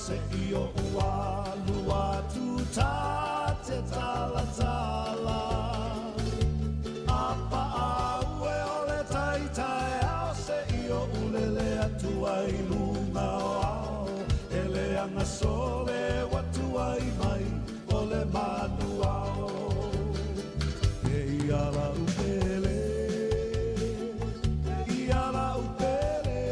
Se'i oʻu alu atu ta te talatala A paʻa ue o le tai taeao Se'i oʻu lele atu ai i luga o ao E leaga sole ua tuai mai o le manu ao E ia la'u pele, e ia la'u pele,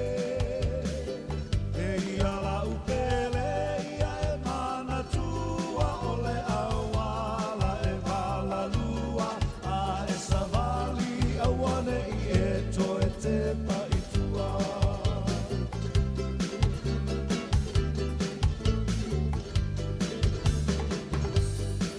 e ia la'u pele ia e manatua o le auala e valalua a e savali auane'i e toe tepa i tua.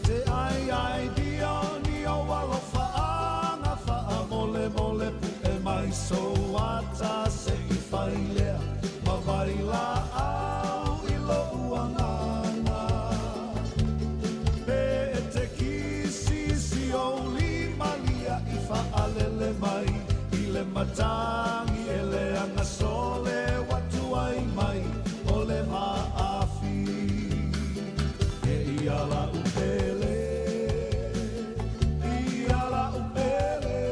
Te ai ai dio ni o alofa aga mole mole pu'e mai sou ata se i fai lea ma vai laau i lo'u agaga. Pe e te kisi si ou lima lia i faalele mai i le matagi e leaga sole ua tuai mai o le vaafi. E ia la'u pele, ia la'u pele,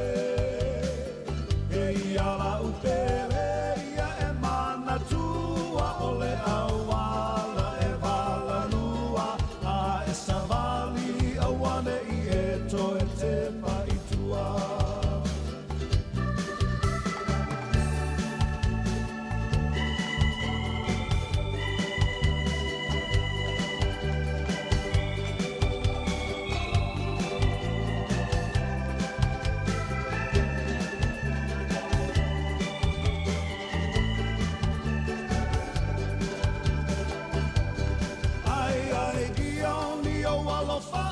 e ia la'u pele ia e manatua o le auala e valalua a e savali auane'i e toe tepa i tua. Ai ai dio ni o alofa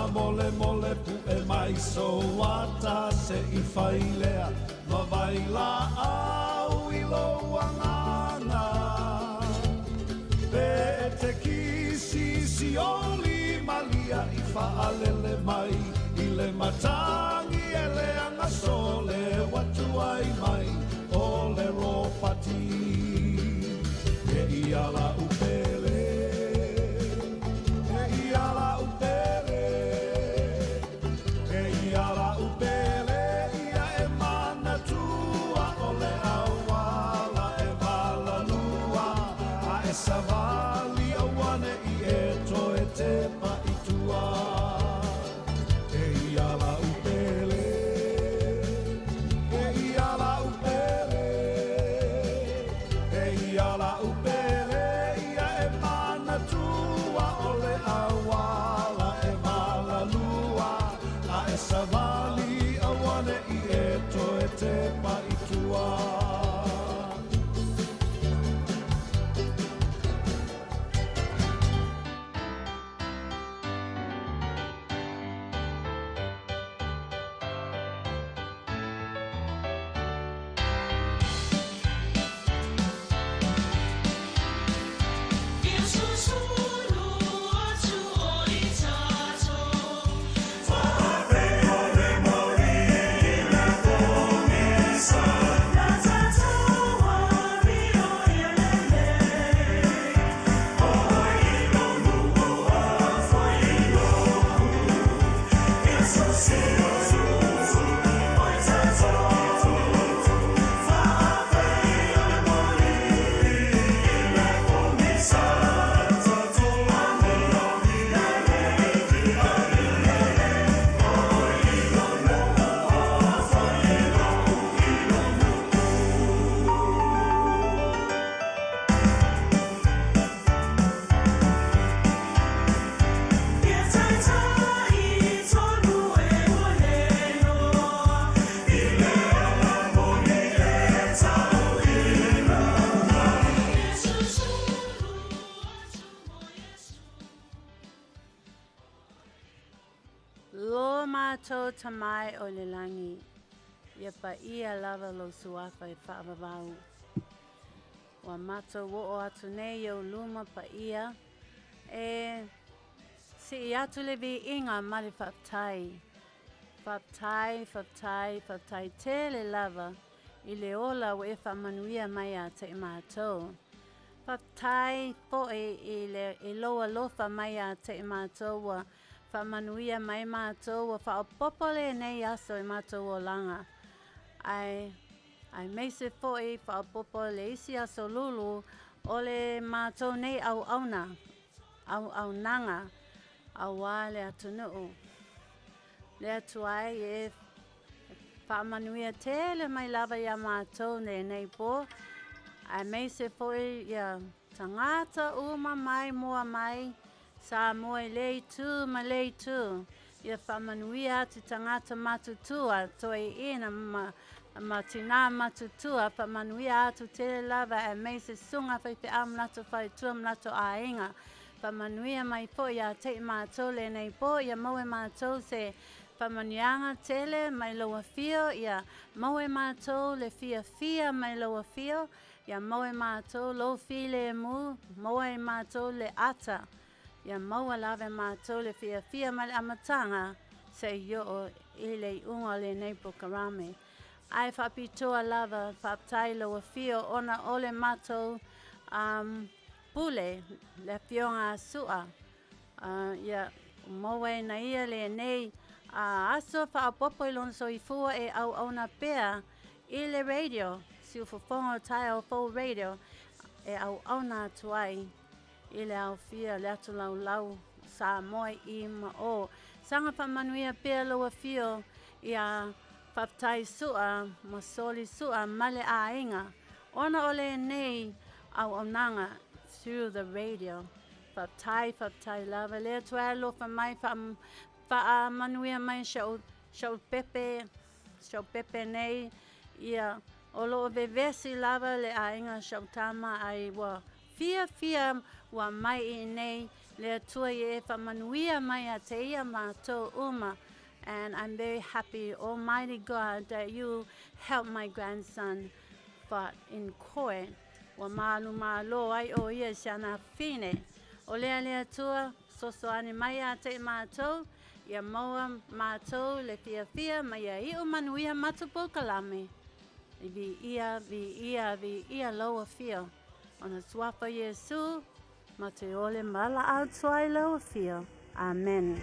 aga mole pu'e mai sou ata se i fai lea ma vai laau i lou agaga. Pe e te kisi si ou lima lia i faalele mai i le matagi e leaga sole ua tuai mai o le ropati. E ia la'u pele, e ia la'u pele, e ia la'u pele ia e manatua o le auala e valalua a e savali auane'i e toe tepa i tua. E ia la'u pele, e ia la'u pele, e ia la'u pele ia e manatua o le auala e valalua a e savali auane'i e toe tepa i tua. Lo matou Tama e o le lagi, ia paia lava lou suafa e faavavau. Ua matou oo atu nei i ou luma paia, e sii atu le viiga ma le faafetai. Faafetai, faafetai, faafetai tele lava i le ola ua e faamanuia mai ia te i matou. Faafetai foi i le i lou alofa mai ia te i matou ua faamanuia mai matou ua faaopoopo lenei aso i matou olaga. Ae aemaise foi faaopoopo le isi aso lulu o le matou nei auauna, auaunaga aua le atunuu. Le Atua e, e faamanuia tele mai lava iā matou lenei po, aemaise foi ia tagata uma mai mua mai Samoa i lea itu ma lea itu. Ia faamanuia atu tagata matutua, toeaiina ma ma tinā matutua, faamanuia atu tele lava aemaise susuga faifeau ma latou faletua ma latou aiga. Faamanuia mai foi ia te i matou lenei po, ia maua e matou se faamanuiaga tele mai lou afio, ia maua e matou le fiafia mai lou afio, ia maua e matou lou filemu, maua e matou le ata, ia maua lava e matou le fiafia mai le amataga seia oo i le iuga o lenei polokalame. Ae faapitoa lava, faafetai i lau afio ona o le matou um, pule, le afioga a Su'a, uh, ia maua e na ia lenei uh, aso faaopoopo i lona soifua e auauna pea i le radio, siufofoga o Taeao Fou Radio, e auauna atu ai i le aofia le atu laulau Samoa i ma o. Saga faamanuia pea lou afio ia Faafetai Su'a ma Soli Su'a ma le aiga ona o lenei auaunaga through the radio. Faafetai, faafetai lava. Le Atua e alofa mai, faamanuia mai sia'u, sia'u pepe, sia'u pepe nei, ia, o lo o vevesi lava le aiga sia'u tama ai ua fiafia ua mai i inei, le Atua ia e faamanuia mai ia te ia matou uma. And I'm very happy, Almighty God, that you help my grandson fought in court. Ua malumalo ai ʻo ia i si ana afafine. O lea le Atua, sosoani mai ia te i matou, ia maua matou le fiafia ma ia iu manuia matou polokalame. Viia, viia, viia lou afio. Ona suafa Iesu, ma te ole malaau tuai lou afio. Amen.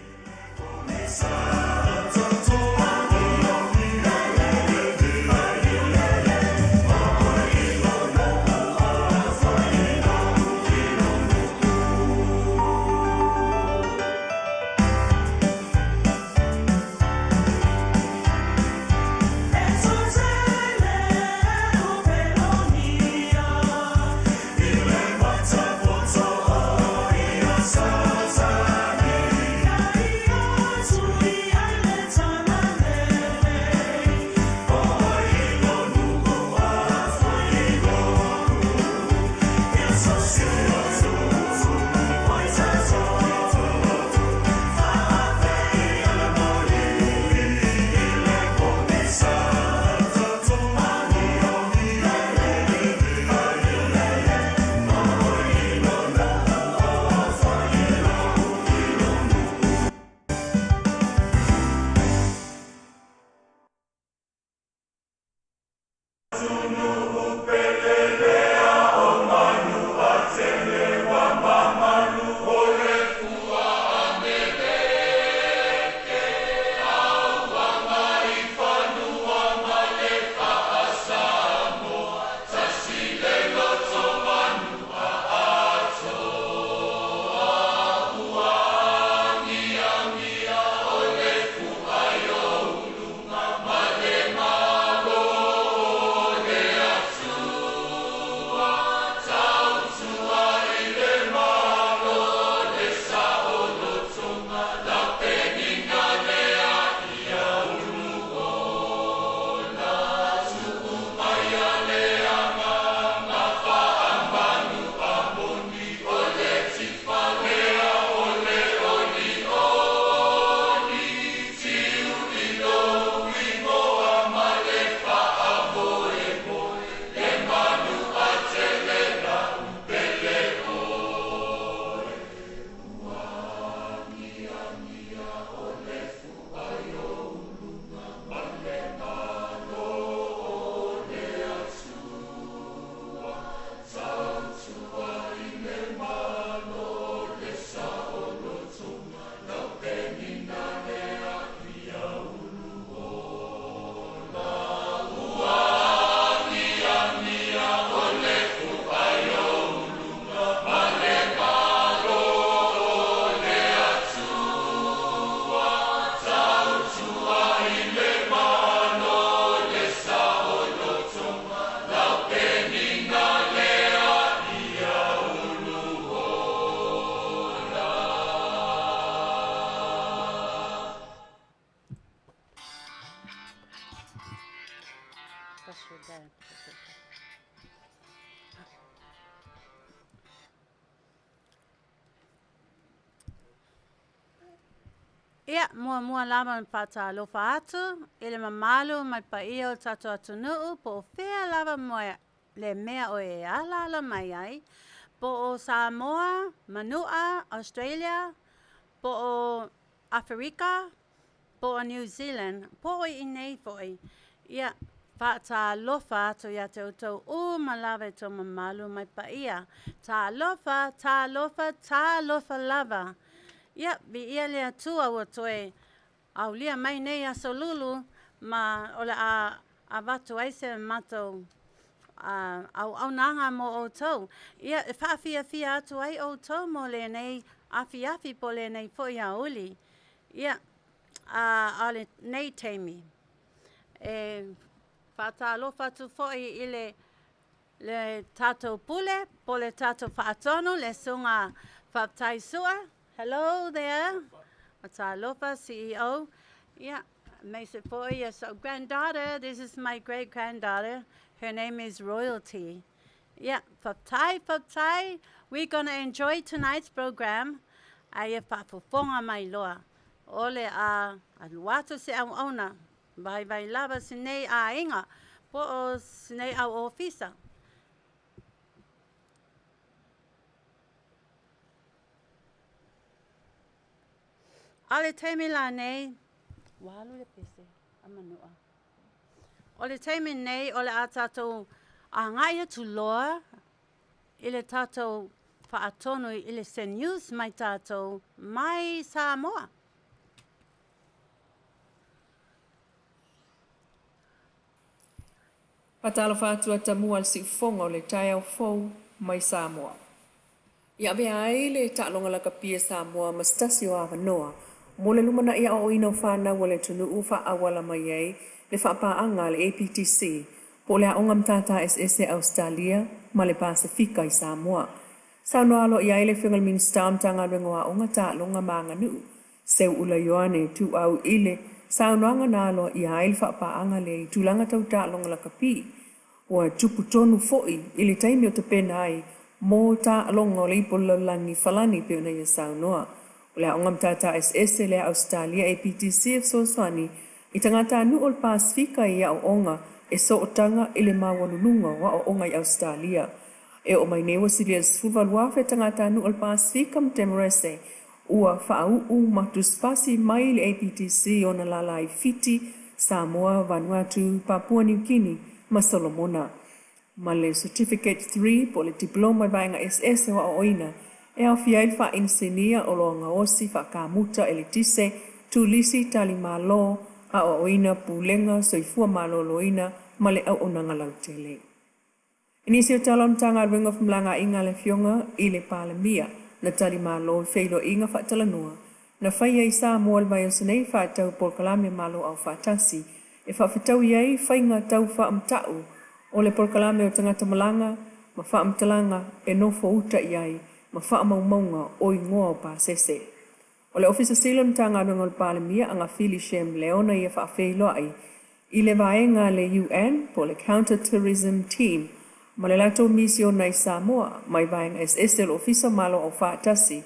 bad. It's okay. Ia, muamua lava ona faatalofa atu i le mamalu ma le paia o le tatou atunuu po o fea lava le mea o e alaala mai ai, po o Samoa, Manua, Australia, po o Aferika, po o New Zealand, po o i inei foi. Ia, faatalofa atu ia te outou uma lava i tou mamalu ma le paia. Talofa, talofa, talofa lava. Ia, viia le Atua ua toe aulia mai nei aso lulu ma o le a avatu ai se matou auaunaga mo outou. Ia, e faafiafia atu ai outou mo lenei afiafi po o lenei foi aoauli. Ia, a o lenei taimi, e faatalofa atu foi i le le tatou pule po o le tatou faatonu, le Susuga Faafetai Sua. Hello there. Talofa CEO. Ia, aemaise foi ia sou granddaughter. This is my great granddaughter. Her name is Royalty. Ia, faafetai, faafetai. We're gonna enjoy tonight's program. A ia faafofoga mai loa. O le a alu atu se auauna. Vaivai lava sinei aiga po o sinei au ofisa. A o le taimi lanei, ua alu le pese a Manua. O le taimi nei o le a tatou agai atu loa i le tatou faatonu i le se news mai tatou mai Samoa. Faatalofa atu a tamua i le siufofoga o le taeao fou mai Samoa. I avea ai le taaloga lakapi a Samoa ma se tasi o avanoa mo le lumanai aoaoina o fanau a le atunuu faaauala mai ai le faapaaga a le APTC po o le Aoga Matata Eseese a Ausetalia ma le Pasefika i Samoa. Saunoa aloaia ai le Afioga i le Minisita o Matagaluega o Aoga, Taaloga ma Aganuu, Seuula Ioane Tuuau i le saunoaga na aloaia ai le faapaaga lea i tulaga tau taaloga lakapi. Ua tupu tonu foi i le taimi o tapena ai mo taaloga o le Ipu o le Lalolagi Falani pei ona ia saunoa. O le Aoga Matata Eseese lea a Ausetalia APTC e fesoasoani i tagatanuu o le Pasefika i aoaoga e sootaga i le maualuluga o aoaoga i Ausetalia. E oo mai nei ua silia i le 18,000 tagatanuu o le Pasefika ma Temoresei ua faauu ma tusipasi mai le APTC ona lala i Fiti, Samoa, Vanuatu, Papua Niu Kini ma Solomona. Ma le Certificate Three po o le Diploma i Vaega Eseese o Aoaoina e aofia ai le faainisinia, oloa gaosi, faakamuta, eletise, turisi, talimalo, aoaoina, pulega, soifua maloloina ma le auaunaga lautele. I nisi o tala o le Matagaluega o Femalagaaiga a le Afioga i le Palemia, na tali malo i feiloaiga faatalanoa na faia i Samoa i le vaiaso nei faatatau polokalame Malo Aufaatasi e faafetaui ai faiga tau faamata'u o le polokalame o tagata malaga ma faamatalaga e nofo uta i ai ma faamaumauga o igoa o pasese. O le Ofisa Sili o le Matagaluega o le Palemia, Agafili Shem Leona ia faafeiloai i le vaega a le UN po o le Counter Terrorism Team ma le latou misiona i Samoa mai vaega eseese o le Ofisa o Malo Aufaatasi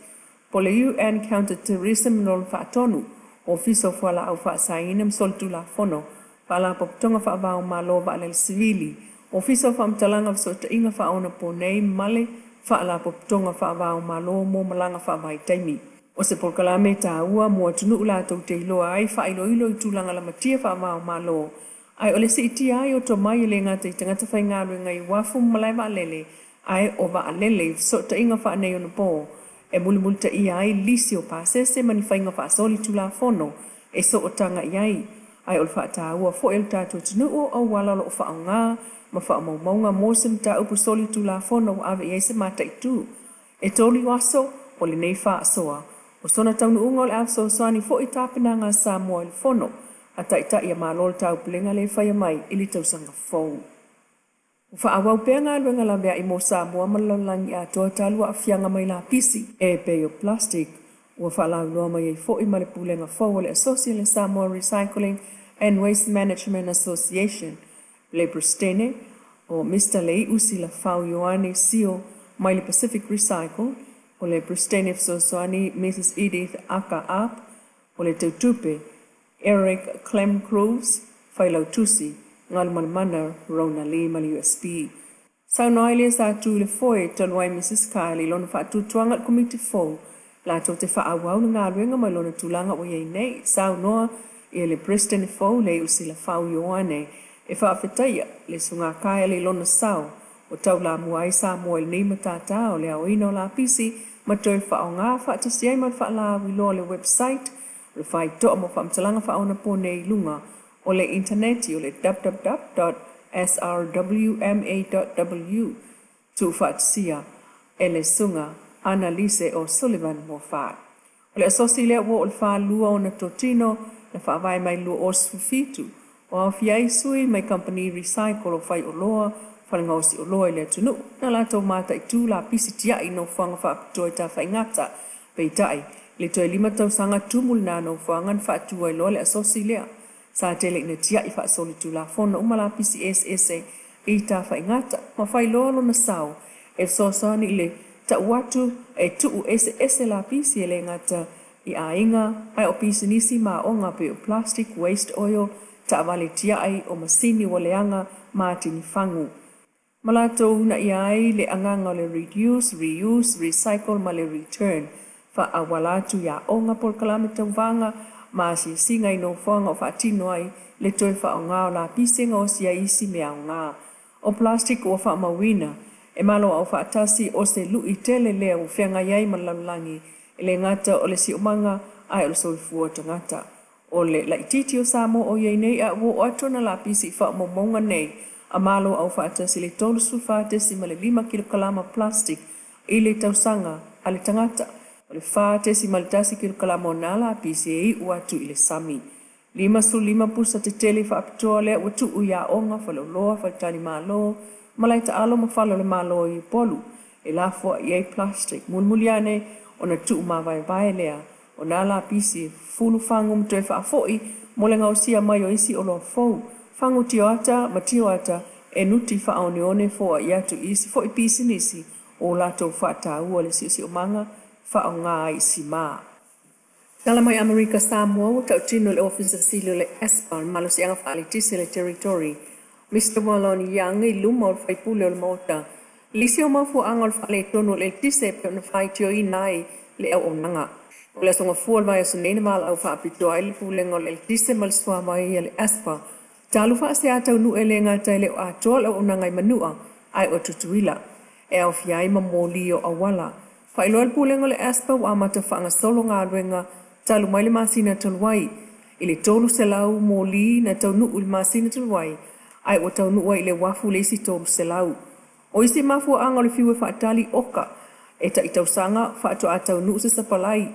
po o le UN Counter Terrorism Lona Faatonu, Ofisa o Fualaau Faasaina ma Solitulafono, Faalapotopotoga Faava-o-Malo Vaalele Sivili, Ofisa o Faamatalaga Fesootaiga Faaonaponei ma le Faalapotopotoga Faava-o-Malo mo Malaga Faavaitaimi. O se polokalame taua mo atunuu latou te iloa ai faailoilo i tulaga lamatia faava-o-Malo, ae o le siitia ai o tomai e le gata i tagata faigaluega i uafu ma malae vaalele, ae o vaalele i fesootaiga faaneionapo e mulimulitaia ai lisi o pasese ma ni faiga faasolitulafono e sootaga i ai, ae o le faataua foi o le tatou atunuu o auala o lo o faaaoga ma faamaumauga mo se mataupu solitulafono ua ave i ai se mataitu E tolu aso o lenei faasoa. O sona taunuuga o le a fesoasoani foi i tapenaga a Samoa i le Fono a Taitai a Malo o le Taupulega lea e faia mai i le tausaga fou. Ua faaauau pea galuega laveai mo Samoa ma le lalolagi atoa talu aafiaga mai lapisi e pei o plastic ua faalauiloa mai ai foi ma le pulega fou a le Asosi o le Samoa Recycling and Waste Management Association. Le Peresetene, o Mister Lei'u Silafau Ioane Sio mai le Pacific Recycle, o le Peresetene Fesoasoani Mrs Edith Aka Arp, o le Teutupe Eric Clem Cruz, Failautusi Galumalemana Rona Lee ma le USB. Saunoa ai le sa tu i le foe talu ai Mrs Kyle i lona faatuatuaga i le Komiti fou latou te faaauau le galuega mai lona tulaga ua i ai nei. Saunoa ia le Peresetene fou Lei'u Silafau Ioane e faafetaia le Susuga Kyle i lona sao ua taulamua ai Samoa i lenei matata o le aoina o lapisi ma toe faaaoga faatasi ai ma le faalauiloa o le website o le faitoa mo faamatalaga faaonaponei i luga o le intaneti o le www.srwma.w tuufaatasia e le Susuga Annalise O'Sullivan Moffat. O le asosi lea ua oo i le falua ona totino na faavae mai 2017, o aofia ai sui mai kamupani recycle o faioloa, falegaosi oloa i le atunuu, na latou mataitu lapisi tiai nofoaga faapitoa i Tafaigata. Peitai, i le toe lima tausaga tumu lena nofoaga na faatu ai loa le asosi lea. Sa tele ina tiai faasolitulafono uma lapisi eseese i Tafaigata ma fai loa lona sao e fesoasoani i le tau atu e tuu eseese lapisi e le gata i aiga ae o pisinisi ma aoga pei o plastic waste oil, taavale tiai, o masini ua leaga ma atini fagu. Ma latou uunaia ai le agaga o le reduce, reuse, recycle ma le return, faaauala atu i aoga, polokalame tauvaga ma asiasiga i nofoaga o faatino ai le toe faaaoga o lapisi e gaosi ai isi mea aoga. O plastic ua faamauina e Malo Aufaatasi o se lu'i tele lea ua feagai ai ma le lalolagi, e le gata o le siomaga ae o le soifua tagata. O le laitiiti o Samoa o i ai nei a ua oo atu ana lapisi i faamaumauga nei a Malo Aufaatasi i le 34.5 kilokalama plastic i le tausaga a le tagata. O le 4.1 kilokalama o nā lapisi e iu atu i le sami. 55 pusa tetele faapitoa lea ua tuu i aoga, faleoloa, faletalimalo, malae taalo ma fale o le Malo i Upolu e lafoai ai plastic. Mulimuli ane ona tuu mavaevae lea o nā lapisi e fufulu fagu ma toe faafoi mo le gaosia mai o isi oloa fou, fagu tioata ma tioata e nuti faaoneone foai atu i isi foi pisinisi o latou faataua le siosiomaga faaaoga ai simā. Tala mai Amerika Samoa ua tautino i le Ofisa Sili o le ESPA, le Malosiaga Faaletise le Territory, Mister Wallon Young i luma o le faipule o le Maota. Lisi o mafuaaga o le faaletonu o le eletise e pei ona faitioina ai le auaunaga. O le aso Gafua o le vaiaso nei na valaau faapitoa ai le Pulega o le Eletise ma le Suavai a le ESPA talu faasea taunuu e le gata e le o atoa le auaunaga i Manua ae o Tutuila e aofia ai ma moli o auala. Faailoa le Pulega o le ASPA ua amata faagasolo galuega talu mai le masina talu ai i le 300 moli na taunuu i le masina talu ai ae ua taunuu ai i le uafu le isi 300. O isi mafuaaga o le fiu e faatali oka e tai tausaga faatoa taunuu se sapalai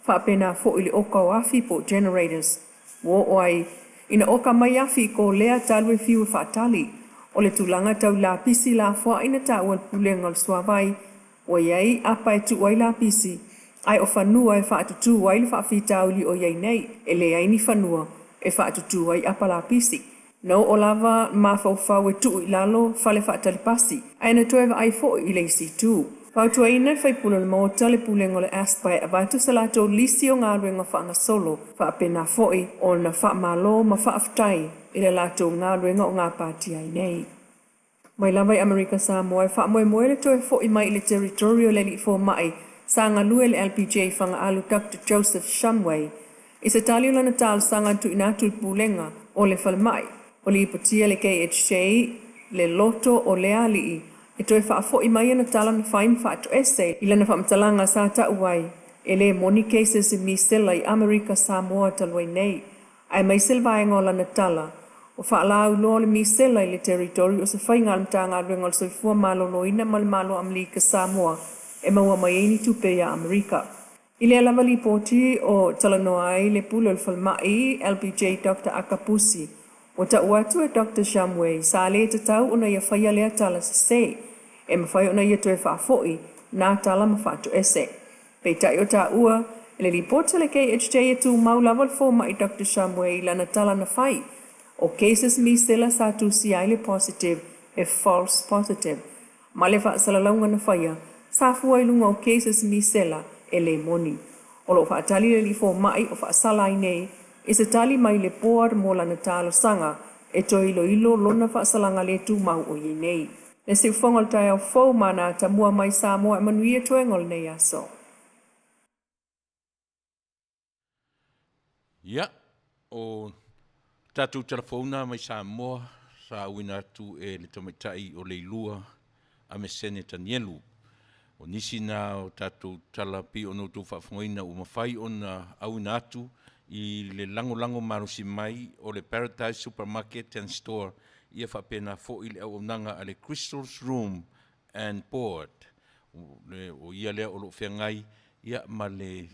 faapena foi le oka o afi po o generators. Ua oo ai ina oka mai afi i Kolea talu e fiu e faatali. O le tulaga tau i lapisi lafoai na taua e le Pulega o le Suavai Ua i ai apa e tuu ai lapisi, ae o fanua e faatutū ai le faafitauli o i ai nei, e leai ni fanua e faatutū ai apa lapisi. Na oo lava mafaufau e tuu i lalo fale faatali pasi, ae na toe vaai foi i le isi itu. Fautuaina e faipule o le Maota le Pulega o le ASPA e avatu se latou lisi o galuega faagasolo, faapena foi ona faamalo ma faafetai i le latou galuega o gapatia ai nei. Mai lava i Amerika Samoa e faamoemoe le toe fo'i mai i le Territory o le Alii Fomai sa galue le LPJ i Fagaalu Doctor Joseph Shumway i se tali o lana talosaga na tuuina atu i le Pulega o le Falemai o lipotia le KHJ le loto o lea alii e toe faafo'i mai ana tala na fai ma faatoese i lana faamatalaga sa ta'u ai e le moni cases i misela i Amerika Samoa talu ai nei Aemaise le vaega o lana tala, ua faalauiloa le misela i le Territory o se faiga a le Matagaluega o le Soifua Maloloina ma le Malo o Amelika Samoa e maua mai ai ni tupe iā Amerika. I lea lava lipoti o talanoa ai le Pule o le Falemai, LPJ Doctor Akapusi, ua tau atu e Doctor Shumway sa le tatau ona ia faia lea tala sese, e mafai ona ia toe faafoi nā tala ma faatoese. Peitai o taua, i le lipoti a le KHJ e tumau lava le fomai Doctor Shumway i lana tala na fai. O cases misela sa tusia ai le positive e false positive, ma le faasalalauga na faia, sa fua i luga o cases misela e le moni. O lo o faatali le alii fomai o faasala ai nei i se tali mai le Board mo lana talosaga e toe iloilo lona faasalaga le tumau o i ai nei. Le siufofoga o le taeao fou ma ana atamua mai Samoa e manuia toega o lenei aso. Ia, o tatou talafouna mai Samoa sa auina atu e le tamaitai o Leilua Amesene Tanielu. O nisi na o tatou tala pei ona outou faafofogaina ua mafai ona auina atu i le lagolago malosi mai o le Paradise Supermarket and Store ia faapena foi le auaunaga a le Crystal's Room and Board. O ia lea o lo o feagai ia ma le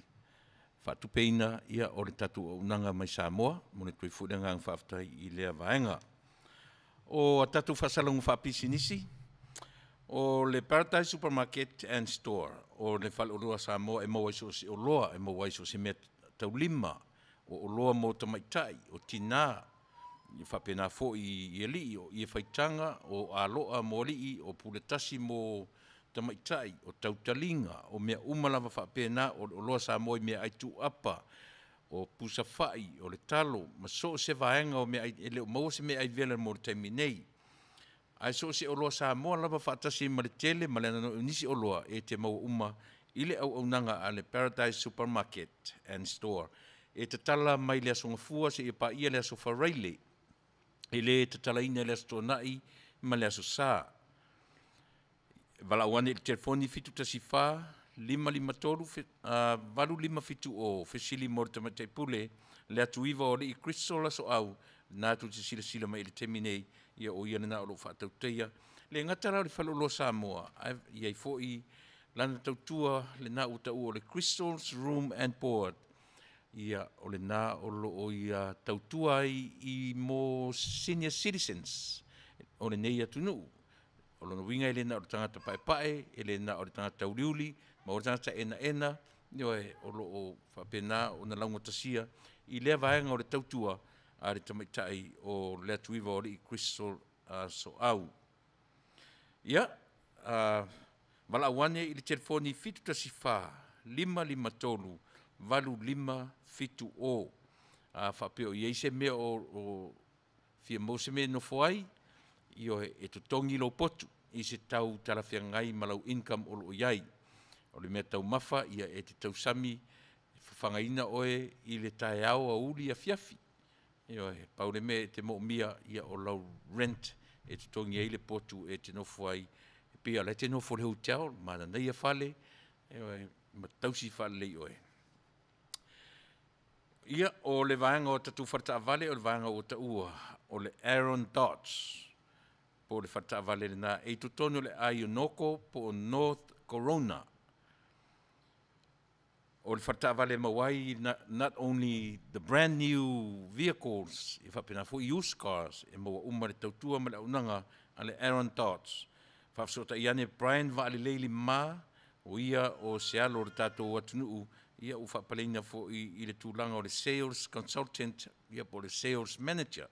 faatupeina ia o le tatou auaunaga mai Samoa. Momoli atu ai foi le agaga faafetai i lea vaega. O a tatou faasalalauga faapisinisi, o le Paradise Supermarket and Store, o le faleoloa Samoa e maua ai so o se oloa, e maua ai so o se mea taulima, o oloa mo tamaitai, o tinā, e faapena foi i alii, o ie faitaga, o aloa mo alii, o puletasi mo tamaitai, o tautaliga, o mea uma lava faapena, o le oloa Samoa i meaai tuuapa, o pusa fai, o le talo, ma so o se vaega o meaai, e le o maua se meaai vela mo le taimi nei. Ae so o se oloa Samoa lava faatasi ma le tele ma le anoanoai o nisi oloa e te maua uma i le auaunaga a le Paradise Supermarket and Store. E tatala mai le Aso Gafua seia paia le Aso Faraile. E le tatalaina i le Aso Toonai ma le Aso Sa. Valaau ane i le telefoni 714 553 8570 fesili mo le Tamaitai Pule le atu iva o Alii Crystal Asoau na tou te silasila mai i le taimi nei ia o ia lena o lo o faatautaia le gata la o le Faleoloa Samoa ae i ai foi lana tautua lena ua taua o le Crystal's Room and Board ia o lena o lo o ia tautua ai i mo senior citizens o lenei atunuu. O lona uiga e le na o le tagata paepae, e le na o le tagata tauliuli, ma o le tagata enaena, ioe, o lo o faapena ona laugatasia i lea vaega o le tautua a le tamaitai o Leatuiva o Alii Crystal Soau. Ia, valaau ane i le telefoni 714 553 8570. A faapea o i ai se mea o fia maua se mea e nofo ai, ioe, e totogi lou potu i se tau talafeagai ma lau income o lo o i ai. O le mea taumafa, ia e te tausami e fafagaina oe i le taeao, aoauli, afiafi. Ioe, pau le mea e te moomia, ia o lau rent e totogi ai le potu e te nofo ai. E pei o la e te nofo i le hotel, mananaia fale, ioe, ma tausi faalelei oe. Ia, o le vaega o tatou faletaavale, o le vaega ua taua, o le Aaron Dodge, po o le faletaavale lena e i totonu o le Ionoko po o North Corona. O le faletaavale e maua ai not only the brand new vehicles, e faapena foi used cars, e maua uma le tautua ma le auaunaga a le Aaron Dodge. Faafesootai ane Brian Vaalelei Lima, o ia o se alo o le tatou atunuu, ia ua faapaleina foi i le tulaga o le sales consultant, ia po o le sales manager.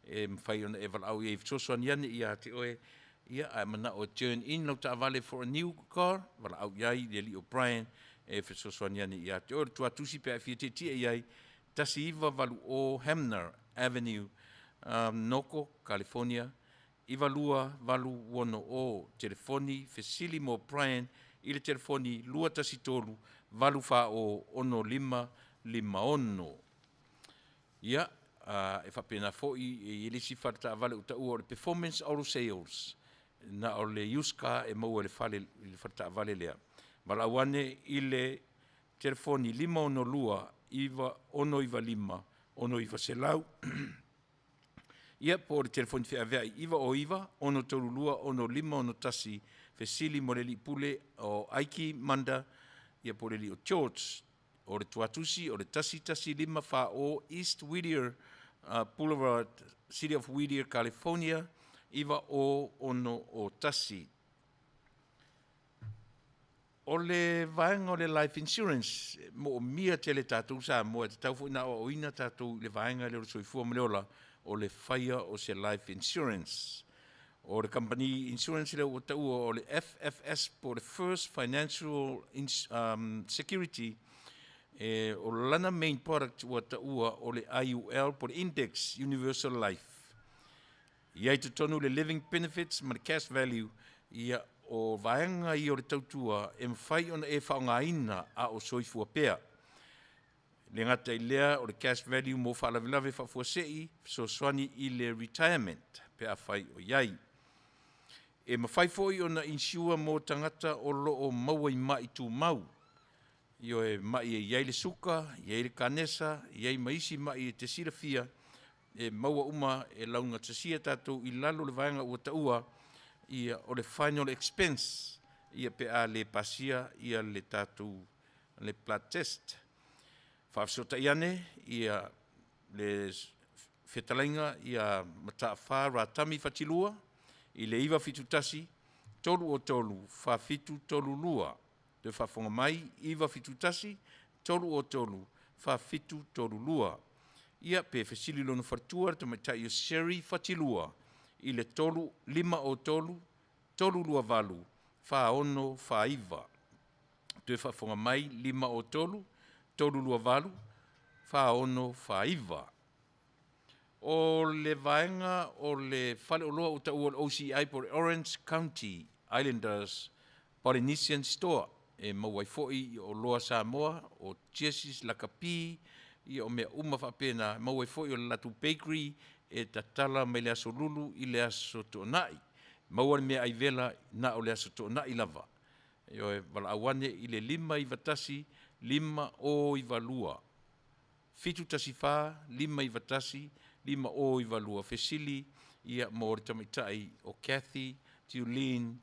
E mafai ona e valaau i ai e fesoasoani ane ia te oe, ia a e manao e turn in lau taavale for a new car, valaau i ai i le alii o Brian e fesoasoani ane ia te oe. O le tuatusi pe a e fia tietie i ai, 1980 Hamner Avenue, Noko, California, 92860, telefoni, fesili mo Brian i le telefoni 213 840 6556. Ia, e faapena foi, e i ai le isi fale taavale ua taua o le Performance Auto Sales, na o le used car e maua i le fale, i le fale taavale lea. Valaau ane i le telefoni 562 695 6900. Ia, po o le telefoni feaveai 909 632 6561, fesili mo le alii pule o Aiki Manda, ia po o le alii o George. O le tuatusi o le 11540 East Whittier Boulevard, City of Whittier, California, 90601. O le vaega o le life insurance, e moomia tele e tatou Samoa, e tatau foi ona aoaoina tatou i le vaega lea o le soifua ma le ola. o le faia o se life insurance. O le kamupani insurance lea ua taua o le FFS po o le First Financial Security, e o lana main product ua taua o le IUL po o le Index Universal Life. I ai totonu le living benefits ma le cash value, ia o vaega ia o le tautua e mafai ona e faaaogaina a o soifua pea. E le gata i lea o le cash value mo faalavelave faafuasei, fesoasoani i le retirement pe afai o i ai. E mafai foi ona insure mo tagata o lo o maua i ma'i tumau, ioe, ma'i e i ai le suka, i ai le kanesa, i ai ma isi ma'i e te silafia, e maua uma e laugatasia tatou i lalo o le vaega ua taua, ia o le final expense, ia pe a le pasia ia le tatou le blood test. Faafesootai ane ia le fetalaiga ia Mataafa Ratami Fatilua i le 971 303 4732. Toe faafofoga mai, 971 303 4732. Ia pe fesili lona faletua le tamaitai o Sherry Fatilua i le 3 503 328 4649. Toe faafofoga mai, 503 328 4649. O le vaega o le faleoloa ua taua o le OCI po o le Orange County Islanders Polynesian Store e maua ai foi i oloa Samoa, o jerseys, lakapi, ia o mea uma faapena. E maua ai foi o le latou bakery e tatala mai le Aso Lulu i le Aso Toonai. Maua le meaai vela na o le Aso Toonai lava. Ioe, valaau ane i le 591 5092. 714 591 5092. Fesili ia mo le tamaitai o Kathy Tulene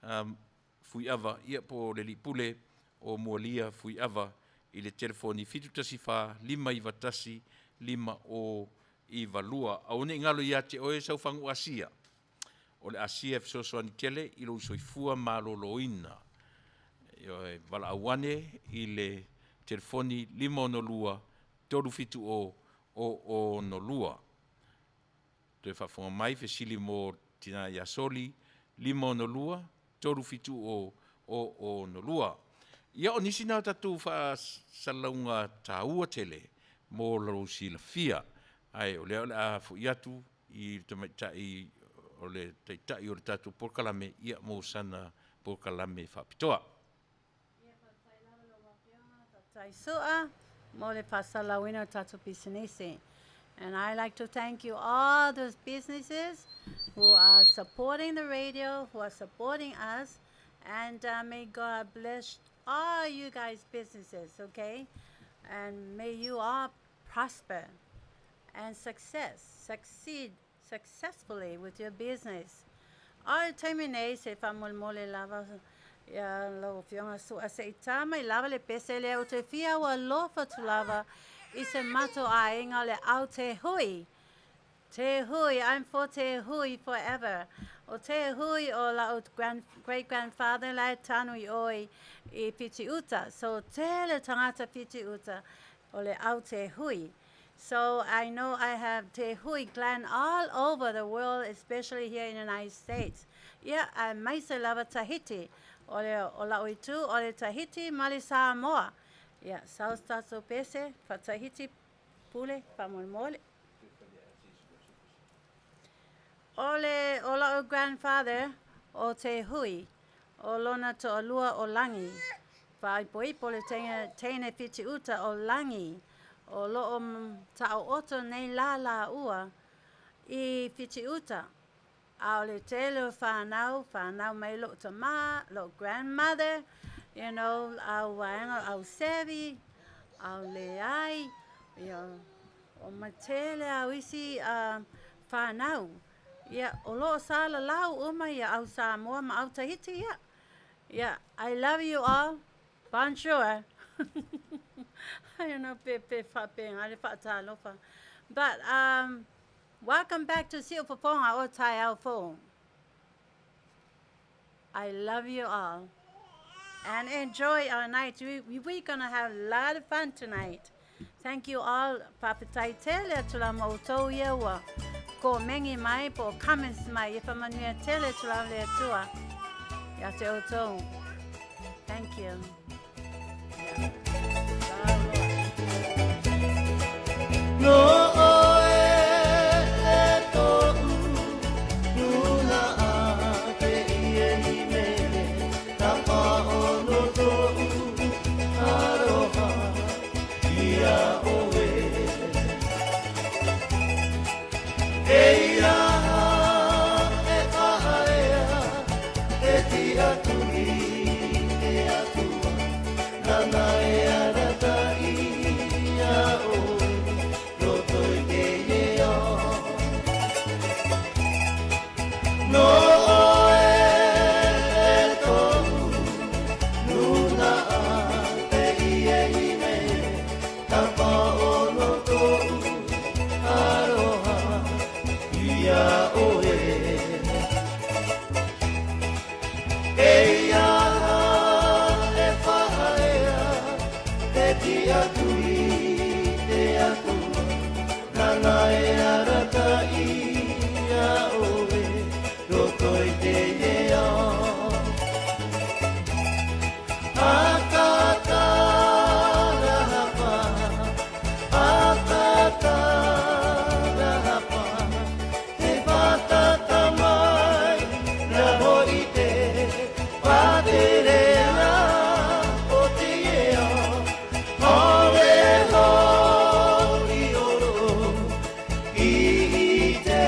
um, Fuiava ia po o le Lipule o Mualia Fuiava i le telefoni 714 591 5092. Aua ne i galo ia te oe sau fagu Asia. O le Asia e fesoasoani tele i lou soifua maloloina. Ioe, valaau ane i le telefoni 562 370 062. Toe faafofoga mai, fesili mo tina ia Soli, 562 370 062. Ia o nisi na o tatou faasalalauga taua tele mo lou silafia, ae o lea o le a foi atu i le tamaitai o le taitai o le tatou polokalame, ia mo sana polokalame faapitoa. Ia, faafetai lava lau Afioga, faafetai Su'a mo le faasalalauina o tatou pisinisi. And I like to thank you all those businesses who are supporting the radio, who are supporting us, and may God bless all you guys' businesses, okay? And may you all prosper and success, succeed successfully with your business. O le taimi nei se faamolemole lava ia lau Afioga Su'a se i tā mai lava le pese lea ou te fia ua alofa atu lava i se matou aiga o le au Te Hui. Te Hui, I'm for Te Hui forever. O Te Hui o la'u grand, great grandfather la e tanu i oi i Fitiuta. So tele tagata Fitiuta o le au Te Hui. So I know I have Te Hui clan all over the world, especially here in the United States. Ia, aemaise lava Tahiti. O le o la'u itu o le Tahiti ma le Samoa. Ia, sau se tatou pese, fa-Tahiti, pule, faamolemole. O le o la'u grandfather o Te Hui, o lona toalua o Lagi. Faaipoipo le teine Fitiuta o Lagi, o loo taooto nei la laua i Fitiuta. A o le tele o whanau, whanau mai loo tama, loo grandmother, you know, au waenga, au sevi, au leai, ia, o ma tele au isi whanau. Ia, o loo salalau uma ia au Samoa ma au Tahiti, ia. Ia, I love you all. Bonjour. I don't know pe pe whapenga le whaatalofa. But welcome back to Siufofoga o Taeao Fou. I love you all. And enjoy our night. We're going to have a lot of fun tonight. Thank you all. Faafetai tele atu la ma outou ia ua Komeni mai po o comments mai. Ia faamanuia tele atu lava le Atua ia te outou. Thank you. Yeah. No oe e toʻu nuna a te ie ni mele Tapa ono toʻu aroha ia oe Eia e aaea e tiatuli te Atua Nana e aratai ia oe roto i te ea No oe e toʻu nuna a te ie i mele Tapa ono toʻu aroha ia oe Eia e whaaea te tiatuli te Atua Nana e aratai ia oe roto i te ea Akatarahapa, akatarahapa, te whatata mai, ra hoi te paterena o te ea. Hore hori oro i te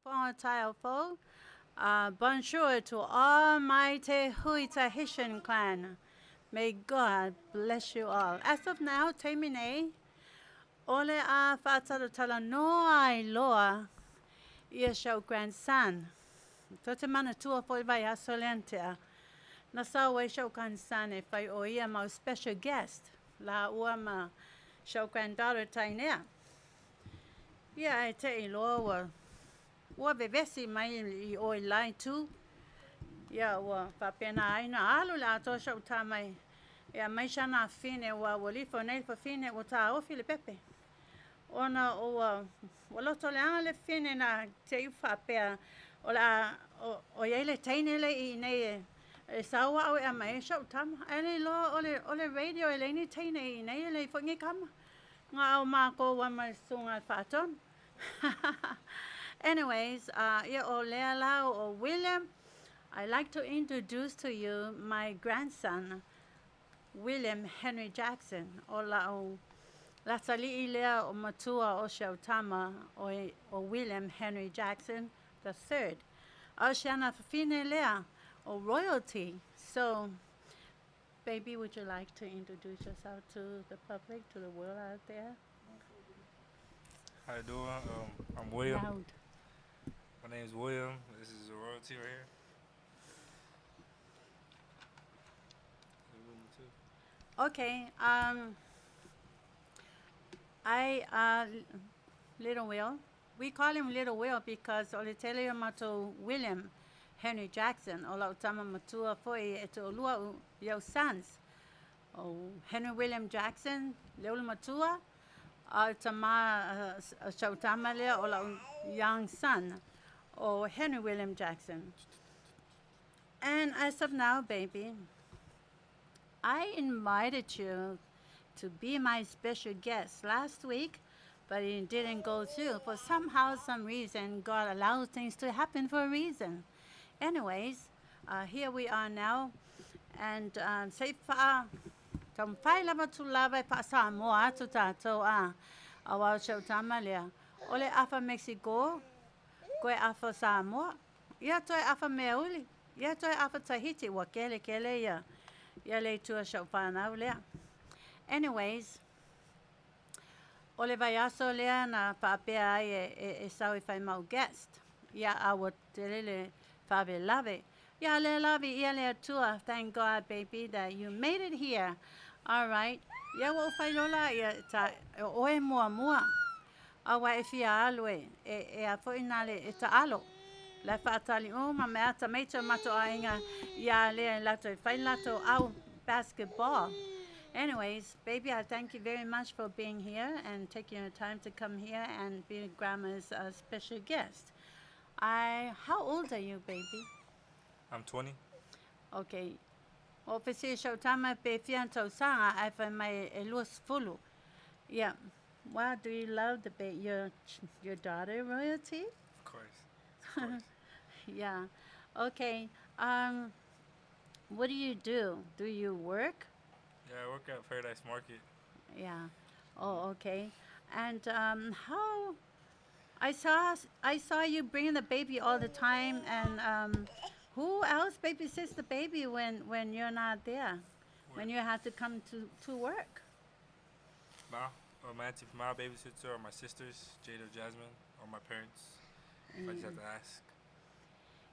Siufoga taeao fou. Bonjour to all my Te Hui Tahitian clan. May God bless you all. As of now, taimi nei, o le a faatalatala ai loa ia si ou grandson. Tou te manatua foi vaiaso lea na tea. Na sau ai si ou grandson e fai o ia ma ou special guest lāua ma si ou granddaughter Tainea. Ia ae te i loa ua ua vevesi mai i o i la itu. Ia ua faapena ai na alu le atoa si ou tama e aumai si ana afine aua ua lifo nei le fafine ua taofi le pepe. Ona ua ua loto leaga le fafine na te i ua faapea o le a o i ai le teine lea i inei e e sau au e aumai ai si ou tama. Ae le iloa o le o le radio e leai ni teine i inei e leai foi ni kama. Na o mākou lava ma le susuga i le Faatonu. Anyways, ia o lea la o William, I like to introduce to you my grandson, William Henry Jackson. O la'u latali'i lea o matua o si au tama o William Henry Jackson the third. A o si ana fafine lea o Royalty. So, baby, would you like to introduce yourself to the public, to the world out there? How you doing? I'm William. Loud. My name is William. This is the royalty right here. Okay. I, Little Will, we call him Little Will because o le tele o matou William Henry Jackson, o la'u tama matua foi e to'alua o ia'u sons, o Henry William Jackson, le ulu matua, a o le tama a si a'u tama lea o la'u young son, o Henry William Jackson. And as of now, baby, I invited you to be my special guest last week, but it didn't go through. For somehow, some reason, God allows things to happen for a reason. Anyways, here we are now, and se i faa, taumafai lava atu lava e faa-Samoa atu tatou a, aua o si ou tama lea, o le afa Mexico, koe afa Samoa, ia toe afa meauli, ia toe afa Tahiti, ua kele kele ia, ia le itu a si ou fanau lea. Anyways, o le vaiaso lea na faapea ai e, e, e sau e fai mau guest, ia a ua tele le favelave. Ia lea la viia le Atua, thank God baby that you made it here. All right. Ia ua ou faailoa la ia ta, o oe muamua. Aua e fia alu e, e, e a foi na le e taalo. La e faatali uma me ata meiti o matou aiga ia lea e latou e fai latou au basketball. Anyways, baby, I thank you very much for being here and taking your time to come here and be grandma's special guest. I, how old are you, baby? I'm 20. Okay. O fesili si ou tama pe fia tausaga ae fai mai e 20. Yeah. Wow, do you love the your daughter royalty? Of course. Of course. Yeah. Okay. What do you do? Do you work? Yeah, I work at Paradise Market. Yeah. Oh, okay. And how I saw you bringing the baby all the time, and who else babysits the baby when you're not there? When you have to come to work? Ma, or my auntie, my babysitter, or my sisters, Jade or Jasmine, or my parents. If I just have to ask.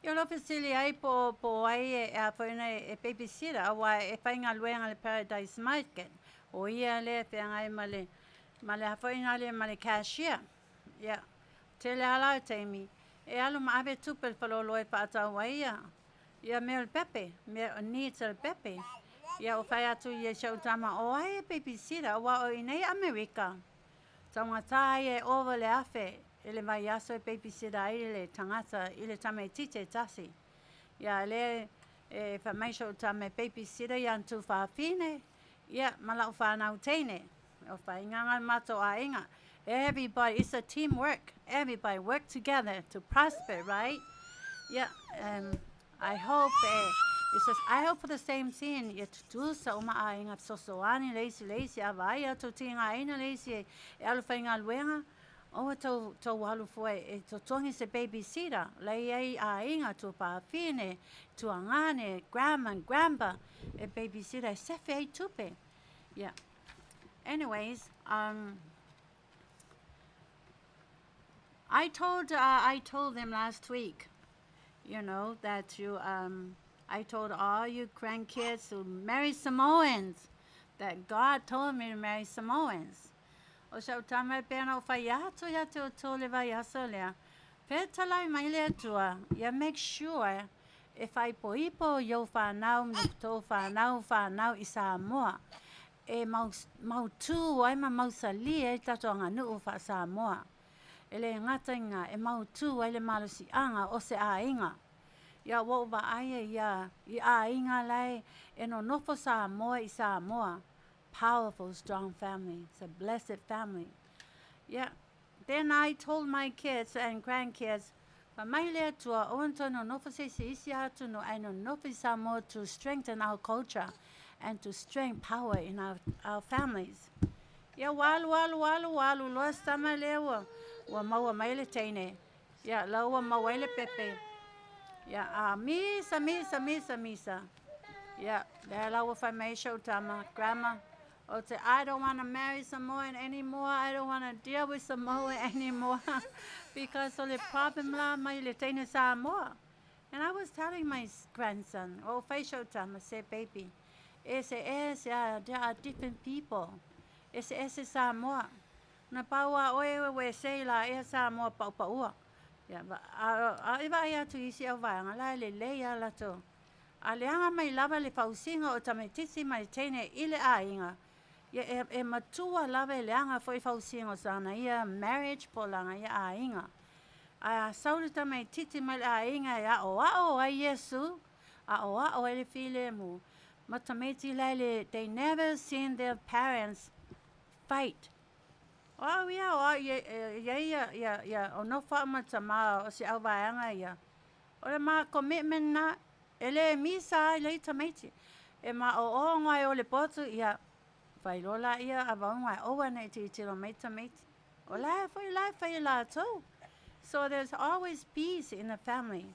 Ia o fesili ai po ai e a foi na e babysitter aua e faigaluega le Paradise Market. O ia lea e feagai ma le afoina le ma le cashier. Ia, tele ala o taimi. E alu ma ave tupe i le faleoloa e faatau ai ia. Ia mea o le pepe, mea o needs o le pepe. Ia o fai atu ia i si ou tama o ai e babysitter aua o i nei Amerika. Taugata ai e ova le 1000 i le vaiaso e babysitter ai le tagata i le tamaitiiti e tasi. Ia lea e fai mai si ou tama e babysitter ia na tuafafine, ia ma la'u fanau teine. O faigaga le matou aiga. Everybody, it's a teamwork. Everybody work together to prosper, right? Yeah, I hope it says, I hope for the same thing. Ia tutusa uma aiga fesoasoani le isi le isi a vaai atu tigaina le isi e alu faigaluega. Aua tou, tou alu fua e totogi se babysitter, la e i ai aiga, tuafafine, tuagane, grandma and grandpa e babysitter e sefe ai tupe. Yeah. Anyways, um, I told, uh, I told them last week, you know, that you, um, I told all you grandkids to marry Samoans, that God told me to marry Samoans. O si au tama e pei ona ou fai atu ia te outou i le vaiaso lea, fetalai mai le Atua, ia make sure e faaipoipo i ou whanau me tou whanau whanau i Samoa, e mau, mautū ai ma mausali ai tatou aganuu faa-Samoa. E le gata i ngā, e mautū ai le malosiaga o se aiga. Ia ua ou vaai ai ia i aiga lae e nonofo Samoa i Samoa. Powerful, strong family. It's a blessed family. Yeah. Then I told my kids and grandkids, Fa mai le Atua, aua na toe nonofo se isi isi atunuu ae nonofo i Samoa to strengthen our culture and to strength power in our, our families. Ia ua alu alu alu ua alu loa si tama lea ua, ua maua mai le teine. Ia la ua maua ai le pepe. Ia a misa misa misa misa. Ia lea la ua fai mai si ou tama, grandma, ou te I don't wanna marry Samoan anymore, I don't wanna deal with Samoa anymore because o le problem la mai le teine Samoa. And I was telling my grandson, ua ou fai si ou tama, se baby, eseese a, there are different people. Eseese Samoa. Na pau a oe ua ese i la ea Samoa paʻupaʻua. Ia, a, a i vaai atu i isi au vaega la e lelei a latou. A leaga mai lava le fausiga o tamaitiiti ma le teine i le aiga, ia e, e matua lava e leaga foi fausiga o sana ia marriage po o lana ia aiga. Ae a sau le tamaitiiti mai le aiga e aʻoaʻo ai Iesu, aʻoaʻo ai le filemu, ma tamaiti la le, they never seen their parents fight. O au ia, o au ia, ia, ia, ia, ia, o nofo au ma tamā o si au vaega ia. O le ma commitment na, e le misa ai lei tamaiti. E ma o o ngoa e o le potu, ia, fai loa la ia a vaunga e oua nei tilotilo mai tamaiti. O la e foi la e fai e latou. So there's always peace in the family.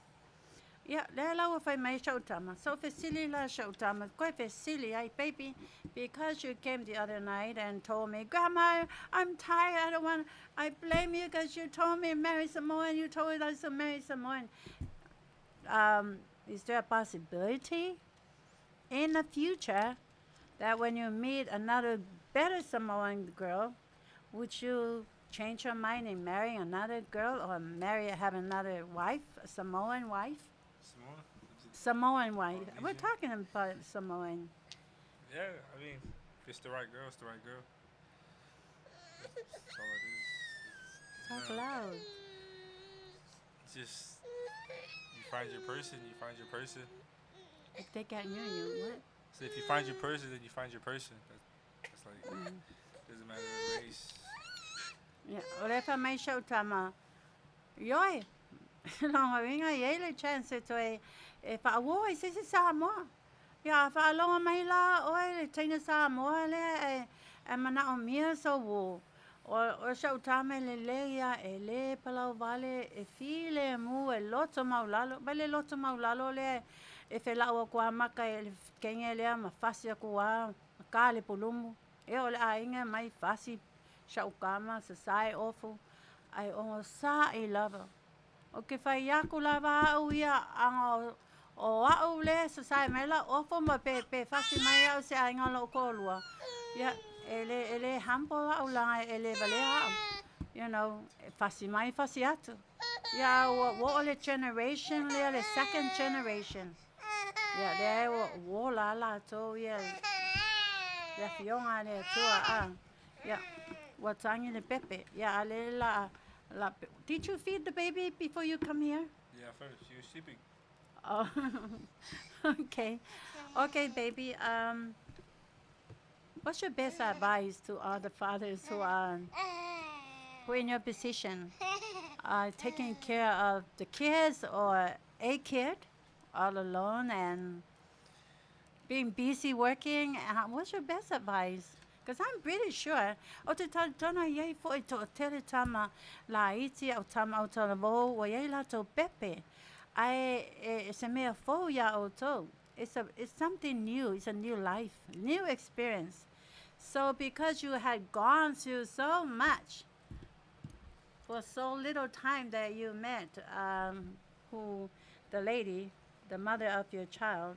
Ia, lea la ua fai mai si ou tama. So fesili la si ou tama, koe fesili ai, baby, because you came the other night and told me, Grandma, I'm tired, I don't want, I blame you because you told me marry Samoan, you told us to marry Samoan. Um, is there a possibility in the future that when you meet another better Samoan girl, would you change your mind and marry another girl or marry have another wife, a Samoan wife? Samoan? Samoan wife. We're talking about Samoan. Yeah, I mean, if it's the right girl, it's the right girl. That's all it is. Talk loud. It's just you find your person, you find your person. If they got you, you what? So if you find your person, then you find your person. That's like doesn't matter the race. Ia, o lea e fai mai si ou tama, Ioe, lona uiga e i ai le chance e toe e faauo ai se isi Samoa. Ia, a faalogo mai la oe i le teine Samoa lea e, e manaomia sou uō. O, o si ou tama e lelei ia, e lē palauvale, e filemu, e loto maulalo. Mai le loto maulalo lea e felau aku lava maka i le kege lea ma fasi aku lava ma ka le pulumu. E o le aiga e mai fasi shaukama sasae ofu ae ogosaʻi lava. O ke fai aku lava aʻu ia aga o aʻu lea e sasae mai lau ofu ma pe pe fasi mai aʻu se aiga o loʻu koʻolua, ia e le e le humble aʻu laga e le valea aʻu. You know, e fasi mai fasi atu. Ia ua ua oo le generation lea le second generation. Ia lea ua ua ola a latou ia le afioga a le Atua a. Ia ua tagi le pepe. Ia a le la la Did you feed the baby before you come here? Yeah, first she was sleeping. Oh, okay. Okay, baby. Um, what's your best advice to all the fathers who are who are in your position, taking care of the kids or a kid all alone and being busy working? What's your best advice Because I'm pretty sure, o te talitonu e iai fo'i to'atele tama laiti au tama autalavou ua iai latou pepe, ae e se mea fou iā outou. It's a it's something new, it's a new life, new experience. So because you had gone through so much for so little time that you met um, who the lady, the mother of your child,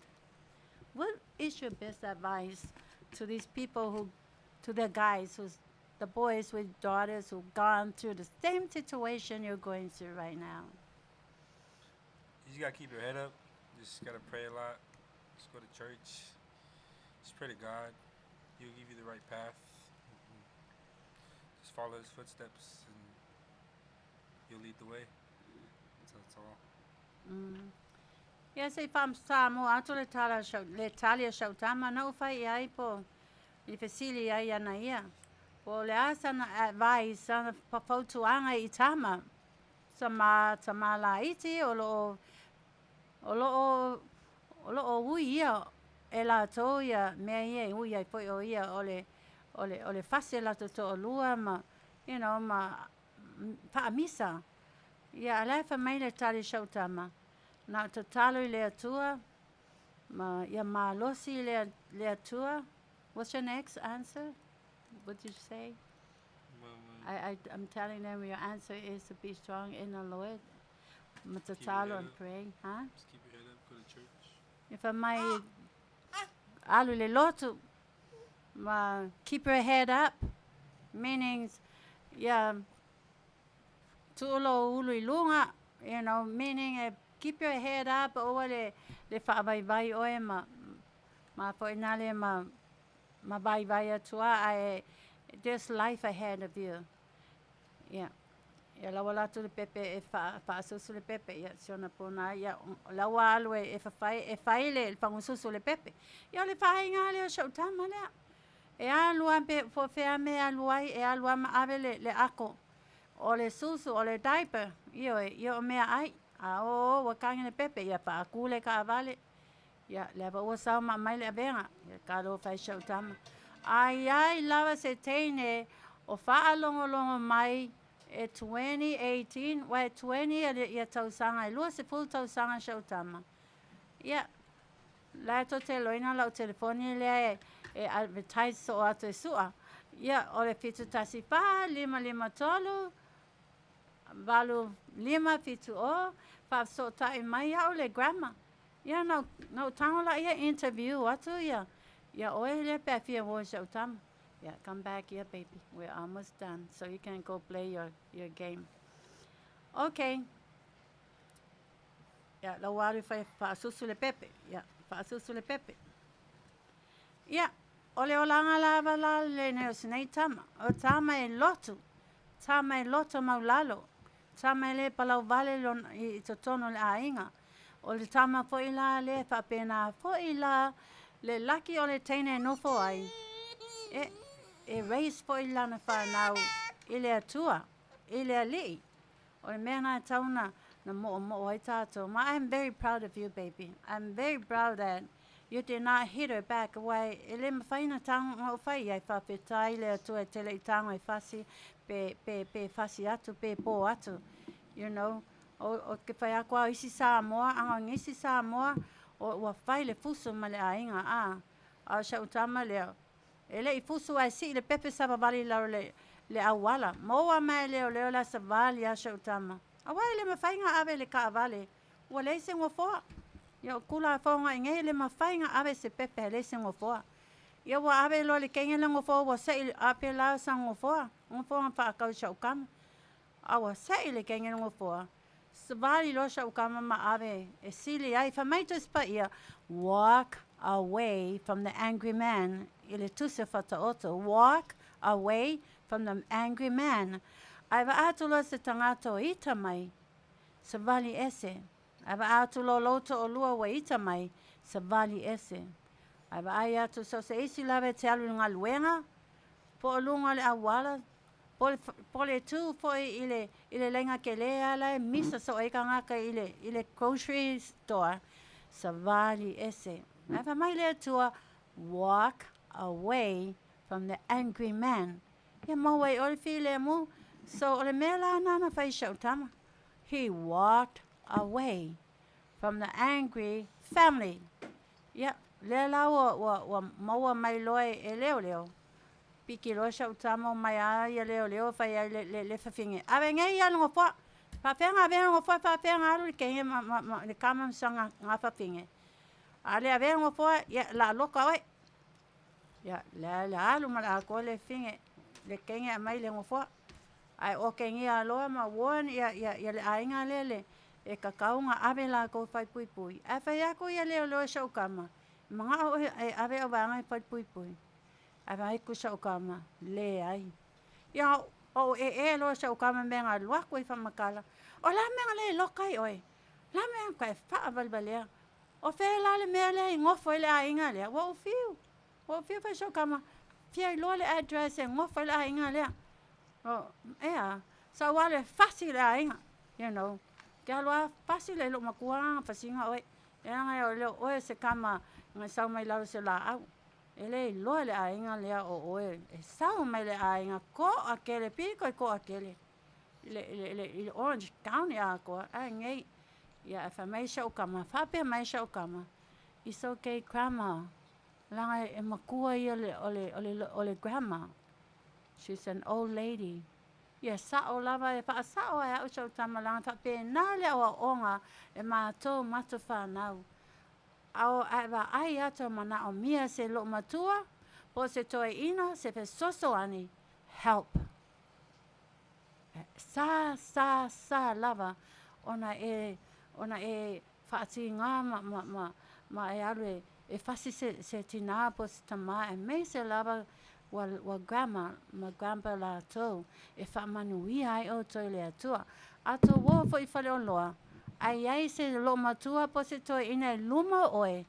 what is your best advice to these people who, to the guys who's the boys with daughters who've gone through the same situation you're going through right now? You just gotta keep your head up. Just gotta pray a lot. Just go to church. Just pray to God. He'll give you the right path. Just follow his footsteps and he'll lead the way. So that's all. Mm. Ia se i faamasā atu le tala le tali a sau tama na ou fai i ai po i fesili ai ana ia. Po o le a sana advice, sana fautuaga i tama, tama, tama laiti o lo o, o lo o, o lo o ui ia e latou ia mea ia i ui ai foi o ia o le, o le, o le fasi o latou toalua ma, you know, ma faamisa. Ia, a la e fai mai le tali i sau tama, Na o tatalo i le Atua, ma ia malosi i le, le Atua. What's your next answer? What did you say? I, I, I'm telling them your answer is to be strong in the Lord. Ma tatalo and pray. Huh? Just keep your head up, go to church. If I mai alu le lotu, ma keep your head up, meaning, yeah, Tuu lou ulu i luga, you know, meaning e keep your head up aua le le faavaivai oe ma ma foi nale ma ma vaivai atu a ae there's life ahead of you. Ia. Ia la ua alu atu le pepe e faa faasusu le pepe, ia si ona pona ia la ua alu e e fafai e fai le fagususu le pepe. Ia o le faaiga lea o si ou tama lea. E alu a pe po o fea mea e alu ai, e alu a ma ave le le ako. O le susu, o le diaper, ioe, ia o meaai, a ō ua kagi le pepe, ia paakū le kaʻawale, ia lea fa ua sao ma aumai le avega, ia talofa e si ou tama. A iai lava se teine o faalogologo mai e 2018, ua e 20 ia tausaga, e 20 tausaga si ou tama. Ia, la e tou te iloaina lau telefoni lea e e advertise soo atu e sua. Ia, o le 714 553 8570, faafesootai mai au le grandma. Ia, na na ou tago laia interview atu ia ia oe lea pe a fia uo i si au tama. Ia, come back here baby, we're almost done, so you can go play your your game. Okay. Ia, lau alu e fai faasusu le pepe. Ia, faasusu le pepe. Ia, o le olaga lava la lenei o sinai tama. O tama e lotu, tama e loto maulalo, tama e le palauvale lona i totonu o le aiga. O le tama foi la lea e faapena foi la le laki o le teine e nofo ai, e, e raise foi lana fanau i le Atua, i le Alii. O le mea na e tau na, na moomoo ai tātou. Ma I'm very proud of you baby. I'm very proud that you did not hit her back aua e le mawhai na tago o whai ai whawhetai le Atua e tele i tago e fasi pe, pe, pe fasi atu pe pō atu. You know, o, o ke whai ako au isi Samoa, anga o isi Samoa, o ua whai le fusu ma le aiga, a, a o sau tama lea, E le i fusu ae sii le pepe savavali i lalo le le auala. Maua mai leoleo la savali a si ou tama. Aua e le mafai ga ave le kaavale. Ua leai se gofoa. Ia o kula a foga i nei e le mafai ga ave se pepe e leai se gofoa. Ia ua ave loa le kenge le gofoa ua sei a pela sa gofoa. Gofoa ga faakau i si ou kama. A ua sei le kenge le gofoa. Savali loa si ou kama ma ave e sili ai. Fai mai Tusi Paia, Walk away from the angry man i le tusi o Fataoto, Walk away from the angry man. Ae vaa atu loa se tagata o ita mai, savali ese. Ae vaa atu loa lou toalua ua ita mai, savali ese. Ae vaai atu so se isi lava e te alu i le galuega, po o luga o le auala, po le, po le tu foi i le, i le laina kele ala e misa so ai tagata i le, i le grocery store, savali ese. Ae fai mai le Atua, Walk away from the angry man. Ia maua ai oe le filemu. So o le mea la na na fai i si au tama. He walked away from the angry family. Ia, lea la ua, ua, ua maua mai loa e, e leoleo. Piki loa si au tama o mai a ia leoleo fai ai le, le, le fafine. Ave nei ia le nofoa. Faafea na avea le nofoa, faafea na alu le teine ma, ma, ma le tama ma sana na fafine. A le avea le nofoa, ia, la loka oe. Ia, le, le alu ma le atoa le fine, le teine aumai le nofoa. Ae otegia loa ma warn ia, ia, ia le aiga lea le, e tatau ona ave latou i falepuipui. Ae fai atu ia leoleo i si ou tama, e manao oe e ave au vaega i falepuipui. Ae vaai atu si ou tama, leai. Ia, ou ee loa si ou tama mea na alu atu ai faamatala, o le a mea na le loka ai oe? O le a mea na e faavalevalea? O fea la le mea lea i nofo ai le aiga lea? Ua ou fiu, ua ou fiu fai si ou tama, fia iloa le address e nofo ai le aiga lea. Oh, ea, sa ou alu e fasi le aiga, you know. Ke alu a fasi le lou matua na fasiga oe. E leaga e le o oe se tama na sau mai lalo se laau. E le iloa le aiga lea o oe e sau mai le aiga toakele, pito i toakele. I le, i le, i le Orange County atoa, ae nei. Ia, e fai mai si au tama, faapea mai si au tama, it's okay grandma, leaga e matua ia le, o le, o le, o le grandma. She's an old lady. Ia sa'o lava e fa'asa'o ai a'u sau tama leaga fa'apena le aoaoga e matou matou fanau. Ao ae vaai atu a manaomia se loomatua po o se toeaina se fesoasoani, help. Sa, sa, sa lava ona e, ona e faatigā ma, ma, ma, ma e alu e, e fasi se, se tinā po o se tamā aemaise lava ua, ua grandma ma grandpa latou e faamanuia ai outou i le Atua. A tou o foi i faleoloa, a i ai se loomatua po o se toeaina i luma o oe,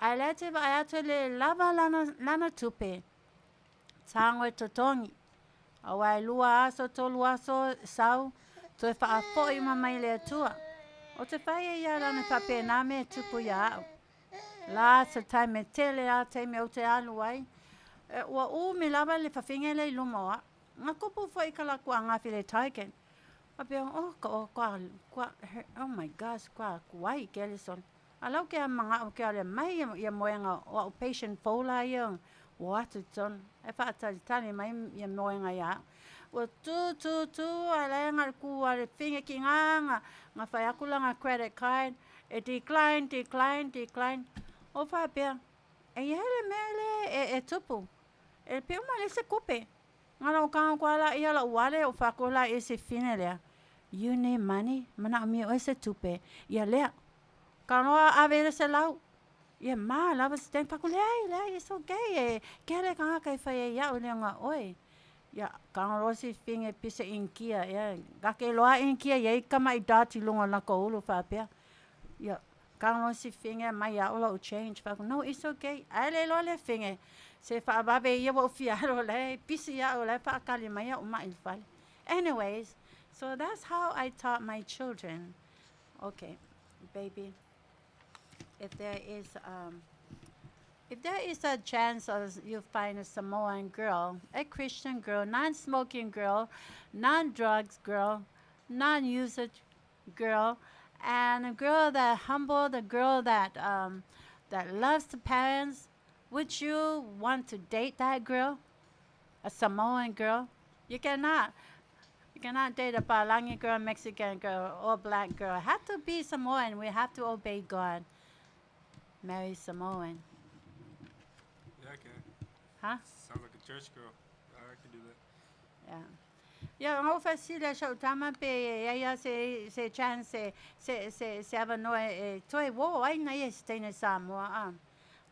ae la e te vaai atu e le lava lana, lana tupe, tago e totogi. Aua e lua aso, tolu aso sau, toe faafoʻi uma mai le Atua. O te fai e ia lana faapena mea e tupu iā au. Lā se taimi e tele a taimi ou te alu ai, e, ua umi lava le fafine lea i luma o au. Na tupu foi ka latou agafi le Tiger. Faapea, oh, ka, oh, kua, kua, oh my gosh, kua kuai kele sole. A lau ke a manaʻo ke ale mai ia moega o aʻu patient folder ia ua atu i totonu e faatalitali mai ia moega iā aʻu. Ua tū tū tū a lae nga le kū a le finge ki ngā nga nga whai aku la nga credit card e decline decline decline o faapea e i ai le mea le e e tupu e pei uma le se kupe nga lau kanga kua la ia lau wale o whaku la i se fine lea you need money manaʻo mia oe se tupe ia lea Ka noa ave le selau, ia ma lava se taimi paku, leai, leai, it's okay, e kele kangaka e fai ai iaʻu le ona oe. Ia, ka loa si finge pisa inkia, ia, kake loa inkia iai kamaʻi dati lunga lako ulu faapea. Ia, ka loa si finge mai iaʻu loʻu change, faku, no, it's okay, ae le loa le finge, se faavave ia ua ou fia alu la e pisi iaʻu la e faakali mai aʻu maʻi i le fale. Anyways, so that's how I taught my children. Okay, baby. If there is if there is a chance of you find a Samoan girl, a Christian girl, non-smoking girl, non-drugs girl, non-usage girl, and a girl that humble, the girl that that loves the parents, would you want to date that girl? A Samoan girl? You cannot. You cannot date a Palangi girl, Mexican girl, or black girl. Have to be Samoan. We have to obey God. Marry Samoan. Yeah, I can. Huh? Sounds like a church girl. I can do that. Yeah. Ia, ona ou faasili a sau tama pe e ai a se, se chance se, se, se, se avanoa e toe uō ai na ia se teine Samoa, a.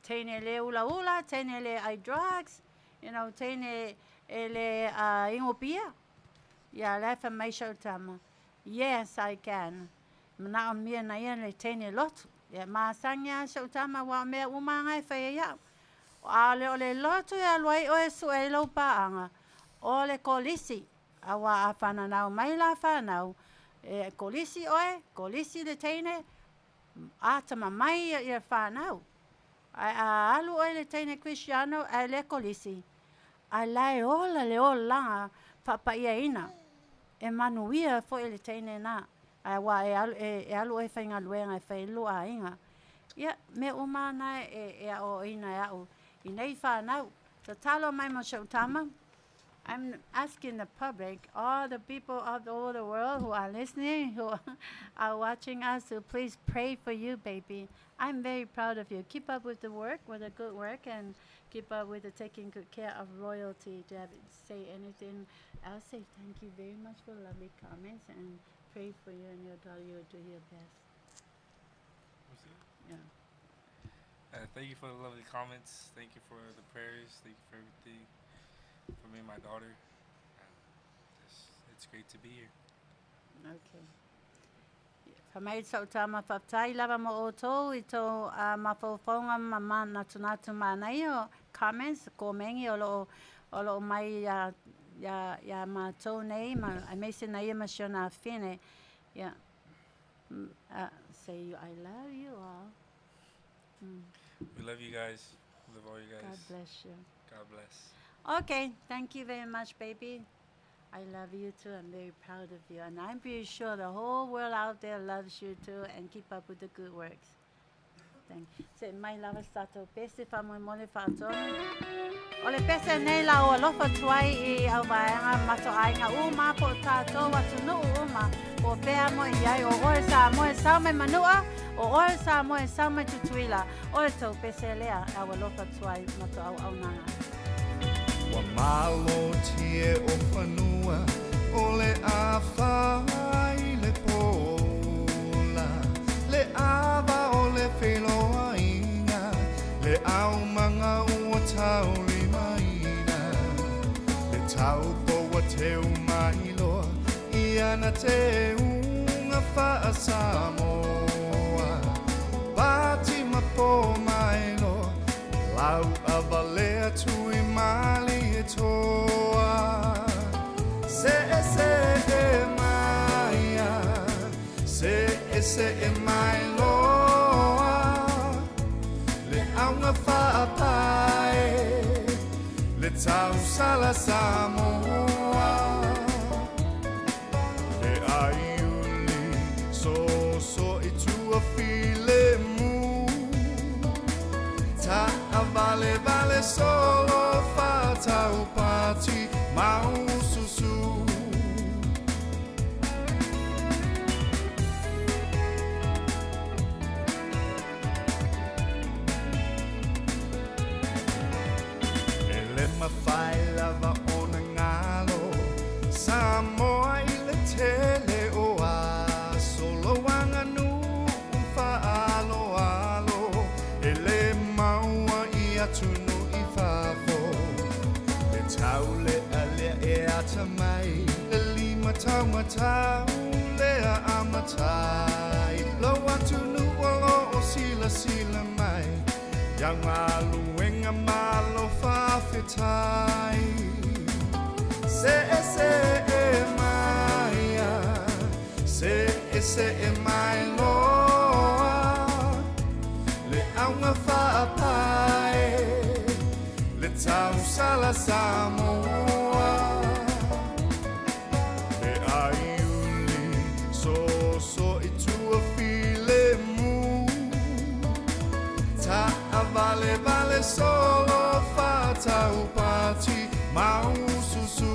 Teine le ulaula, teine le ai drugs, you know, teine e le uh, ingo pia. Ia, la e fai mai sau tama, yes, I can. Manaʻo mia na ia le teine lotu. Ia, masani a sau tama, ua o mea uma nga e fai ai iaʻu. ʻAʻole o le lotu e alu ai ʻoe e suʻe ai lou pāʻaga, ʻo le kolisi, auā a whananau mai la whanau, e kolisi ʻoe, kolisi le teine, a tamamai ia whanau. Ae a alu ʻoe i le teine Kristiano ae le kolisi, Ae la e ola le olaga faapa'iaina, e manuia fo'i le teine na, ae ua e alu e alu oe e faigaluega e fai ai lou aiga. Ia, mea uma lava na e aoaoina e a'u i nei fanau. Tatalo mai mo si o'u tama. I'm asking the public, all the people of all the world who are listening, who are watching us, to please pray for you, baby. I'm very proud of you. Keep up with the work, with the good work, and keep up with the taking good care of royalty. Do you have to say anything else? Say thank you very much for lovely comments and pray for you and your daughter. You'll do your best. What's it? Yeah. Thank you for the lovely comments. Thank you for the prayers. Thank you for everything for me and my daughter. And it's great to be here. Okay. Fai mai so'u tama faafetai lava mo outou i tou mafaufauga ma manatunatu manaia o comments, komeni o loo o loo mai iā iā iā matou nei ma aemaise na ia ma si ona afine. Ia say I love you all. We love you guys. We love all you guys. God bless you. God bless. Okay, thank you very much, baby. I love you too. I'm very proud of you. And I'm pretty sure the whole world out there loves you too and keep up with the good works. Thank you. Se mai lava se tatou pese faamolemole faatonu. O le pese nei la o alofa tuai i au vaega matoaiga uma po o tatou atunuu uma po o fea mo i ai o oe Samoa e sao mai Manua, o oe Samoa e sao mai Tutuila, o le tou pese lea e au alofa tuai ma to auaunaga. Ua malotie o fanua o le ʻāwhā i le pola, le ʻawa o le feiloaiga, le aumaga ua taulimaina, le taupou ua teu mai loa i ana teuga faa-Samoa. Pati ma po mai loa, lau avalea tui malie toa. Se se e maia, se e se e mai loa, le auga faapae, le tausala Samoa. Le aiuli soso i tua filemu, taavalevale solo faataupati maususu. E le mafai lava ona galo Samoa i le tele o aso, lou aganuu faaaloalo e le maua i atunuu i fafo. Le taulealea e atamai, le lima taumatau lea amatai, lou atunuu o loo silasila mai, iau galuega malo faafetai. Se e se e maia, se e se e mai loa, le auga faapae, le tausala Samoa. Le aiuli soso i tua filemu, taavalevale solo faataupati maususu.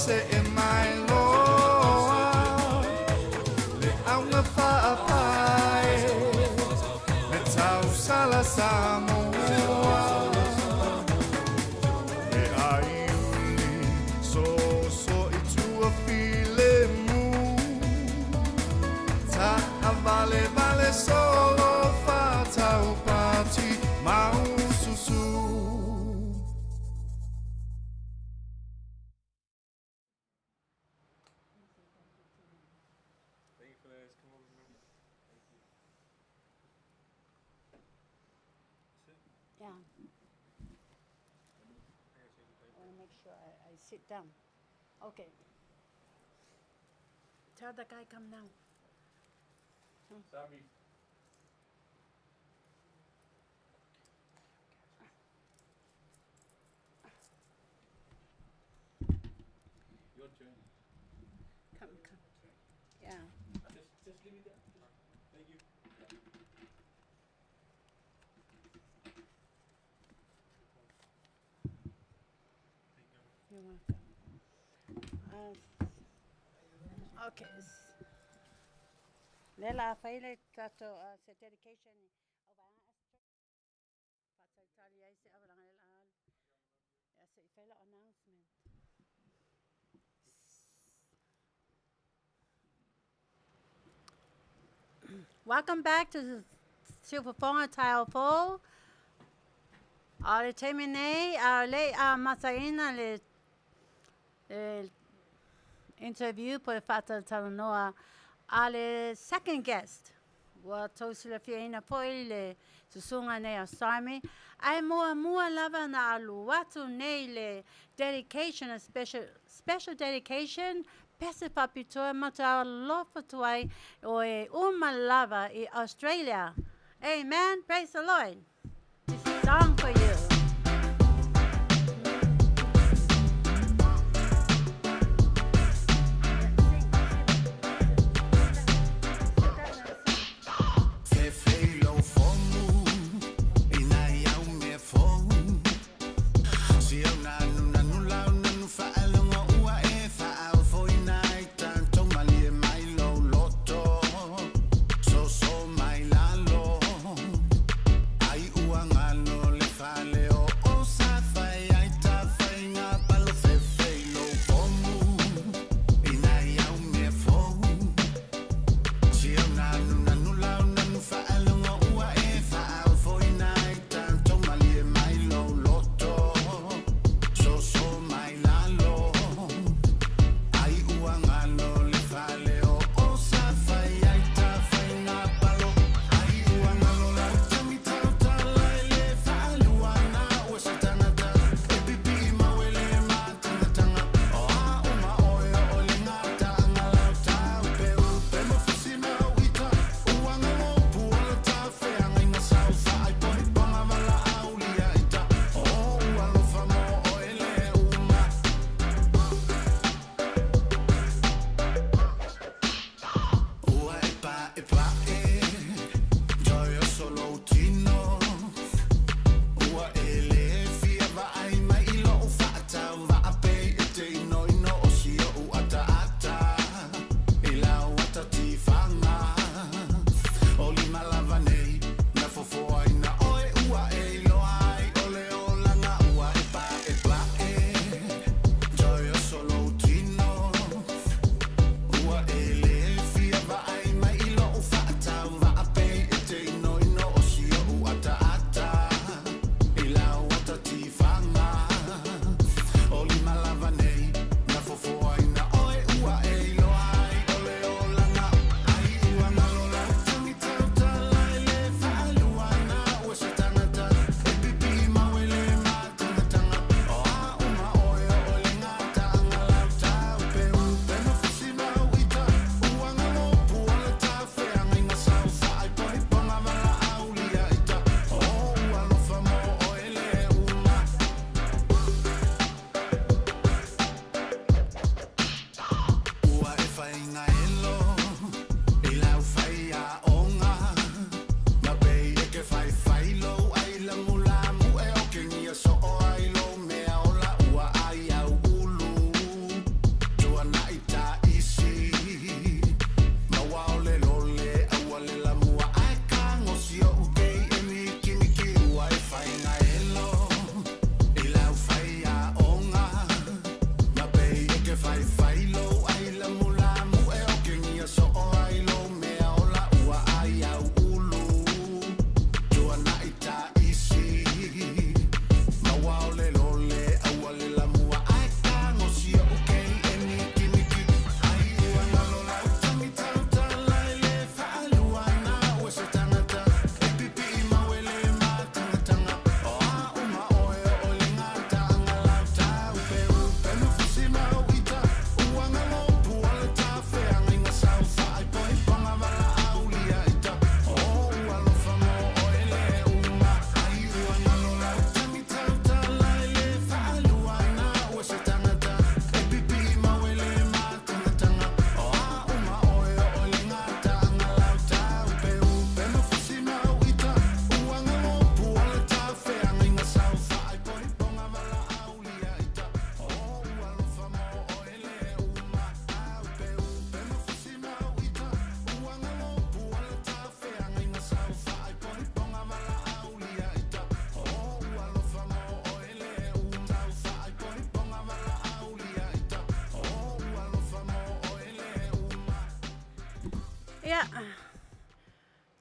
see mai loa le auga faapae le tausala Samoa. E aiuli soso i tua filemu Taʻavalevale solo faataupati maususu. Thank you for letting us come over, man. Thank you. That's it. Yeah. I gotta change the I diaper. want to make sure I sit down. Okay. Tell the guy come now. Sami. Your turn. Come, come. Yeah. Just leave it there. Thank you. Thank you. You're welcome. Okay. Le la fai le tatou se dedication o vaega faatalitali ai se avalaga le la alu. Ia se i fai lau announcement. Welcome back to the Siufofoga Taeao Fou. O le taimi nei, a o le i amataina le le interview po o le faatalatalanoa a le second guest. Ua tou silafiaina foi le susuga nei a Sarmi, ae muamua lava na alu atu nei le dedication, a special, special dedication, pese faapitoa matou alofa atu ai o e uma lava i Australia. Amen. Praise the Lord. This song for you. Fefei lou fomu ina iau mea fou Si au nanu nanu lau nanu faalogo ua e faaofoina ai tatou malie mai lou loto soso mai lalo ai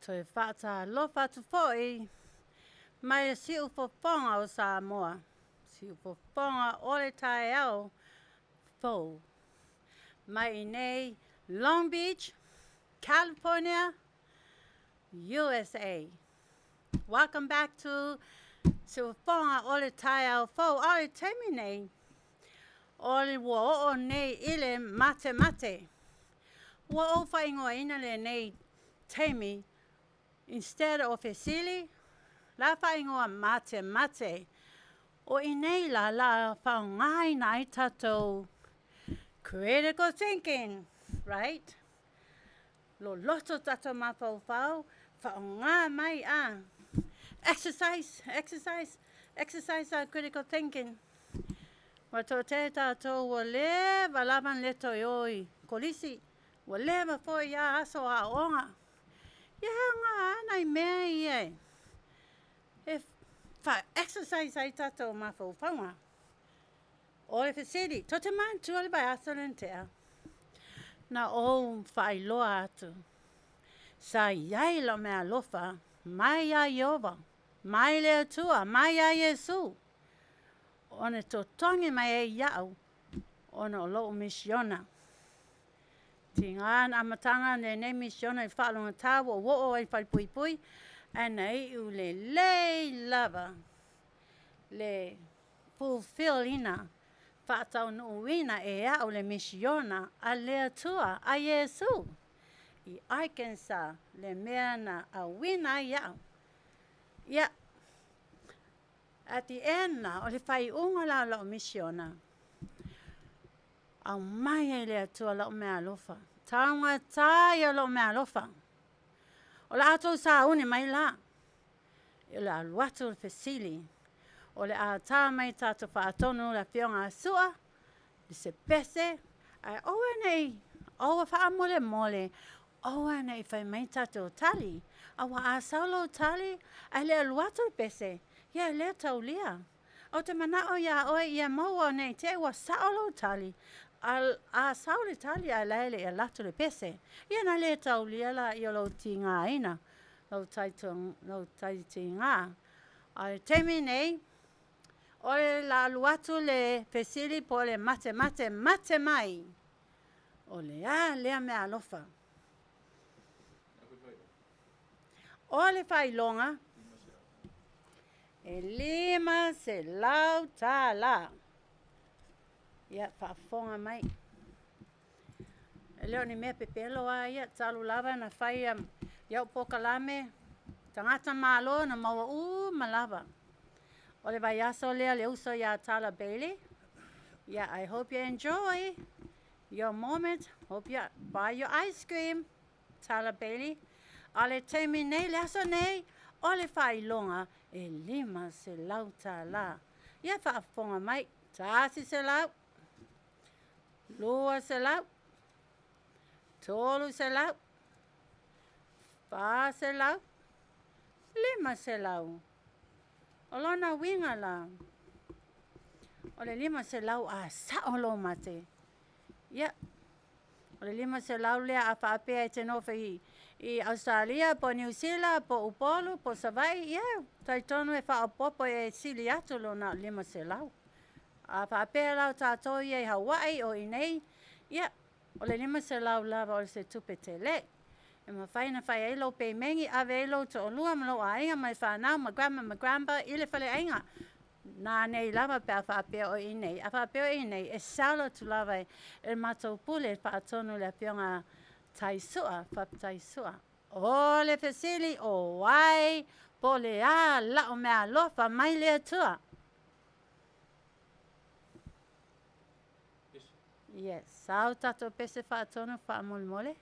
Toe faatalofa atu foi mai le siufofoga o Samoa, siufofoga o le taeao fou. Mai i nei Long Beach, California, USA. Welcome back to Siufofoga o le taeao fou. A o le taimi nei, o le ua oo nei i le matemate. Ua ou faaigoaina lenei taimi instead o fesili, la faaigoa matemate. O i nei la la faaaogaina ai tatou critical thinking, right? Loloto tatou mafaufau, faaaoga mai a exercise, exercise, exercise our critical thinking. Ua toatele tatou ua leva lava ona le toe o i kolisi, ua leva foi ia aso o aoaoga. Ia e aoga lava nai mea ia e faa-exercise ai tatou mafaufauga. O le fesili, tou te manatua le vaiaso lea na tea? Na ou faailoa atu, sa i ai lau meaalofa mai ia Ieova, mai le Atua, mai ia Iesu, ona totogi mai ai iaʻu ona o loʻu misiona. Tiga na amataga lenei misiona i le faalogogata ua ou oo ai i le falepuipui, ae na iu lelei lava le fulfill ina, faataunuuina e au le misiona a le Atua, a Iesu i Arkansas, le mea na auina ai au. Ia, at the end la, o le faaiuga la o lau misiona, aumai ai le Atua lau meaalofa, taugata ia o lou meaalofa. O le a tou sauni mai la, o le a alu atu le fesili, o le a ta mai tatou faatonu le afioga a Sua, i se pese, ae aua nei, aua faamolemole, aua nei fai mai tatou tali. Aua a sau lou tali, ae le alu atu le pese, ia e le taulia. Ou te manao iā oe ia maua nei te i ua sao lou tali, a, a sau le tali ae la e le i alu atu le pese, ia na le taulia laia o lou tigaina, lou lou taitiga. A o le taimi nei, o le la alu atu le fesili po o le matemate mate mai, o le a lea meaalofa? O le faailoga e $500. Ia, faafofoga mai. E le o ni mea pepelo lava ia, talu lava na fai ia'u polokalame, tagata Malo na maua uma lava. O le vaiaso lea le uso iā Tyler Bailey. Yeah, I hope you enjoy your moment. Hope you buy your ice cream, Tyler Bailey. A o le taimi nei, le aso nei, o le faailoga e $500. Ia faafofoga mai, 100, 200, 300, 400, 500. O lona uiga la, o le 500 a sao lou mate. Ia, o le 500 lea a faapea e te nofo i, i Australia po o Niu Sila po o Upolu po o Savaii, ia, talitonu e faaopoopo e sili atu lona 500. A faapea la o tatou ia i Hawaii o i inei, ia, o le 500 lava o se tupe tele. E mafai ona fai ai lou pemegi, ave ai lou toalua ma lou aiga ma le fanau ma grandma ma grandpa i le faleaiga. Nanei lava pe a faapea o i inei. A faapea o i inei, e salo atu lava e le matou pule e faatonu le Afioga Taisua, Faafetai Sua. O le fesili, o ai po o le a la'u meaalofa mai le Atua? Yes, sau tatou pese faatonu faamolemole.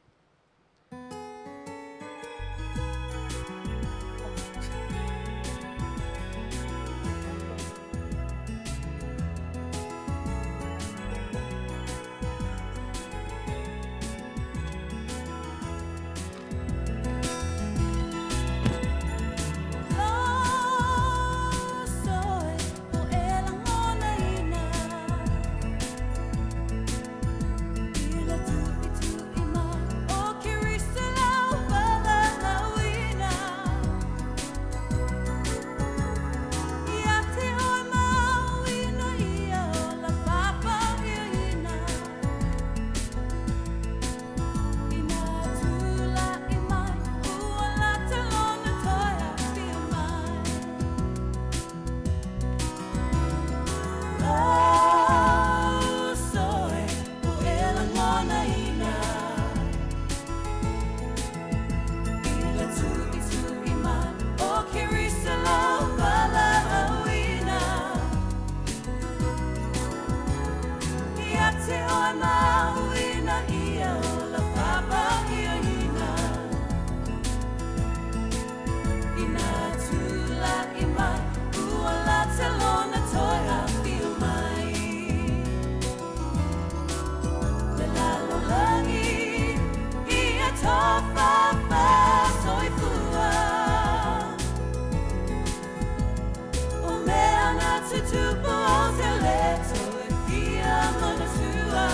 tutupu o te leto e fia manatua.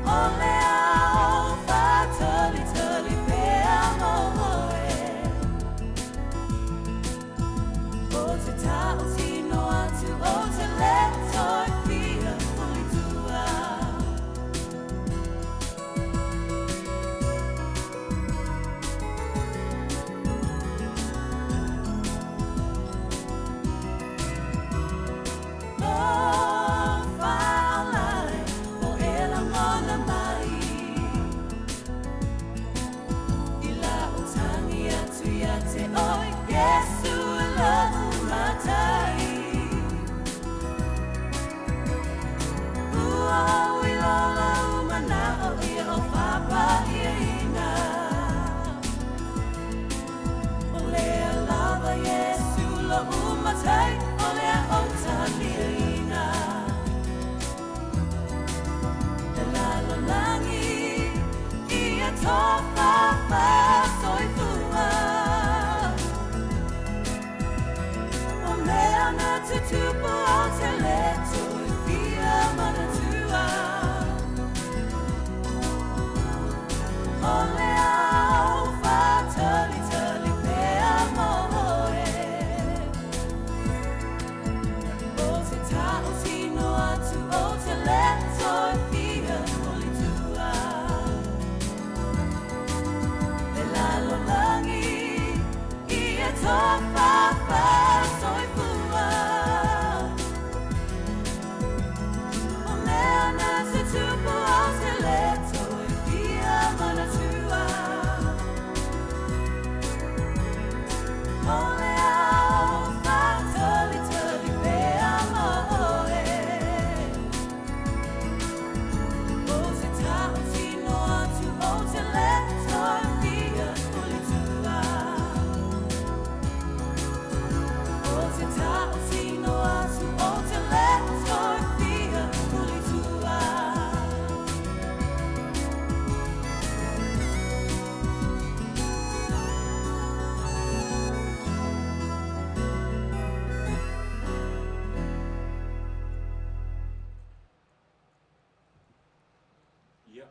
O le ao whātalitali pea mō oe. O te taotino atu o te leto e fia pulitua. Lo whaolai o e langona mai. I la o tangi atu ia te oi, Yesu lau matai. Ua ui lola umana o ia o papa ia ina. O lea lava Yesu lo umatai, o lea o talia ina. Le lalolangi, ia tofa fa soifua. O mea na tutupu o te leto e fia manatua. O le ao whātalitali pea mō oe. O te taotino atu o te leto e fia pulitua. Le lalolangi, ia tofa fa soifua. O mea na tutupu o te leto e fia manatua. O le ao whātalitali pea mō oe. O te taotino atu o te leto e fia pulitua. O te taotino atu o te leto e fia pulitua. Ia.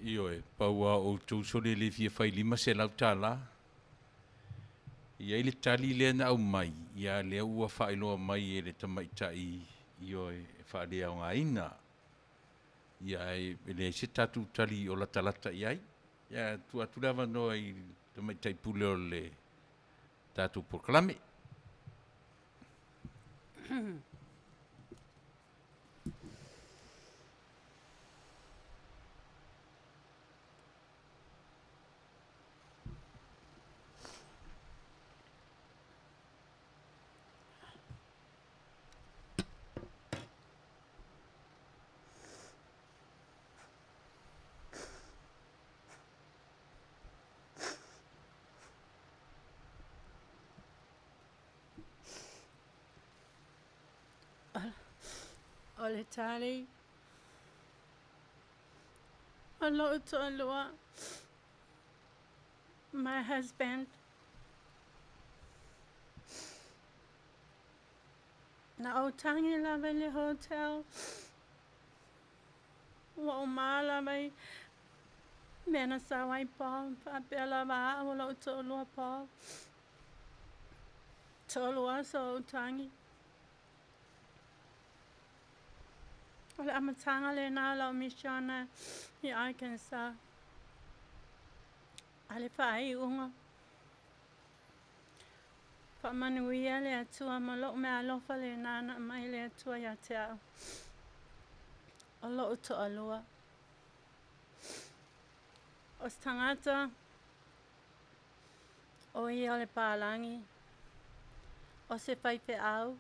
Ioe, pau a outou sole le fia fai $500. Ia i le tali lea na aumai, ia lea ua faailoa mai e le tamaitai, ioe, e faaleaogaina. Ia e leai se tatou tali o latalata i ai. Ia tuu atu le avanoa i le tamaitai pule o le tatou polokalame. O le tali o lo'u to'alua, my husband. Na ou tagi lava i le hotel. Ua ou ma lava i mea na sau ai Paul. Faapea lava a'u o lo'u to'alua Paul. Tolu aso o ou tagi. O le amataga lenā o lau misiona i Arkansas. A le faaiuga. Faamanuia le Atua ma lo'u meaalofa lenā na aumai le Atua ia te a'u. O lo'u to'alua. O se tagata o ia o le palagi. O se faifeau.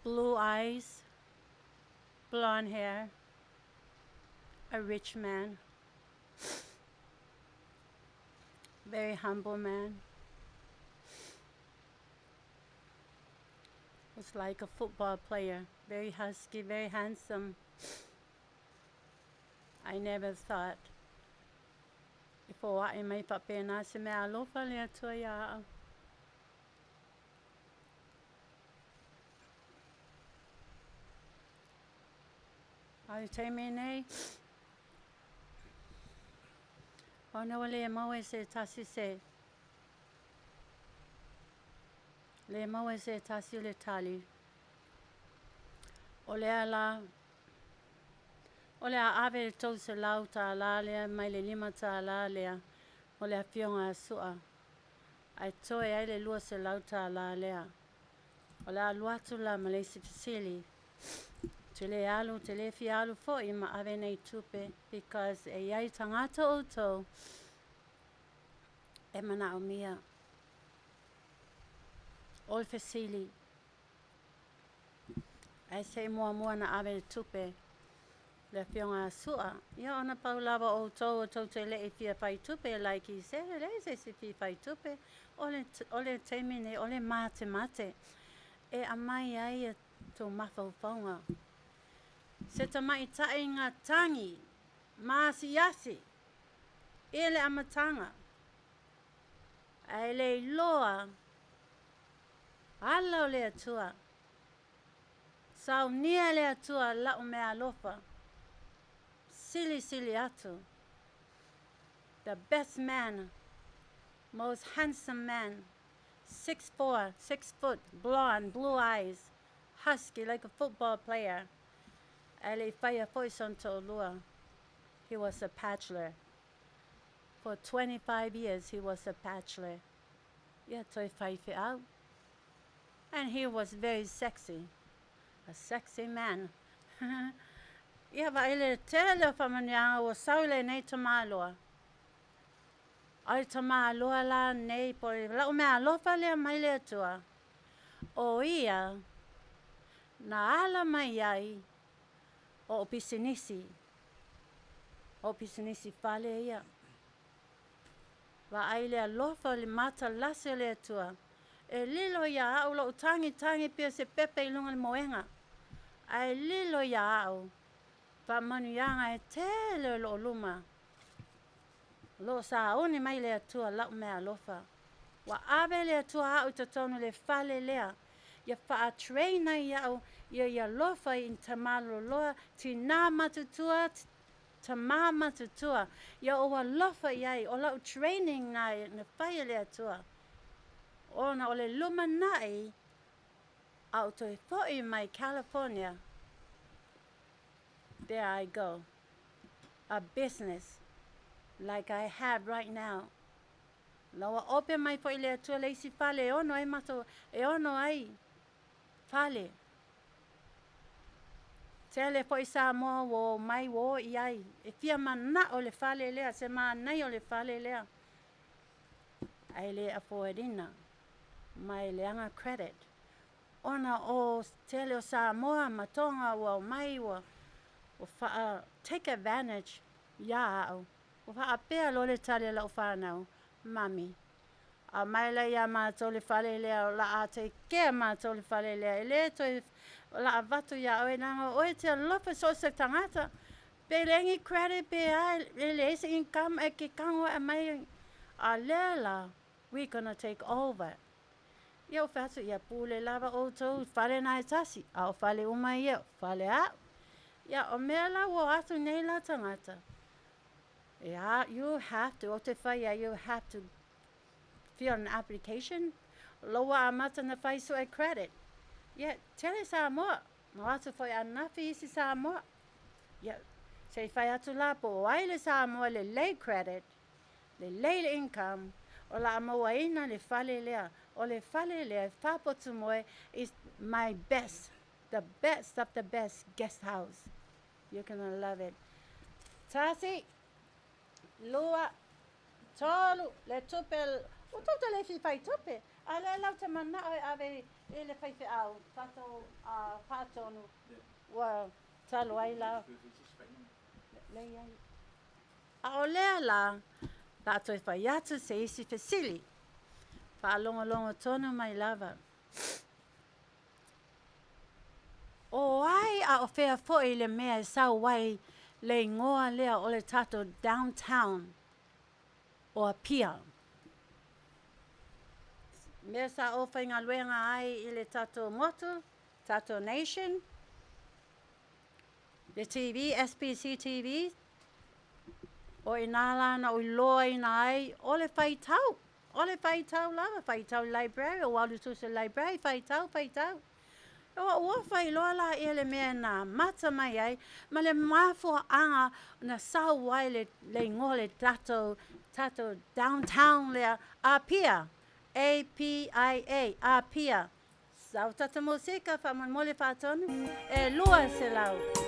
Blue eyes, blonde hair, a rich man. Very humble man. Was like a football player, very husky, very handsome. I never thought if foaʻi mai faapena se mea alofa le Atua iā aʻu. A i le taimi nei, ona ua le maua i se tasi se le maua i se tasi o le tali. O lea la, o le a ave le 300 tālā lea mai le 5 tālā lea mo le afioga a Su'a, ae toe ai le 200 tālā lea. O le a alu atu la ma le isi fesili. Ou te le alu, ou te le fia alu foi ma ave nei tupe because e i ai tagata outou e manaomia. O le fesili, ae se i muamua na ave le tupe le afioga a Su'a, ia ona pau lava o outou o tou te le i fia fai tupe like he said, e leai se isi fia fai tupe, o le, o le taimi nei o le matemate e aumai ai a tou mafaufauga. Se tamaitaiga tagi maasiasi i le amataga, ae le iloa ala o le Atua. Saunia le Atua la'u meaalofa, silisili atu. The best man, most handsome man, 6'4", 6 foot, blonde, blue eyes, husky like a football player. Ae le i faia foi sona to'alua. He was a bachelor. For 25 years he was a bachelor. Ia toe faifeau. And he was very sexy. A sexy man. Ia vaai le tele o faamanuiaga ua sau i lenei tamāloa. A o le tamāloa la nei po o la'u mea alofa lea mai le Atua, ʻo ia na ala mai ai oʻu pisinisi, oʻu pisinisi fale ia. Vaai le alofa o le matalasi o le Atua, e lilo iā aʻu loʻu tagitagi pea se pepe i luga o le moega, a e lilo iā aʻu faamanuiaga e tele o loʻu luma. O lo o sauni mai le Atua la'u mea alofa. Ua ave le Atua a'u i totonu i le fale lea, ia faa-train ai iaʻu ia i alofa i tamaloloa, tinā matutua, tamā matutua, ia ou alofa i ai, o la'u training na na fai e le Atua. Ona o le lumanaʻi a'u toe foʻi mai California, there I go. A business like I have right now. La ua ope mai foi le Atua le isi fale e ono ai matou, e ono ai fale. Tele foi Samoa ua o mai ua o i ai, e fia manao le fale lea, se manaia o le fale lea. Ae le afford-ina mai leaga credit. Ona o tele o Samoa ma Tonga ua o mai ua faa take advantage iā aʻu. Ua faapea loa le tali a la'u fanau, Mami, aumai la iā matou le fale lea, o la a take care matou le fale lea, e le toe o la avatu iā oe leaga o oe e te alofa so o se tagata, pe leai ni credit pe a, e leai se income e ke kago e aumai, a lea la, we gonna take over. Ia ou fai atu, ia pule lava ʻoutou i fale na e tasi, a o fale uma ia, o fale aʻu. Ia, o mea la ua o atu nei la tagata, ia, you have to, o te fai ia, you have to fill an application, lo ua amata na fai sue credit. Ia, tele Samoa, na o atu foi anafi isi Samoa. Ia, se i fai atu la po o ai le Samoa lelei credit, Lelei le income, o la a mauaina le fale lea. O le fale lea e Faapotumoe is my best, the best of the best guest house. You're gonna love it. Tasi, lua, tolu, le tupe, ua tou te le fia fai tupe, a lea lau te manao e ave i le faifeau, tatou faatonu, ua talu ai la. Leai. A o lea la, la a toe fai atu se isi fesili. Faalogologo tonu mai lava. O ai a o fea foi le mea e sau ai le igoa lea o le tatou downtown? o Apia. Mea sa ou faigaluega ai i le tatou motu, tatou nation, le TV, SBC TV, o i inā la na ou iloaina ai o le faitau, o le faitau lava, faitau i le library, ou alu susu i le library, faitau, faitau. Ua ua faailoa laia le mea na amata mai ai ma le mafuaaga na sau ai le le igoa o le tatou tatou downtown lea Apia, A-P-I-A, Apia. Sau tatou musika faamolemole faatonu e 200.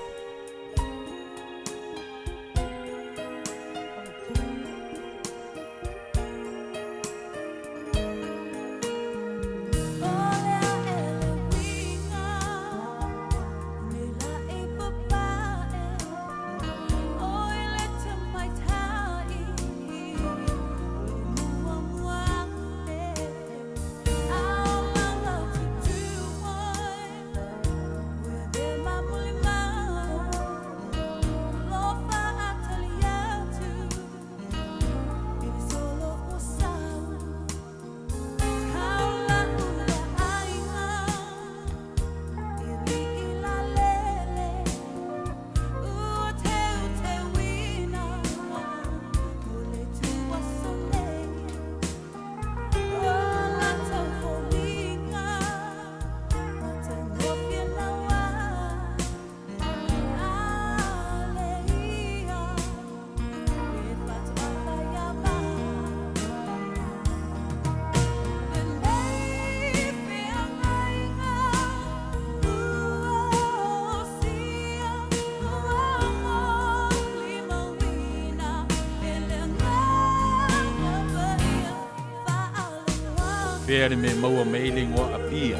O fea le mea e maua mai ai le igoa Apia?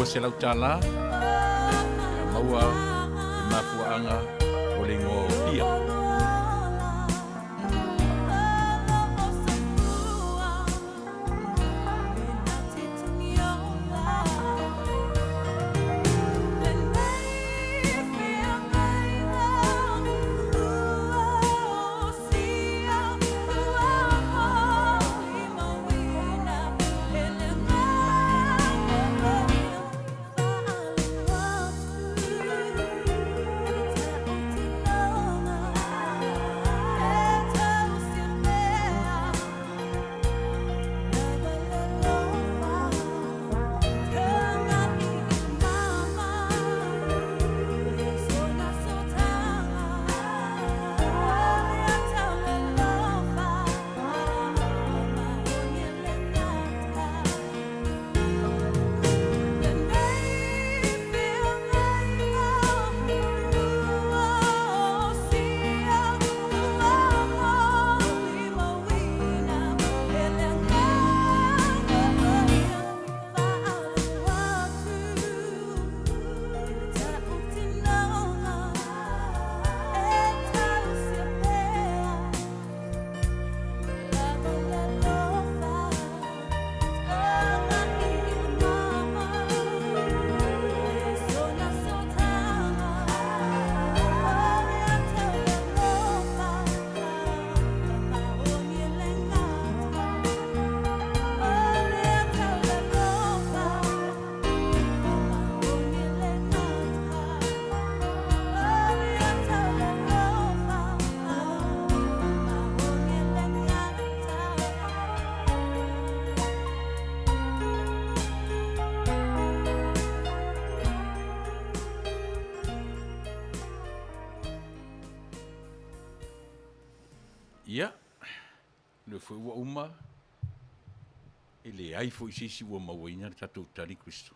$200 e maua le mafuaaga o le igoa o Apia. Ia, lea foi ua uma, e leai foi se isi ua mauaina le tatou tali Crystal.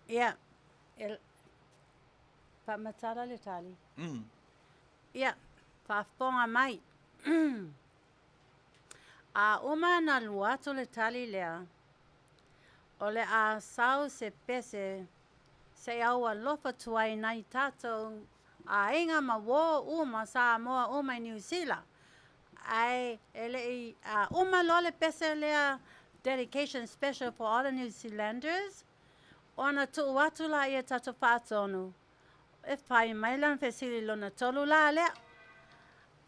Ia, e faamatala le tali. Ia, faafofoga mai. A uma ona alu atu le tali lea, o le a sau se pese se i aualofa atu ai i nai tatou aiga ma uō uma Samoa uma i Niu Sila. Ae e le i a uma loa le pese lea dedication special for all the New Zealanders, ona tuu atu lea i tatou faatonu e fai mai lana fesili lona tolu la lea.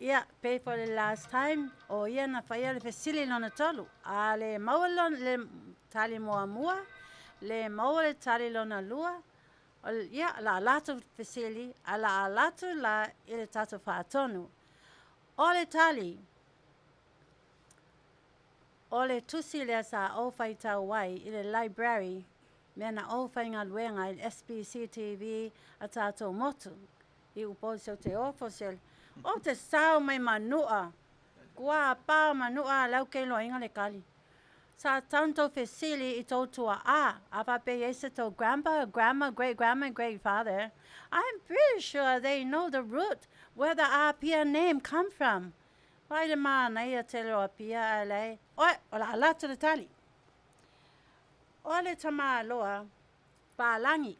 Ia, pei for the last time, o ia na faia le fesili lona tolu. A le maua le tali muamua, le maua le tali lona lua, ia, la latou fesili, a la alu atu la i le tatou faatonu. O le tali, o le tusi lea sa ou faitau ai i le library, mea na ou faigaluega i le SBC TV a tatou motu. I Upolu se te ofo se o te sao mai Manua, kua pa Manua lau ke loinga le kali. Sa tanto fesili i tō tua'a, a faapea i se tō grandpa, grandma, great grandma, great father. I'm pretty sure they know the root where the Apia name come from. Vai le mana ia te loa pia a lei. Oi, o la ala atu le tali. O le tamāloa, Pālagi.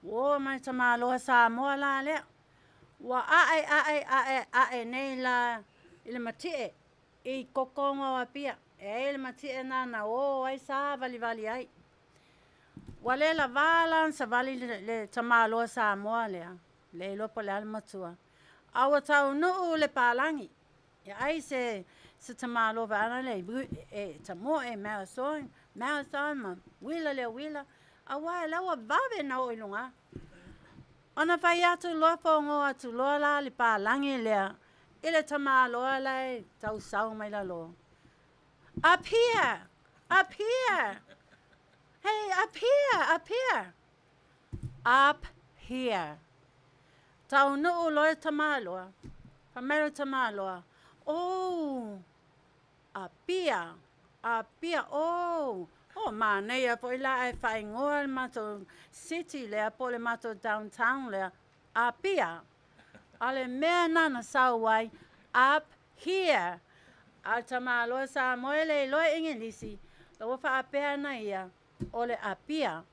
Ua mai tamāloa Samoa la lea. Ua a'e a'e a'e a'e nei la i le mati'e i kokoga o Apia. E ai le mati'e nana o ai sa valivali ai. Ua le lavā la ona savali le tamāloa Samoa lea, le iloa po o le a le matua. A ua taunuu le palagi, ia ai se tamāloa vaeana le e tamoe marathon, marathon ma uila lea uila, auā e la ua vave ona oo i luga. Ona fai atu loa fogo atu loa la le palagi lea i le tamāloa la e tausau mai lalo. Up here! Up here! Hey, up here! Up here! Up here. Taunuu loa le tamāloa. Fai mai le tamāloa, Oh, Apia, Apia, oh, oh, manaia foi la ae faaigoa le matou city lea po o le matou downtown lea, Apia. A o le mea lena na sau ai, up here. A o le tamāloa Samoa e le iloa Igilisi, la ua faapea ana ia, o le Apia.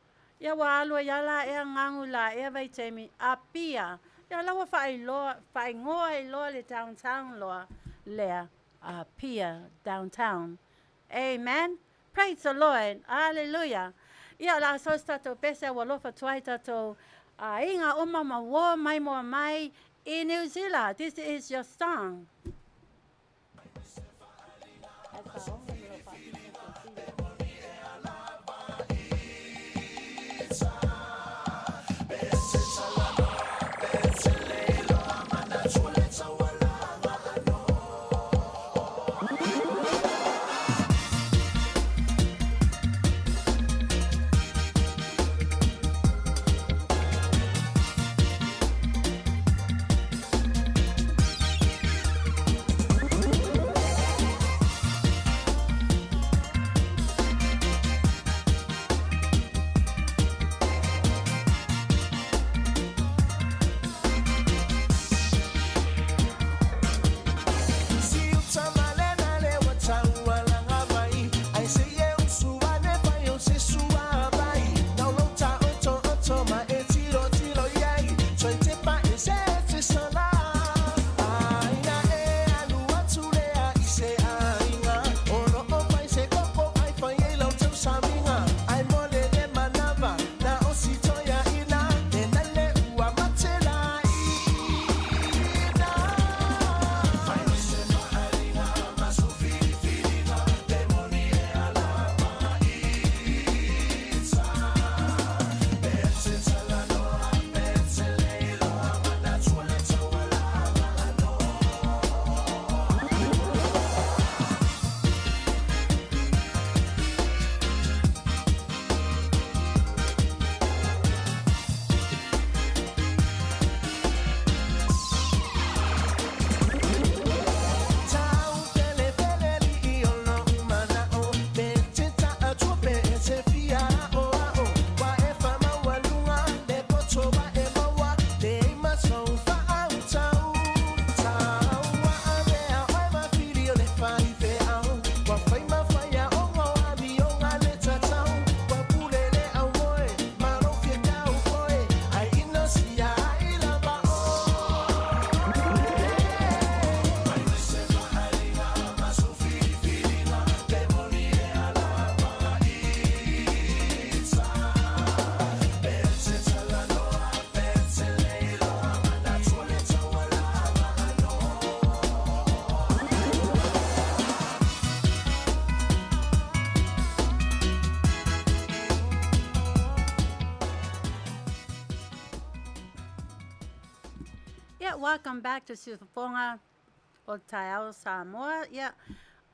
Ia ua alu ai lava la ea gagu la ea vaitaimi, Apia. Ia la ua faailoa, faaigoa ai loa le downtown loa lea, Apia downtown. Amen. Praise the Lord. Hallelujah. Ia, o le a sau se tatou pese ua alofa atu ai tatou aiga uma ma uō mai moa mai i New Zealand. This is your song. Yeah, welcome back to Siufofoga o Taeao Samoa. Yeah,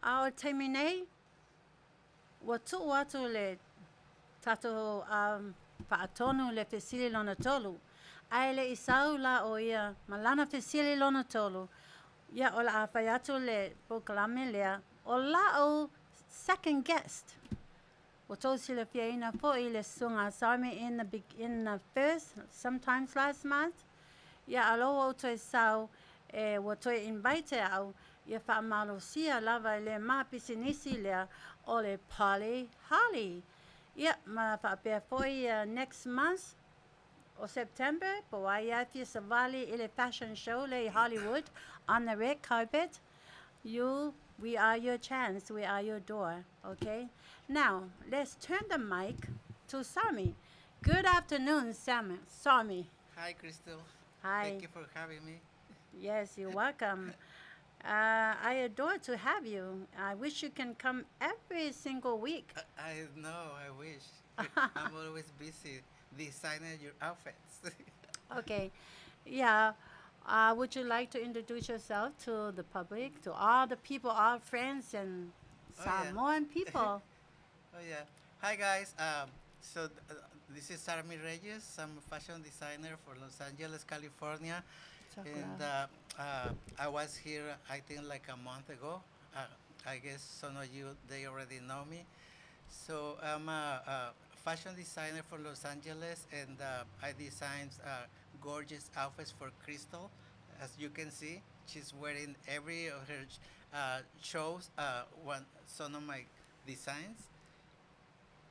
a o le taimi nei, ua tuu atu le tatou um, faatonu le fesili lona tolu. Ae le i sau la o ia ma lana fesili lona tolu, ia o le a fai atu le polokalame lea, o la'u second guest. Ua tou silafiaina foi le Susuga a Sarmi in the, in the first, sometimes last month, ia a lo ua ou toe sau, e ua toe invite au, ia faamalosia lava i le ma pisinisi lea o le Poly Holly. Ia, ma faapea foi ia next month, o September, po o ai ia e fia savali i le fashion show lea i Hollywood on the red carpet, you, we are your chance, we are your door, okay? Now, let's turn the mic to Sami. Good afternoon, Sami. Sami. Hi, Crystal. Hi. Thank you for having me. Yes, you're welcome. I adore to have you. I wish you can come every single week. I know, I wish. I'm always busy designing your outfits. Okay. Yeah. Would you like to introduce yourself to the public, to all the people, all friends and Oh, yeah. Samoan people? Oh, yeah. Hi, guys. This is Sarmi Reyes. I'm a fashion designer for Los Angeles, California. And I was here, I think, like a month ago. I guess some of you, they already know me. So I'm a fashion designer for Los Angeles, and I designed gorgeous outfits for Crystal. As you can see, she's wearing every of her shows, some of my designs.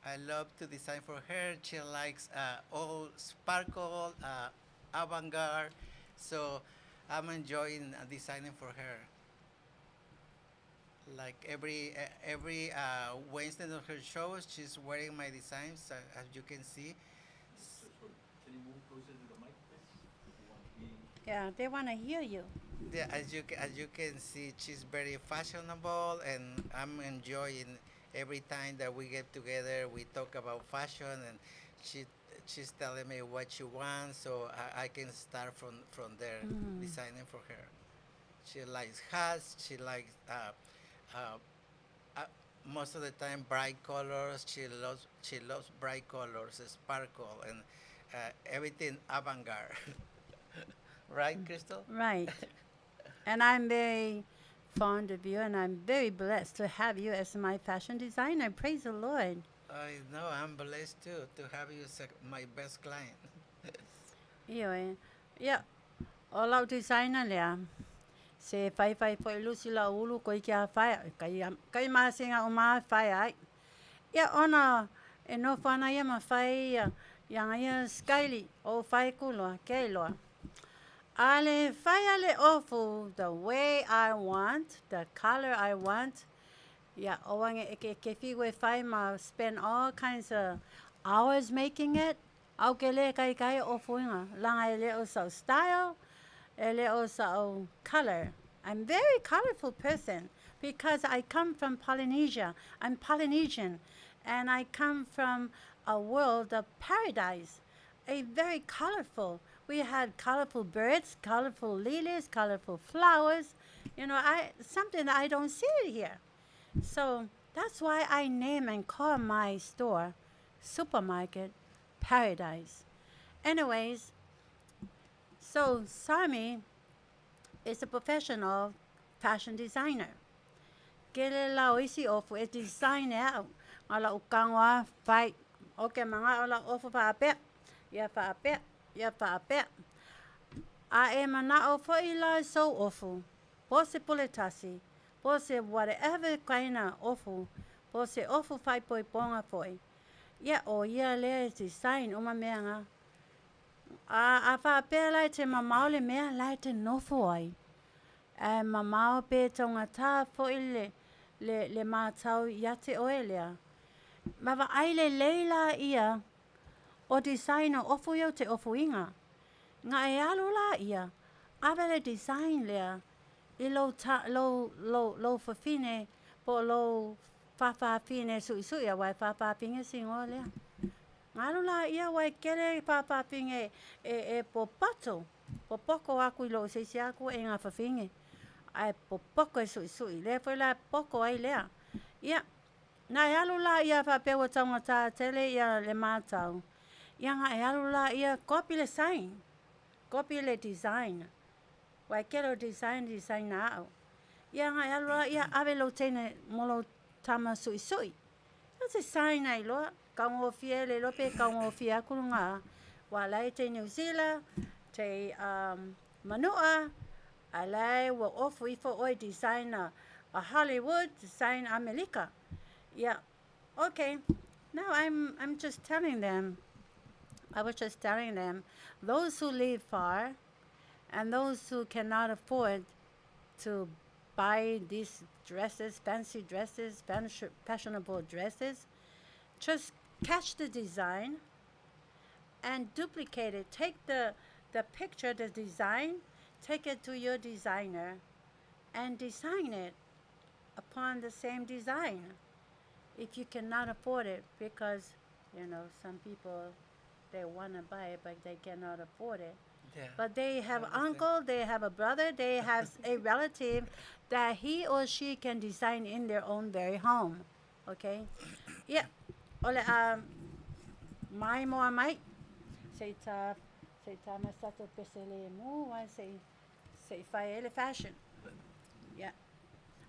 I love to design for her. She likes all sparkle, avant-garde. So I'm enjoying designing for her. Like every Wednesday of her shows, she's wearing my designs, as you can see. Can you move closer to the mic, please? You want to be Yeah, they want to hear you. Yeah, as you can see, she's very fashionable, and I'm enjoying every time that we get together. We talk about fashion, and she's telling me what she wants, so I can start from there designing for her. She likes hats. She likes most of the time bright colors. She loves bright colors, sparkle, and everything avant-garde. Right, Crystal? Right. And I'm very fond of you, and I'm very blessed to have you as my fashion designer. Praise the Lord. I know, I'm blessed too to have you as my best client. Ioe. Ia, o lau designer lea, se faifai fo'i lusi lau ulu ko ike a whaia, kai, kai masinga o maa whaia ai. Ia, ona e nofo ana ia ma whai ia, ia nga ia skyli o whai kuloa, kei loa. A le whaia le ofu, the way I want, the color I want, ia, o wange e ke, ke fiu e whai ma spend all kinds of hours making it, au ke le kai kai ofu inga, langa e le o sau style, e le o sau color. I'm very colorful person because I come from Polynesia. I'm Polynesian, and I come from a world of paradise, a very colorful. We had colorful birds, colorful lilies, colorful flowers. You know, I something that I don't see it here. So that's why I name and call my store Supermarket Paradise. Anyways, so Sami is a professional fashion designer. Kele lau isi ofu e design e au. Nga lau kangoa whai. Oke mga o lau ofu whaapea. Ia whaapea. Ia whaapea. A e mana o fo i la so ofu. Po se puletasi. Po se whatever kaina ofu. Po se ofu whai poi ponga foi. Ia o ia lea e design uma mea nga. A whaapea lai te mamao le mea lai te nofo ai. E mamao pe taunga tā foi le mātau ia te oe lea. Ma wa ai le leila ia o design o ofu iau te ofu inga. Nga e alu la ia, ave le design lea i lou, ta, lou fafine po lou whawhawhine sui sui a wai whawhawhine singo lea. Nga alu la ia wai kele whawhawhine e po pato. Popoko aku i lou se isi aku e ngā whawhinge. Ae popoko e suʻisuʻi. Lea foi la e poko ai lea. Ia, na e alu la ia faapea ua taugata tele ia le matau. Ia nga e alu la ia copy le sign. Copy le design. Ua e kele o design design na au. Ia nga e alu la ia ave lou teine mo lou tama suʻisuʻi. Ia se sign ai loa. Kaugofie le iloa pe kaugofie aku luga ua la e te New Zealand, te Manua, a la e ua ofu ifo ʻoe design a Hollywood, design Amelika. Yeah. Okay. Now I'm just telling them, I was just telling them, those who live far and those who cannot afford to buy these dresses, fancy dresses, fashionable dresses, just catch the design and duplicate it. Take the picture, the design, take it to your designer and design it upon the same design. If you cannot afford it, because, you know, some people, they want to buy it, but they cannot afford it. Yeah. But they have Understand. uncle, they have a brother, they have a relative that he or she can design in their own very home. Okay? Yeah. Ole, mai moa mai. Se ta, se ta masato pesele mu, wa se, se fai ele fashion. Yeah.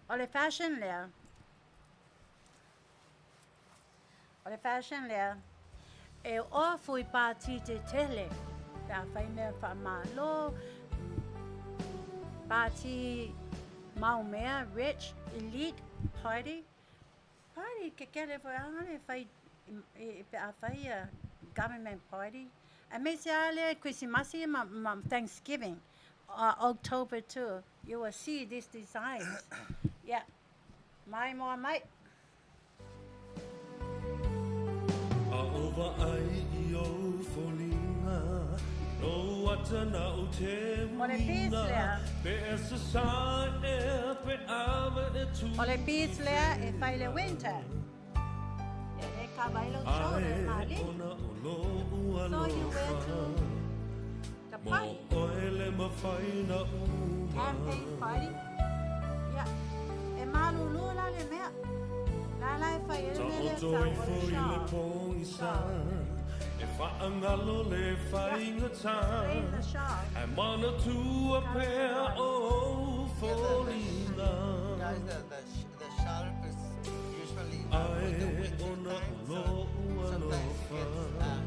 Ole fashion lea. Ole fashion lea. E o fui pa ti te tele. Pe a whai mea wha malo, party mau mea, rich, elite party. Party ke kele fo angare whai, e, pe a whai a government party. A me se ale Christmas ma Thanksgiving, October too. You will see these designs. Yeah. Mai moa mai. A ova ai i o folinga, no atana o te O le pis uina, lea. pe e sa sa e, pe ava e tu O le pis lea e fai le winter. E le ka vai lo shoulder, Ae mali. ona o lo ua So you wear lofa. to the Mo party. oe le mawhai na uma. Campaign party. Yeah. E malulu la le mea. La la e fai e le mea le Taoto tau i o le fo i le shawl. pō i sa. Shawl. E whaangalo le whaingata. Raise the shawl. Ai mana tua pea o folina. Guys, the shawl is usually with the Ae winter ona time, o so lo ua sometimes lofa.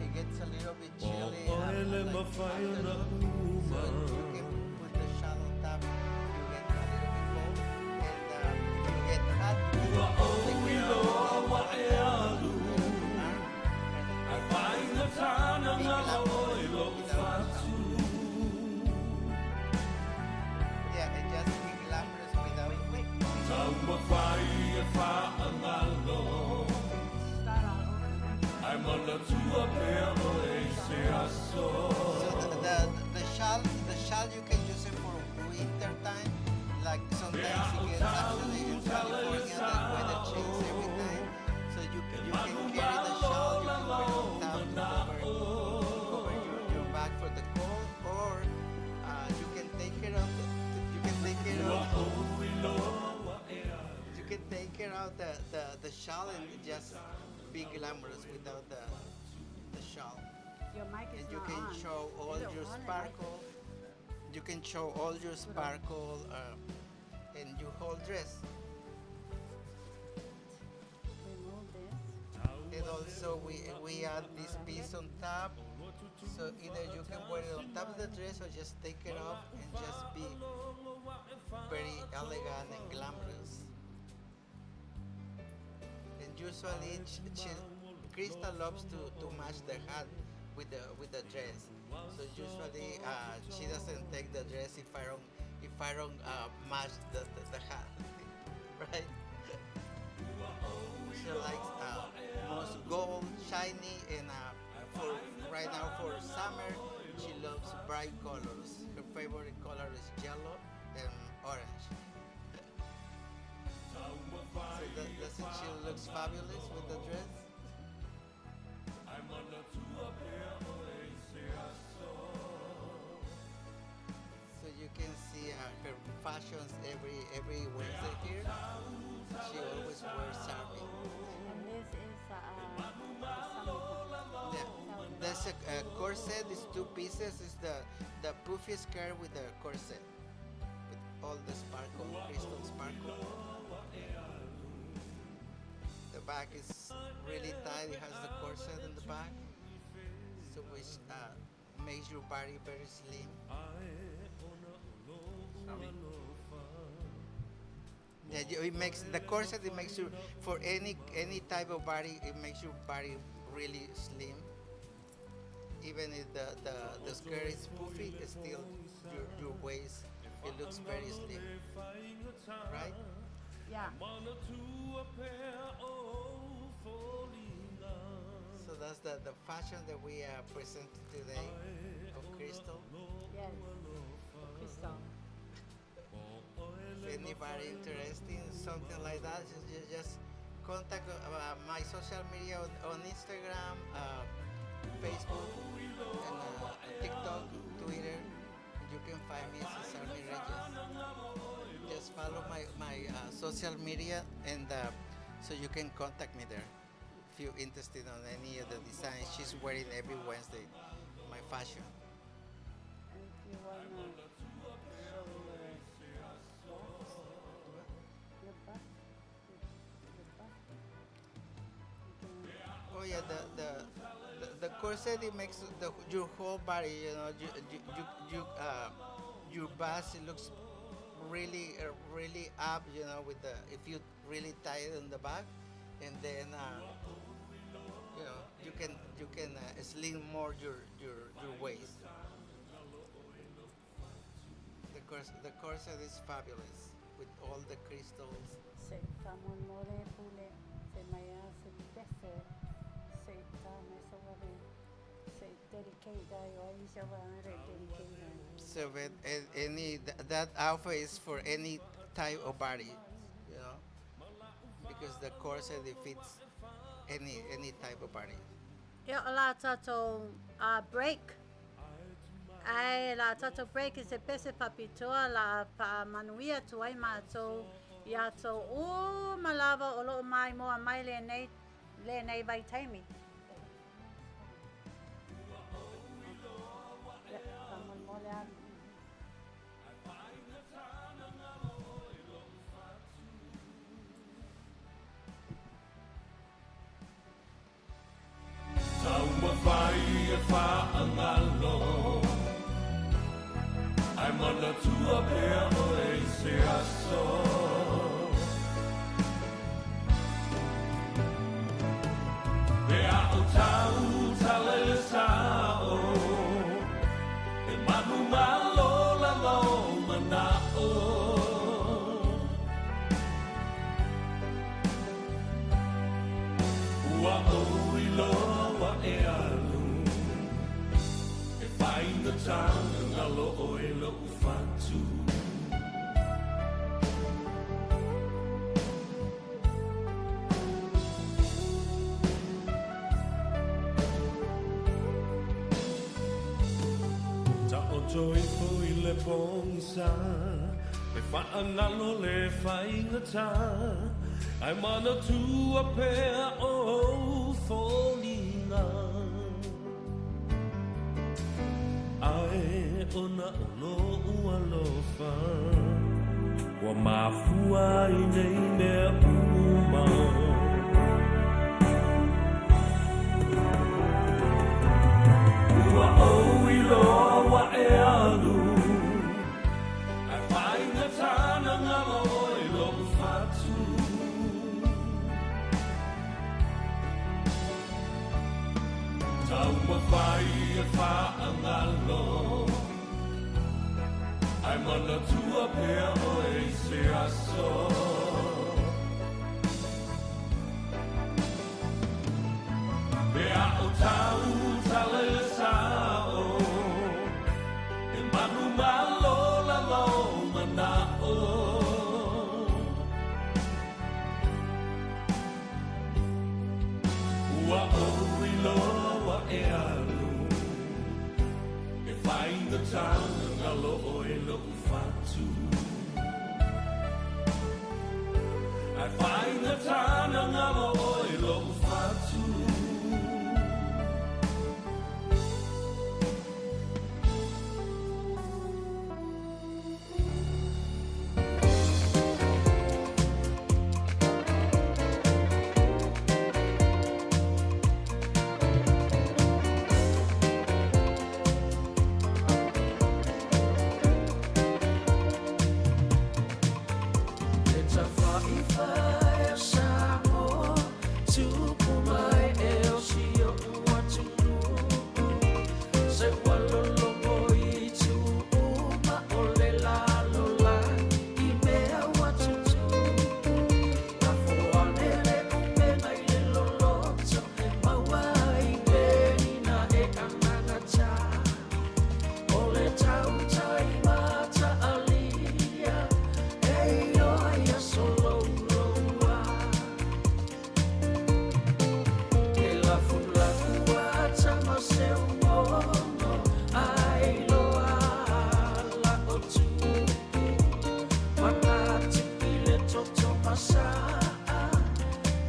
it gets a little bit Mo chilly oe le like mawhai na afternoon. So uma. you can put the shawl on top, you get a little bit cold, and if you get hot, you Ua can o take i it loa off wa and e alu. arm Ai and whaingata na be ngalo glamorous i lo without the shawl. whatu. Yeah, and just be glamorous without Wait. Tau mawhai e whaangalo. Start all over again. Ai mana tua pea o e se aso. So the shawl you can use it for winter time. Like sometimes it gets actually in California the weather changes every time. So you can carry the shawl, you can put it on top to cover your back for the cold, or you can take it off. You can take it off. You can take it out the shawl and just be glamorous without the shawl. Your mic is And you not can on. show all Is it your on and mic? sparkle. You can show all your sparkle and your whole dress. Remove this. And also we add this piece on top. So either you can wear it on top of the dress or just take it off and just be very elegant and glamorous. And usually Krista loves to match the hat with the dress. So usually she doesn't take the dress if I don't match the hat, right? She likes most gold, shiny, and for right now for summer she loves bright colors. Her favorite color is yellow and orange. So doesn't she looks fabulous with the dress? every Wednesday here. She always wears sarmi. And this is Yeah, that's a corset. It's two pieces. It's the poofy skirt with the corset, with all the sparkle, crystal sparkle. The back is really tight. It has the corset in the back, so which makes your body very slim. Yeah, it makes the corset. It makes you for any type of body. It makes your body really slim. Even if the skirt is poofy, it's still your waist. It looks very slim, right? Yeah. So that's the fashion that we are presenting today of Crystal. Yes. Crystal. If anybody interested in something like that, just contact my social media on Instagram, Facebook, and TikTok, Twitter. You can find me as Sarmi Reyes. Just follow my social media, and so you can contact me there if you're interested on any of the designs she's wearing every Wednesday, my fashion. And if you want to show your butt, your butt, you can. Oh yeah, the corset, it makes your whole body, you know, your bust, it looks really, really up, you know, with the, if you really tie it in the back, and then you know, you can slim more your waist. The corset is fabulous with all the crystals. Se fa'amolemole pule, se mai a se pese, se ta me sa wa se dedicate ai o ai sa wa re dedicate ai. So with any that outfit is for any type of body, you know, because the corset, it fits any type of body. Ia o la tātou break. Ai la tātou break is e pese papitoa la pa manuia tu ai mātou ia tō o malava o loo mai moa mai le nei vai taimi. Ia, whamolemole a. Taumawhai e whaangalo, ai manatua pea oe i se aso. Pe a o tau tala le sao, e manu malo lava o manao. Ua oi loa e alu, e whainga tanga ngalo oe lo ufatu. Ta o toifo i le pongisa, e whaangalo le whainga tā, ai manatua pea o fōlinga. Ai ona o lo ualofa, ua mafua i nei mea uma. Ua oi loa e alu, ai whainga tāna ngalo oi lo whatu. Taumawhai e whaangalo, ai manatua pea oe i se aso. Pe a o tau tala le sao, e manu malo lava o manao. Ua oi loa e alu, e whainga tanga ngalo oe lo ufatu. Ae faigata na galo oe lo'u fatu. E tafa'ifaʻi o Samoa, tupu mai e o si o'u atunu'u, se ua lologo i tu'u ma o le lalolagi i mea ua tutupu. Afoane le upega i le loloto e maua ai penina e agagatā. O le tautai mata'alia e iloa ia solouloua. E lafulafu ata ma seuogo ai loa la o tupu. Manatu i le toto masa'a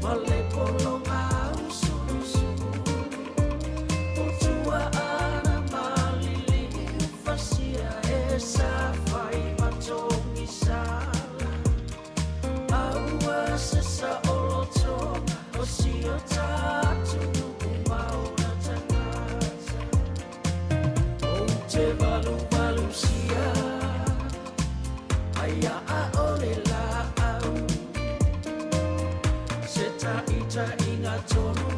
ma le pologa usulusulu. O tua'a na maliliu fasia e safai ma togisala. Aua se sa'olotoga o si o tatunu'u ma ona tagata. Ou te valuvalusia ai a o le la'au. Se ta'ita'iga tonu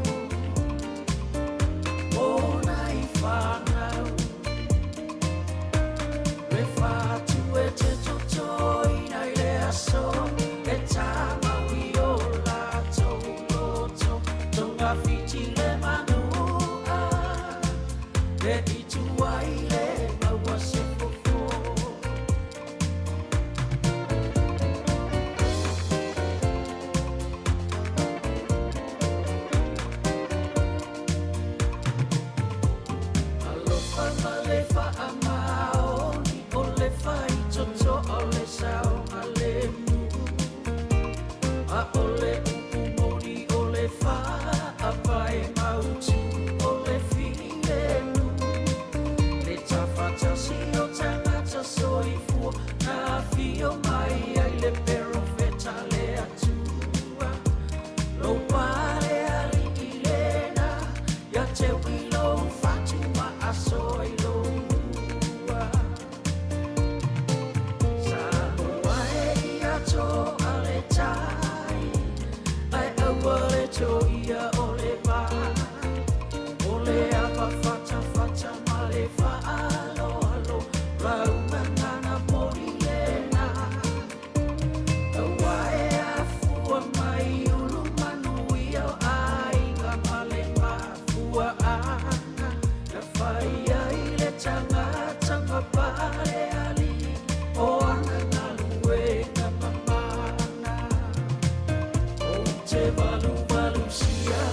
ona i fanau. Le fatu e te totoina i le aso e tamau i o latou loto. Togafiti le manu'a e itu ai le maua se fofo. Alofa ma le fa'amaoni o le faitotoa o le saogalemu. A o le upu moni o le fa'avae mautu o le filemu. Le tafatasi o tagata soifua na afio mai ai le perofeta le Atua. Lou pale ali'i lena ia teu i lou fatu ma aso ai lou ua. Samoa e ia to'a le tai, ae aua le toia o le vā. O le ava fatafata ma le fa'aloalo, lau gagana moni lena. Aua e afua mai ulumanuia o aiga ma le mafua'aga. Na fai ai le tagata ma pale ali'i o ana galuega mamana. Ou te valuvalusia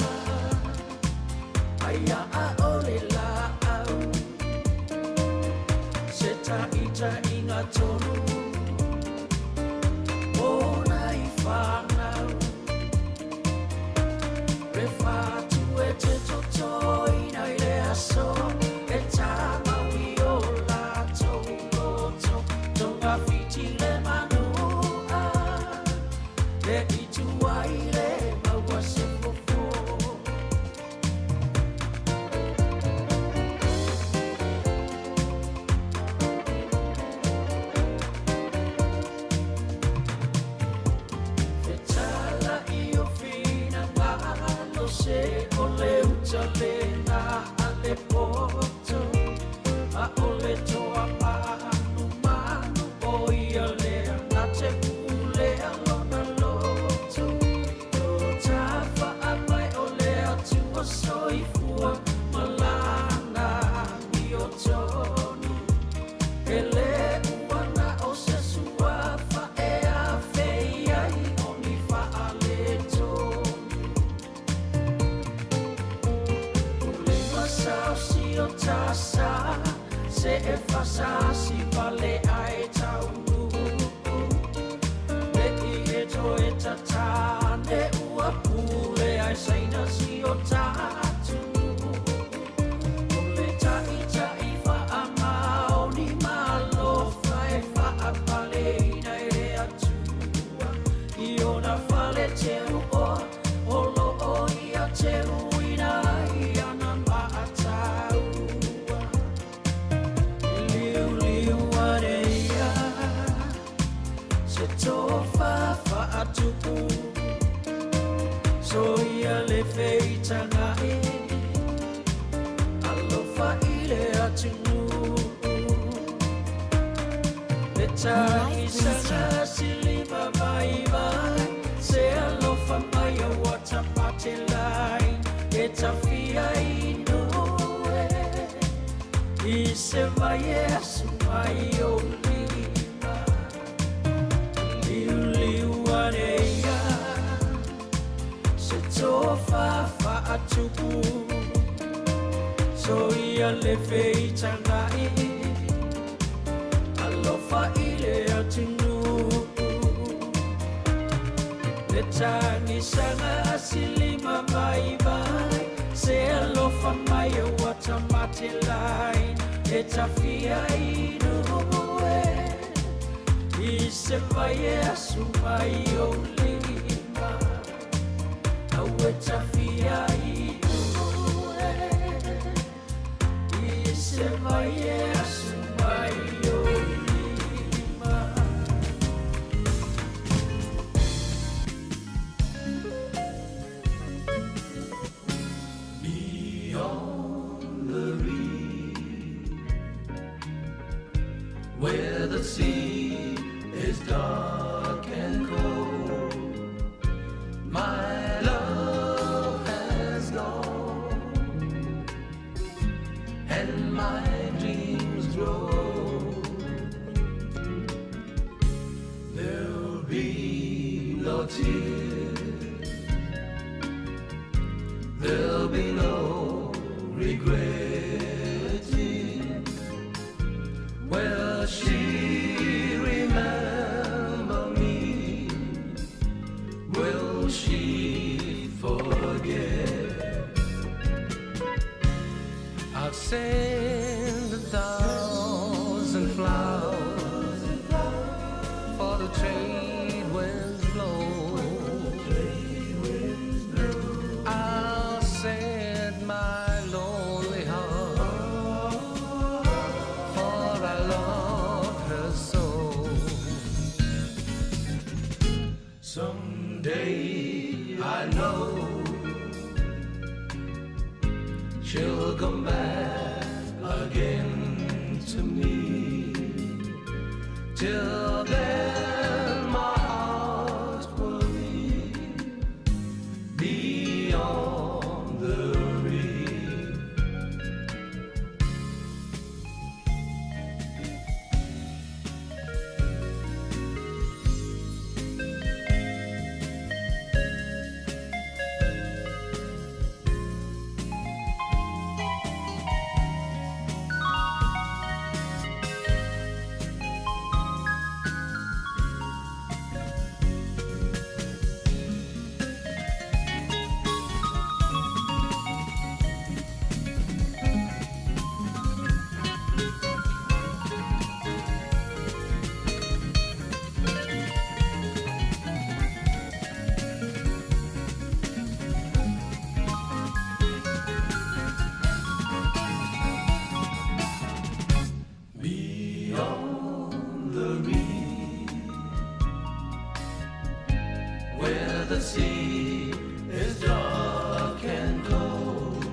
ai a o le la'au. Se ta'ita'iga tonu ona i fanau. Le fatu e te totoina i le aso e tamau i o latou loto. Togafiti le manu'a e itu ai le maua se fofo. Fetala'i o finagalo se o le uta lena a le poto. A o le toa manumanu o ia lea na te pulea lona loto. O tafa'a mai o le Atua soifua ma lana amiotonu. E lē ua na o se suafa e afei ai o ni fa'aletonu. O le masaosi o tasā se e fasasi vale ae taunu'u. Le i e toe tatā atunuu Le tagisaga silima vaivai Se alofa mai a ua tapatelai E tafia inu e I se vai e asu mai o lima Liuliu ane ia Se tofa faatupu So ia le feitagai Alofa i le atunuu Le tagisaga silima vaivai Se alofa mai e ua tamatelai E tafia inu e I se vai e asu mai o lima Au e tafia inu e I se vai e asu mai o lima Beyond the reef, where the sea is dark and cold, my love has gone, and my dreams grow. There'll be no tears. There'll be no regretting. Will she remember me? Will she forget? I'll send 1,000 flowers for the trade winds blow. I'll send my lonely heart, for I love her so. Someday I know she'll come back again to me. Till then, my heart will be beyond the reach. Beyond the reef, where the sea is dark and cold,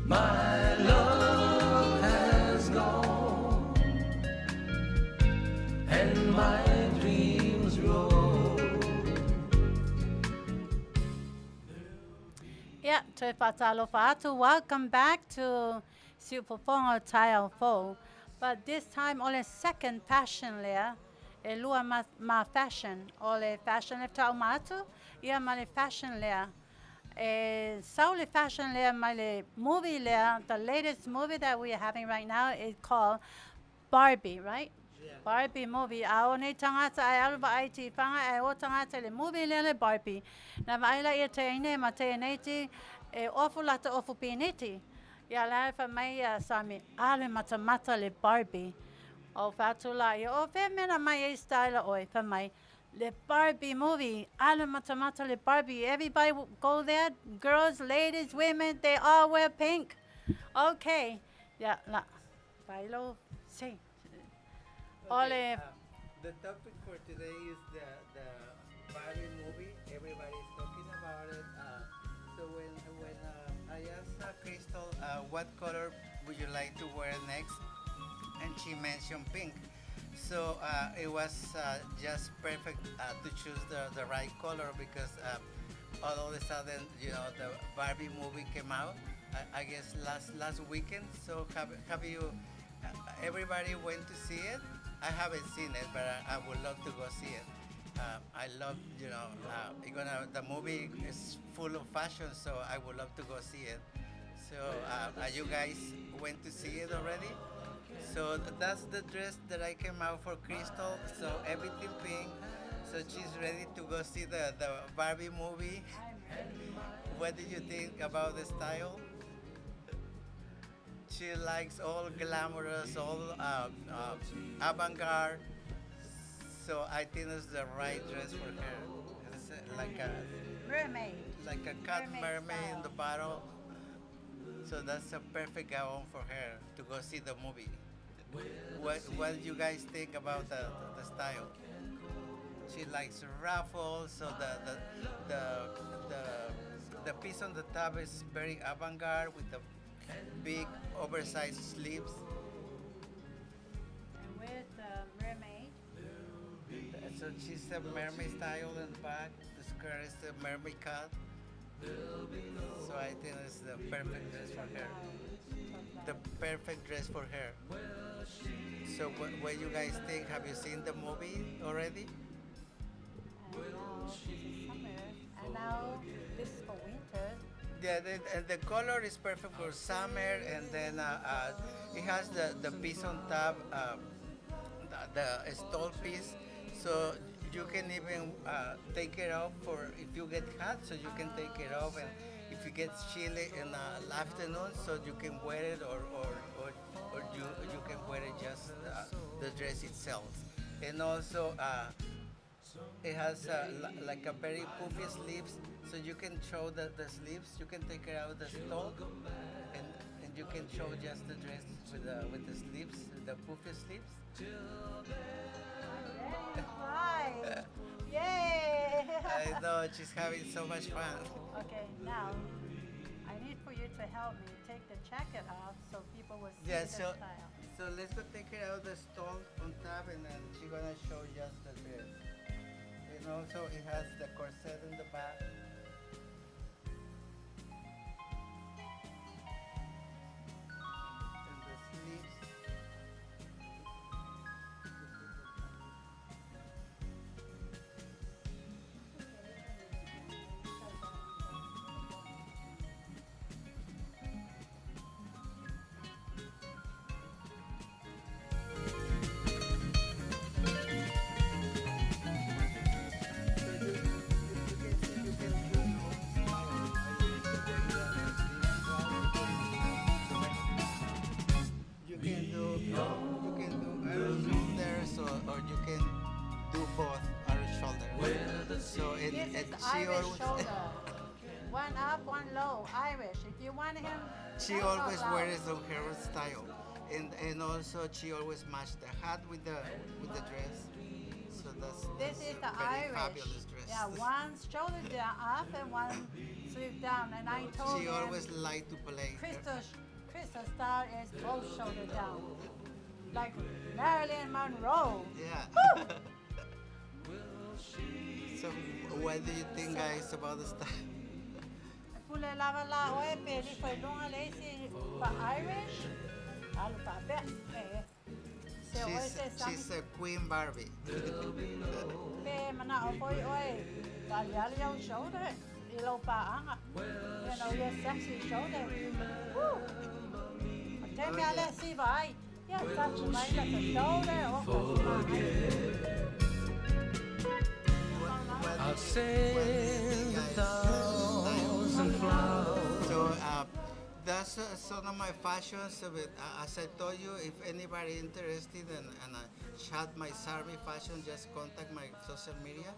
my love has gone, and my dreams roll. Yeah, toe whātalofa atu. Welcome back to Siufofonga Taiao Fou. But this time, o le second fashion lea, e lua ma, ma fashion. O le fashion le tau ma atu, ia ma le fashion lea. E sau le fashion lea ma le movie lea, the latest movie that we are having right now is called Barbie, right? Barbie movie. A o nei tangata ai alu ai ti whanga ai o tangata le movie lea le Barbie. Na vaai la ia te ine ma te nei e ofu lata ofu pineti. Ia la fa mai ia sami ale mata mata le Barbie. O whatu la ia o fe mena mai e style oi fa mai le Barbie movie. Ale mata mata le Barbie. Everybody go there. Girls, ladies, women, they all wear pink. Okay. Yeah, la. Bailo. Si. Okay, Ole. the topic for today is the Barbie movie. Everybody's talking about it. So when I asked Crystal what color would you like to wear next? And she mentioned pink. So it was just perfect to choose the right color because all of a sudden, you know, the Barbie movie came out, I guess last weekend. So have you, everybody went to see it? I haven't seen it, but I would love to go see it. I love, you know, the movie is full of fashion, so I would love to go see it. So you guys went to see it already? So that's the dress that I came out for Crystal. So everything pink. So she's ready to go see the Barbie movie. What did you think about the style? She likes all glamorous, all avant-garde. So I think it's the right dress for her. It's like a mermaid, like a cut mermaid in the bottle. So that's a perfect gown for her to go see the movie. What do you guys think about the style? She likes ruffles, so the piece on the top is very avant-garde with the big oversized sleeves. And with the mermaid. So she's a mermaid style in the back. The skirt is the mermaid cut. So I think it's the perfect dress for her. The perfect dress for her. So what you guys think? Have you seen the movie already? And now this is summer, and now this is for winter. Yeah, and the color is perfect for summer, and then it has the piece on top, the stole piece, so you can even take it off for if you get hot, so you can take it off, and if you get chilly in the afternoon, so you can wear it, or you can wear it just the dress itself. And also it has like a very puffy sleeves, so you can show the sleeves. You can take it out the stole, and you can show just the dress with the sleeves, the puffy sleeves. Right. Yay! I know, she's having so much fun. Okay, now I need for you to help me take the jacket off so people will see the style. So let's go take it out the stole on top, and then she's gonna show just the dress. And also it has the corset in the back. And the sleeves. You can do Irish shoulders, or you can do both Irish shoulders. So this and is she Irish always shoulder. One up, one low, Irish. If you want him, she always wears on her style, and also she always match the hat with the dress. So that's this is the very Irish fabulous dress. Yeah, one shoulder down up and one sleeve down. And I told she him always like to play. Crystal style is both shoulder down, like Marilyn Monroe. Yeah. So what do you think, guys, about the style? She's a Queen Barbie. You know, your sexy shoulder. Woo. I'll send 1,000 flowers. So that's some of my fashions. But as I told you, if anybody interested in chat my Sarmi fashion, just contact my social media,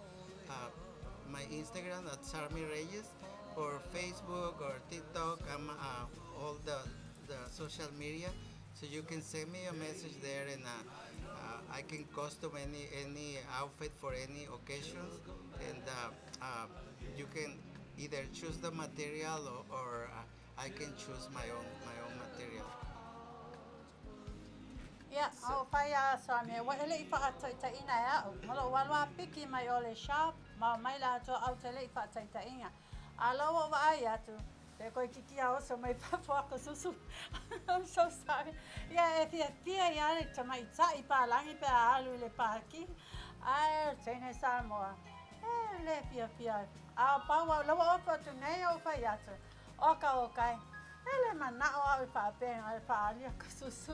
my Instagram at Sarmi Reyes, or Facebook or TikTok. I'm all the social media, so you can send me a message there, and I can custom any outfit for any occasions, and you can either choose the material or I can choose my own material. Ia, a o fai a Samia, ua e le i faataitaiina e au. Ma lou alu a piki mai o le shop, ma omai latou au te le i faataitaiina. A la ua ou vaai atu, pe koe kiki a oso mai fafo a ka susu. I'm so sorry. Ia, e fiafia ia le tamaitai palagi pe a alu i le pāki. Ae o le teine Samoa, e le fiafia. A o pau au, la ua ofu atu nei ou fai atu, Oka oka e, e le manao au i faapena e faaali ka susu.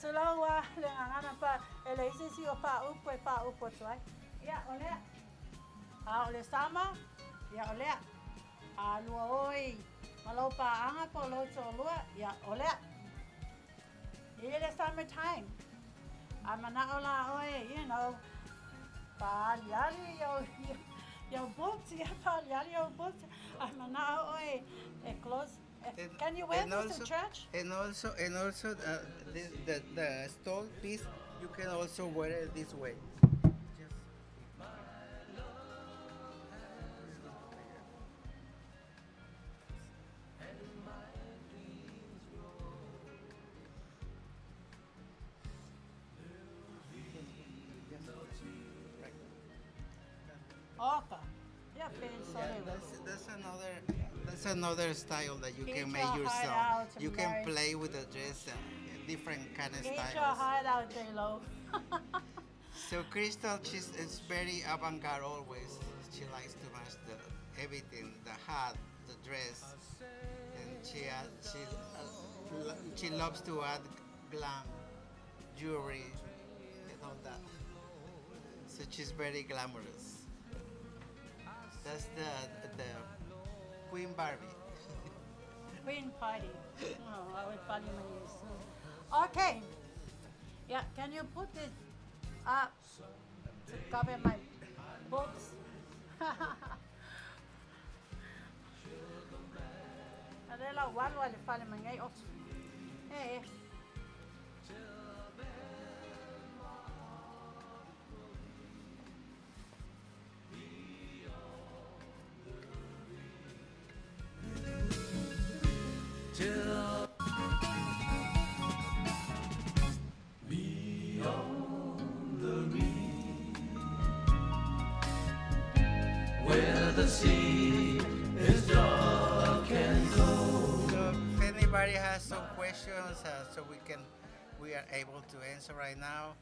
Tulou a le gagana pa e leai se isi o faaupu e faaupu atu ai. Ia, o lea. A o le sama, ia o lea. A lua oi ma lou paaga po o lou toalua, ia o lea. I le summer time, a manao la oe, you know, faaliali iau boots, ia faaliali iau boots, a manao oe e close. Can you wear this to church? And also, and also the stole piece, you can also wear it this way. Just Oka. Ia pe Yeah, that's another style that you Get can your make heart yourself. out, You can Mary. play with the dress, different kind of Get your styles. heart out, J-Lo. So Crystal, she's is very avant-garde always. She likes to match the everything, the hat, the dress, and she loves to add glam, jewelry, and all that. So she's very glamorous. That's the Queen Barbie. Queen party. Oh, I would party my ears. Okay. Yeah, can you put this up to cover my books? A le la walu a le fale mai ngai ofu. E, e. Beyond the reef, where the sea is dark and cold. So if anybody has some questions, so we are able to answer right now.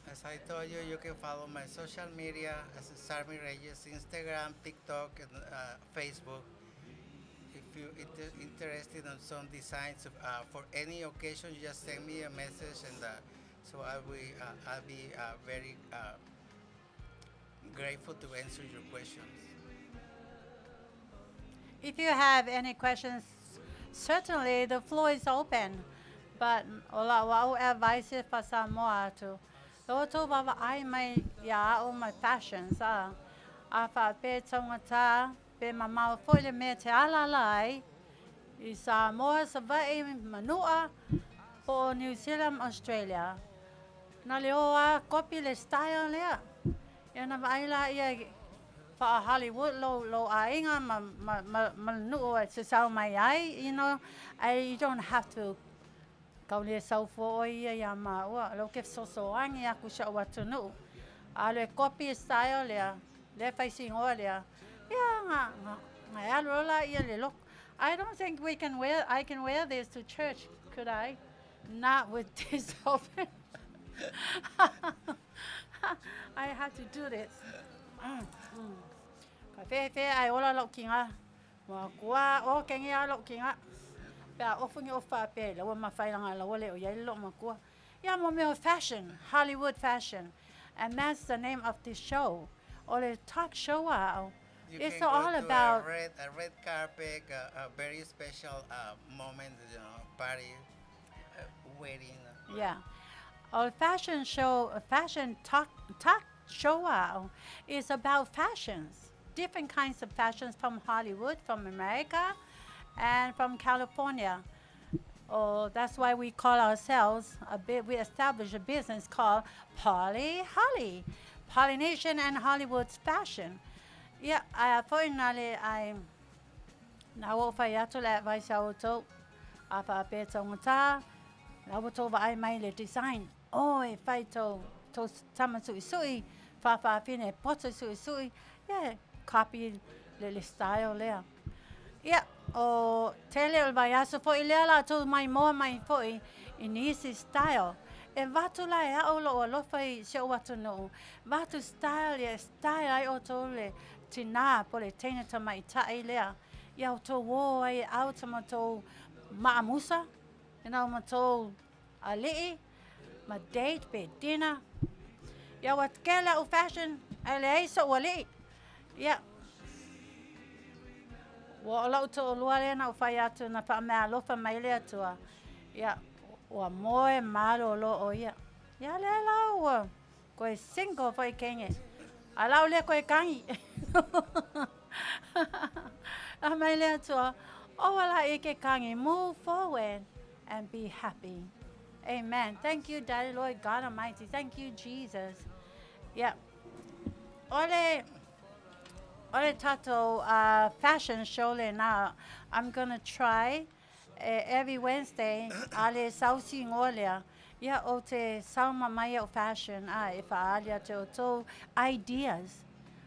As I told you, you can follow my social media as Sarmi Reyes, Instagram, TikTok, and Facebook. If you're interested in some designs for any occasion, you just send me a message, and so I'll be very grateful to answer your questions. If you have any questions, certainly the floor is open. But ola wa'u advice fa Samoa atu. Lo tou vaavaai mai ia a'u ma fashions a. A faapea taugata pe mamao foi le mea te alaala ai i Samoa, Savaii, Manua, po o New Zealand ma Australia. Na le o a kopi le style lea. Ia na vaai laia i faa-Hollywood lou, lou aiga ma, ma, ma, ma le nuu e sasau mai ai, you know, ai you don't have to kau le sau fua oe ia iā māua, o lea ou te fesoasoani aku i si o'u atunuu. A o le kopi style lea, lea e faisinoa lea, ia na, na, na e alu loa laia i le lotu. I don't think we can wear, I can wear this to church, could I? Not with this open. I have to do this. Ka whewhe ai ola lou kinga. Ua kua o kengi a lou kinga. Pe a ofu ni o whapea i laua mawhailanga laua le o iai le lou makua. Ia mo mea o fashion, Hollywood fashion. And that's the name of this show. O le talk show a au. You It's can go all to about a red carpet, a very special moment, party, wedding. Yeah. O le fashion show, fashion talk, talk show a au is about fashions. Different kinds of fashions from Hollywood, from America, and from California. Oh, that's why we call ourselves a bit, we established a business called Polihali, Polynesian and Hollywood's fashion. Ia, ae a foi nā le ai, nā ua ou fai atu le advice a outou, a faapea taugata, La ua tou vaai mai le design, oh e fai tou, tou tama suisui, faafafine e poto suisui, ia copy le, le style lea. Ia, o tele o le vaiaso foi lea la tou maimoa mai foi i nisi style. E avatu la e a'u lo'u alofa i si o'u atunuu, avatu style ia e style ai ʻoutou le tinā po o le teine tamaitai lea, ia outou ō ai e out ma tou maamusa, inā ma tou ali'i ma date pe dinner. Ia ua kele a'u fashion ae leai so'u ali'i. Ia, ua o la'u to'alua lea na ou fai atu na faameaalofa mai le Atua, ia, ua moe malōlō ʻo ia. Ia lea la ua koe single foi kenge. A lau lea koe kagi. A mai le Atua, ʻOua la i ke kagi, move forward and be happy. Amen. Thank you, Daddy Lord God Almighty. Thank you, Jesus. Yeah. O le, o le tatou fashion show lena, I'm gonna try every Wednesday, a le sausi igoa lea, ia ou te sauma mai au fashion a e faaali atu outou ideas.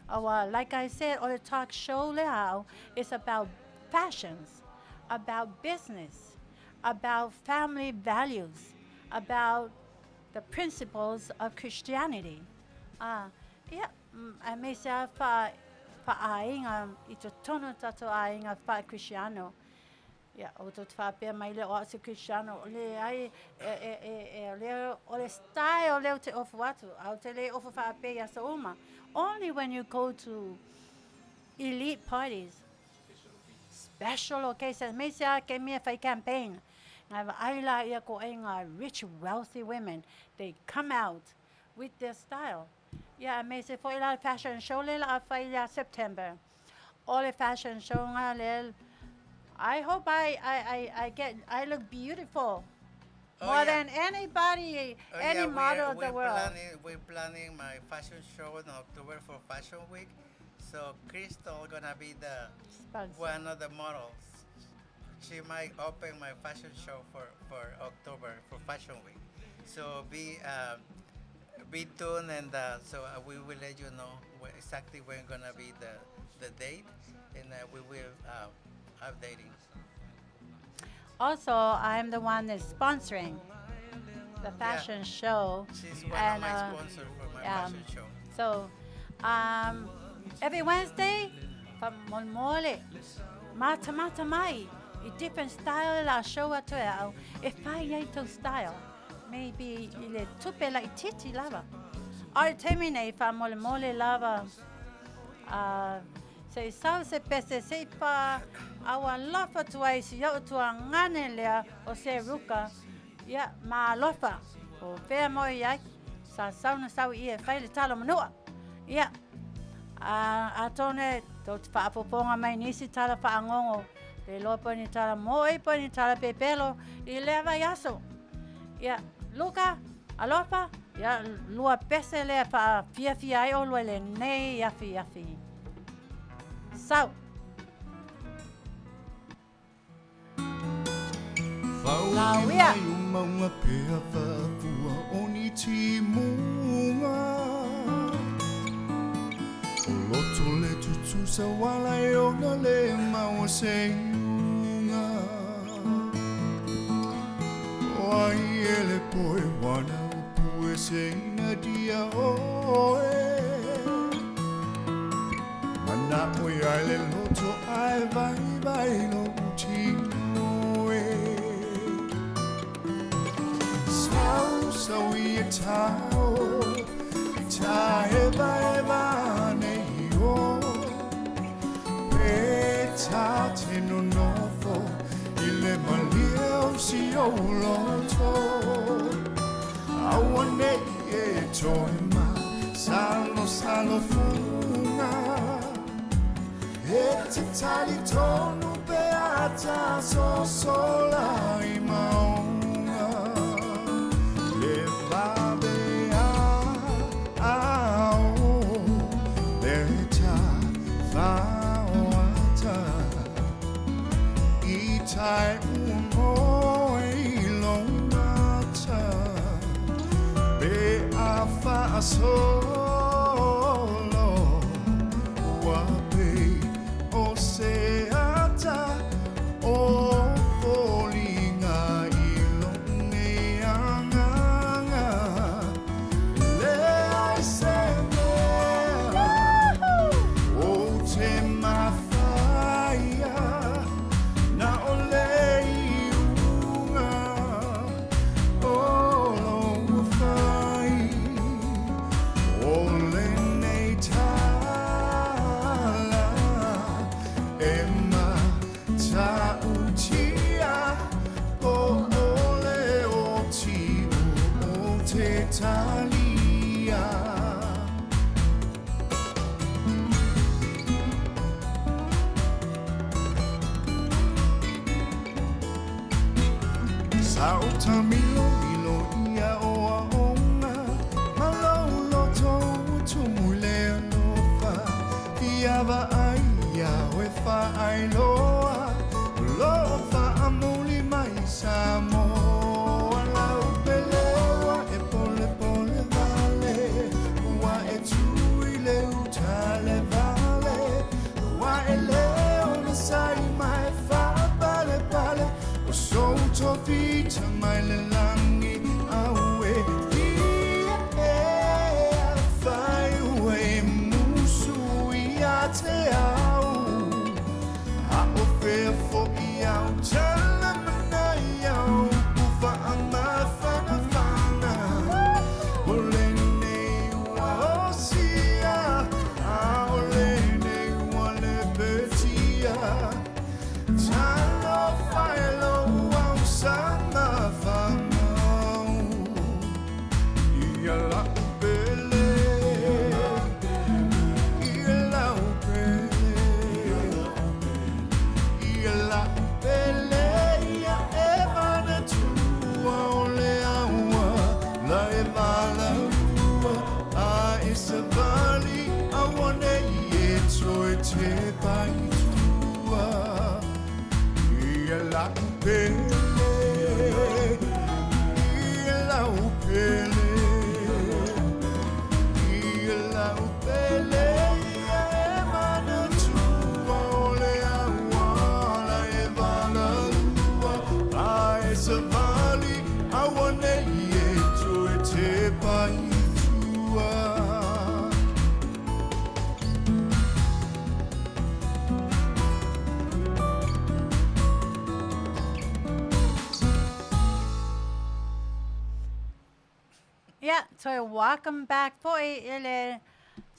Aua, like I said, o le talk show lea au, it's about fashions, about business, about family values, about the principles of Christianity. A, ia, aemaise lava wha, whaaiga i totonu o tatou aiga wha-Kristiano. Ia, o tou te faapea mai lea o au se Kristiano, leai, e, e, e, e, lea, o le style lea ou te ofu atu, a ou te le ofu faapea i aso uma. Only when you go to elite parties, special occasions, aemaise lava ke mea whai campaign, ngai vaai la ia ko ai ngā rich wealthy women, they come out with their style. Ia, aemaise foi la le fashion show le la a whai ia September. O le fashion show ngā le, I hope I, I, I, I get, I look beautiful. Oh, More yeah. than anybody, Oh, any yeah, model of the we're world. Planning, we're planning my fashion show in October for Fashion Week. So Crystal gonna be the Sponsor. one of the models. She might open my fashion show for October for Fashion Week. So be tuned, and so we will let you know exactly when gonna be the date, and we will updating. Also, I'm the one that's sponsoring the fashion show. She's one And, of my sponsors for my fashion show. So, every Wednesday, from Monmole, mata mata mai, i different style la show atu e au, e whai ai tau style. Maybe i le tupe la i titi lava. O le taimi nei, wha lava, se i sau se pese se i pa aua lofa tua i si au tua ngane lea o se ruka, ia, ma alofa. O whea mo i ai, sa sau na sau i e whai le talo manua. Ia, a tone, tō te whaapoponga mai nisi tala whaangongo, le loa po ni tala moi po ni tala pepelo, i lea vai aso. Ia, Luka, alofa, ia, lua pese lea wha fia fia ai o lua le nei afi afi. Sau. Lauia. Mai o maunga pea whaafua o ni timunga. O loto le tutusa wala e ona le maua se iunga. O ai e le poe wana o pue se ina dia oe. Mana o ia le loto ai vai vai lo utino e. Sau sau i e tau, i ta e vai e nei o. Pe ta te no nofo, i le malia o si o loto. Aua nei e toe ma, salo salo funga. E te tali tonu pe ata so sola i maunga. Le vabe a a o, le ta whaoata. I tai ua moe i longa. Faasolo ua pei o se ata o foliga i lou nei agaga. Leai se mea ou te mafaia na o le iuga o lou fai o lenei tala e matautia po o le oti ou te talia. Sa ou tamilomilo ia o aoga ma lou loto ua tumu i le alofa fia vaai iā oe faailoa o lo o faamuli mai Samoa lau pele ua e polepole wale ua e tu i le uta le vale ua e le onosai ma e faapalepale o sou tofi mai le lagi aue fia ea fai ua e musu ia te au a o fea foʻi au tala manai au ku faamafanafana o lenei ua osia a o lenei ua lepetia talofa e lou ausama famau ia lau pele ia lau pele ia lau pele ia e manatua o le aua la e valaua a e savali auaneʻi e toe tepa i tua ia lau pele ia lau pele ia lau pele ia e manatua o le aua la e valaua a e savali auaneʻi e toe tepa i tua. Yeah, so welcome back foʻi i le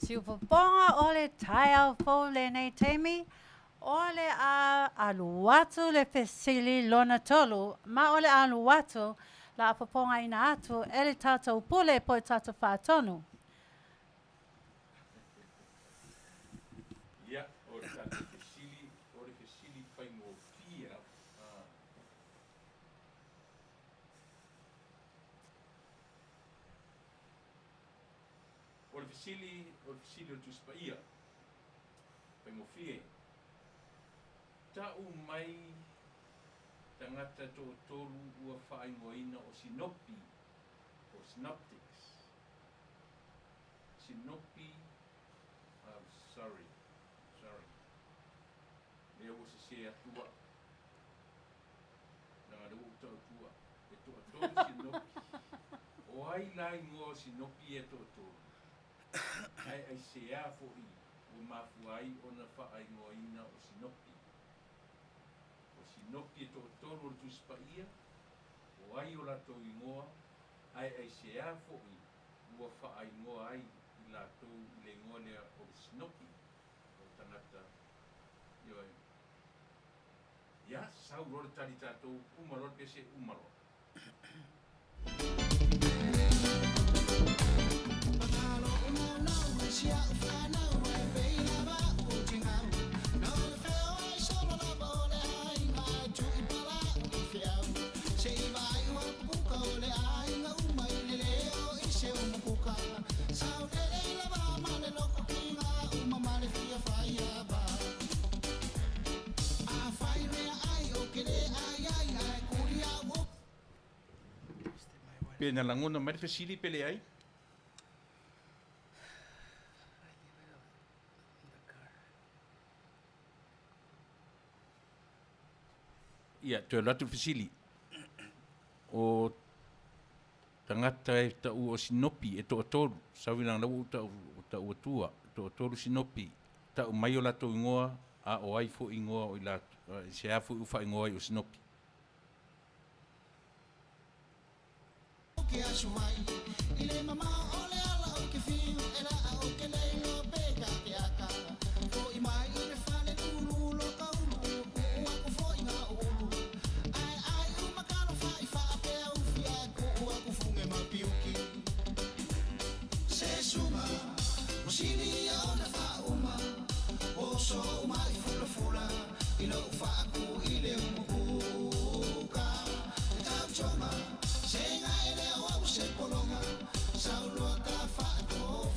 siufofoga o le taeao fou lenei taimi. O le a alu atu le fesili lona tolu, ma o le a alu atu la a fofogaina atu e le tatou pule po o tatou faatonu. Ia, o le tatou fesili, o le fesili faigofie lava. O le fesili, o le fesili o le Tusi Paia, faigofie. Tau mai tagata toatolu ua faaigoaina o Sinopi, o Synoptics. Sinopi, I'm sorry, sorry. Lea ua sese atu au. Leaga lea ua ou tau atu au, e toatolu Sinopi. O ai la igoa o Sinopi ia e toatolu? Ae aisea foʻi ua mafua ai ona faaigoaina o Sinopi? O Sinopi e toatolu o le Tusi Paia, o ai o latou igoa, ae aisea foʻi ua faaigoa ai i latou i le igoa lea o le Sinopi, o tagata, ioe. Ia, sau loa le tali tatou, uma loa le pese, uma loa. Pe na lagona mai le fesili pe leai? Ia, toe alu atu le fesili. O tagata e taua o Sinopi e toatolu, sau i lana ua ou tau, tau atua, toatolu Sinopi, tau mai o latou igoa, a o ai foi igoa o i latou, se a foi ua faaigoa ai o Sinopi.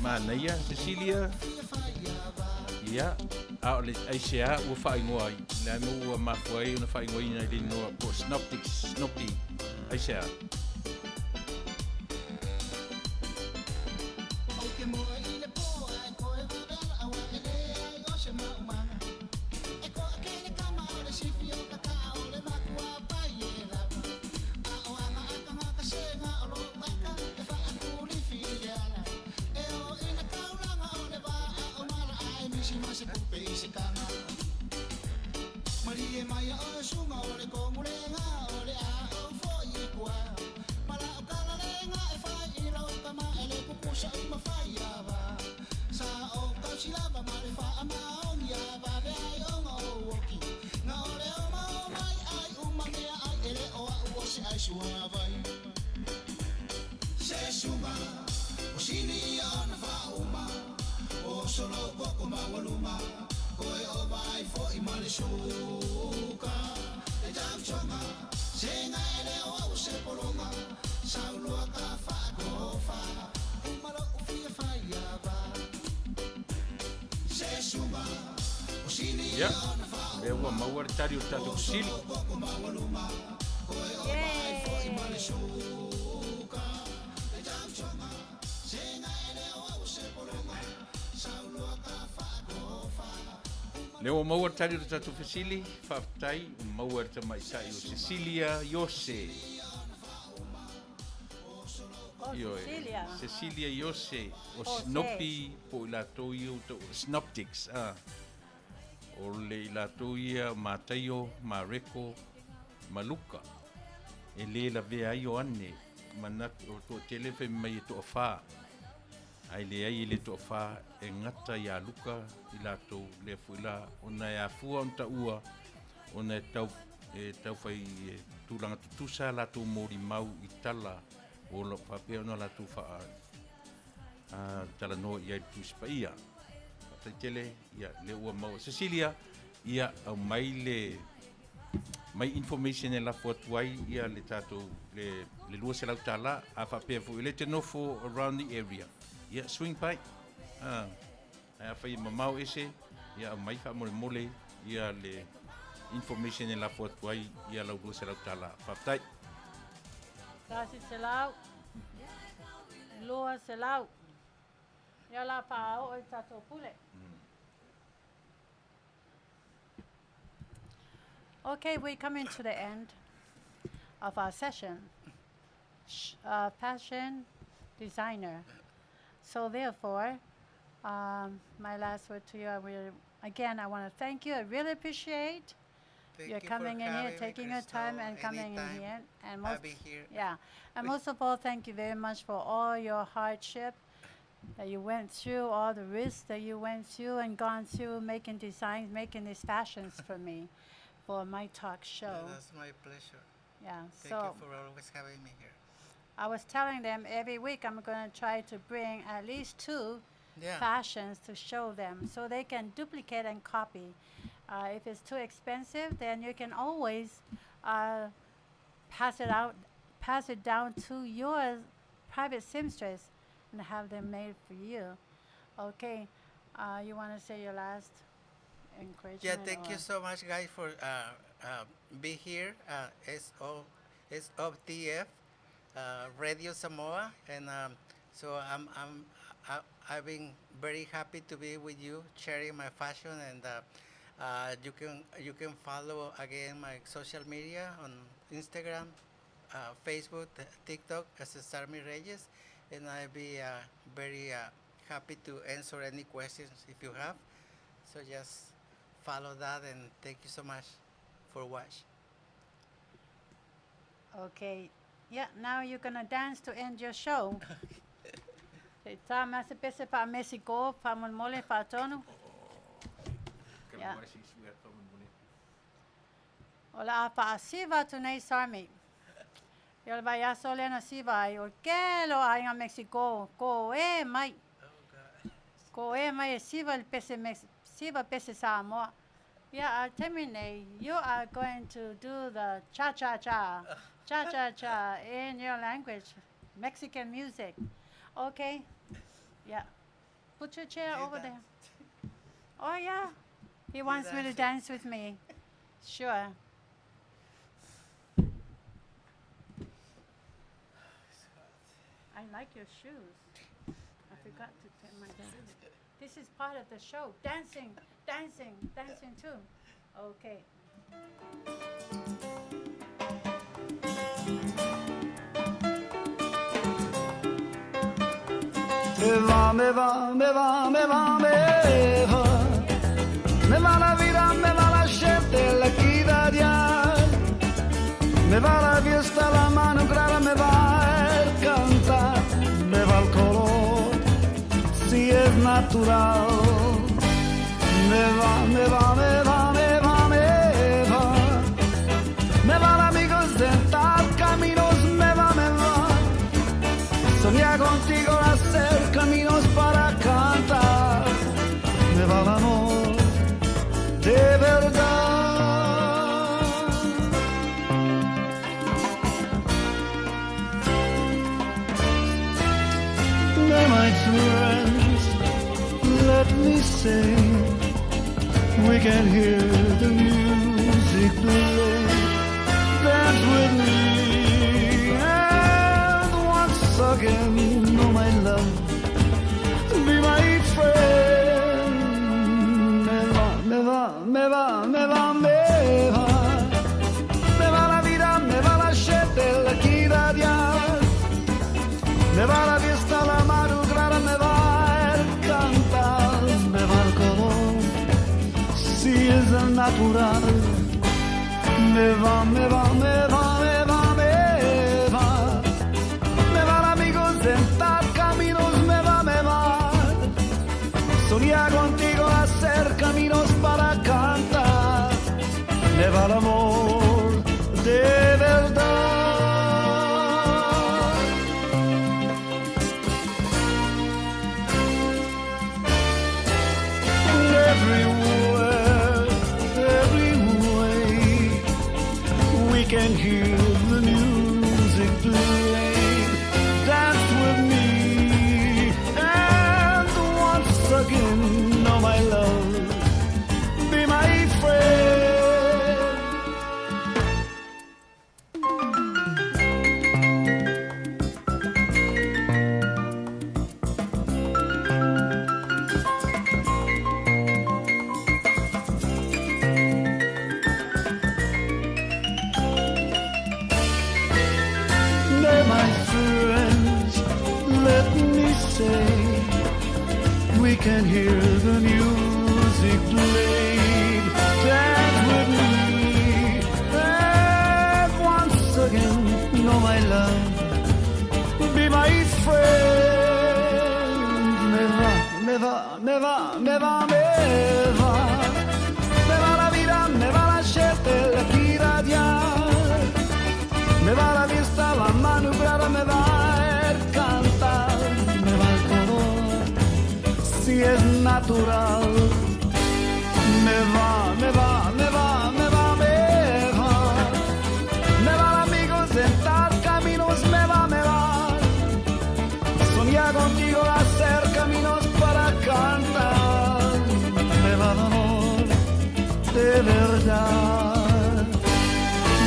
Manaia, Cecilia. Ia, a o le aisea ua faaigoa ai, le a mea ua mafua ai ona faaigoaina i le inoa po o Synoptics, Sinopi, aisea? Ia, lea ua maua le tali o le tatou fesili. Lea ua maua le tali o le tatou fesili, faafetai ua maua e le tamaitai o Cecilia Iose. Oh, Ioe, Cecilia. Cecilia Iose, o Jose. Snoopy po o i latou ia ua tau Synoptics, ah. O le i latou ia Mataio, Mareko, ma Luka. E le lavea ai Ioane, manatu o toatele fai mai e toafa. Ae leai e le toafa e gata ia Luka i latou lea foi la ona e afua ona taua ona e tau e taufai e tulaga tutusa latou molimau i tala o lo faapea ona latou faa a talanoa i ai le Tusi Paia. Faafetai tele, ia lea ua maua. Cecilia, ia aumai le mai information e lafo atu ai ia le tatou le le $200 a faapea foi o lea e te nofo around the area. Ia swing by. Ah, ae afai e mamao ese, ia aumai faamolemole ia le information e lafo atu ai ia lau $200. Faafetai. 100, 200. Ia la faaoo i le tatou pule. Okay, we're coming to the end of our session. Fashion designer. So therefore, my last word to you, I will, again, I want to thank you. I really appreciate Thank your you for coming in here, having me, taking your time Crystal. and coming in Anytime. here. And I'll most, be here. yeah, and most of all, thank you very much for all your hardship that you went through, all the risks that you went through and gone through, making designs, making these fashions for me, for my talk show. That's my pleasure. Yeah, Thank so you for always having me here. I was telling them every week I'm going to try to bring at least 2 Yeah. fashions to show them so they can duplicate and copy. If it's too expensive, then you can always pass it out, pass it down to your private seamstress and have them made for you. Okay, you want to say your last encouragement? Yeah, thank you or- so much, guys, for be here. S O S O T F, Radio Samoa, and so I've been very happy to be with you, sharing my fashion, and You can you can follow again my social media on Instagram, Facebook, TikTok as Sarmi Reyes, and I'll be very happy to answer any questions if you have. So just follow that, and thank you so much for watch. Okay. Yeah, now you're gonna dance to end your show. Te tā masa pese pa Mexico, pa mole pa tonu. Yeah. O le a fa'asiva atu nei Sarmi. Ia o le vaiaso lea na siva ai, o le kele o aiga Mexico, koe mai. Koe mai e siva le pese siva pese Samoa. Ia, a le taimi nei, you are going to do the cha cha cha, cha cha cha in your language, Mexican music. Okay? Yeah. Put your chair You over there. dance. Oh, yeah. He wants me to dance it. dance with me. Sure. I like your shoes. I forgot to take my shoes. This is part of the show. Dancing, dancing, dancing too. Okay. Me va, me va, me va, me va, me va. Me va la vida, me va la gente, la equidad. Me va la fiesta, la mano clara, me va el cantar, me va el color, si es natural. Me va, me va, me va, me va, me va. Me van amigos de tal caminos, me va, me va. Soñar contigo, hacer caminos para cantar. Me va el amor de verdad. Now, my friends, let me say, we can hear the music play. Dance with me, and once again, oh my love, be my friend. Me va, me va, me va, me va, me va. Me va la vida, me va la gente, la equidad. Me va la fiesta, la madrugada, me va el cantar, me va el color, si es el natural. Me va, me va, me va, me va, me va. Me van amigos de tal caminos, me va, me va. Soñar contigo, hacer caminos para cantar. Me va el amor de verdad. Everywhere, every way, we can hear the music play. Dance with me, and once again, oh my love, be my friend. Now, my friends, let me say, we can hear the music play. Dance with me, and once again, oh my love, be my friend. Me va, me va, me va, me va, me va. Me va la vida, me va la gente, la equidad. Me va la vista, la madrugada, me va el cantar, me va el color, si es natural. Me va, me va, me va, me va, me va. Me van amigos en tal caminos, me va, me va. Soñar contigo, hacer caminos para cantar. Me va el amor de verdad.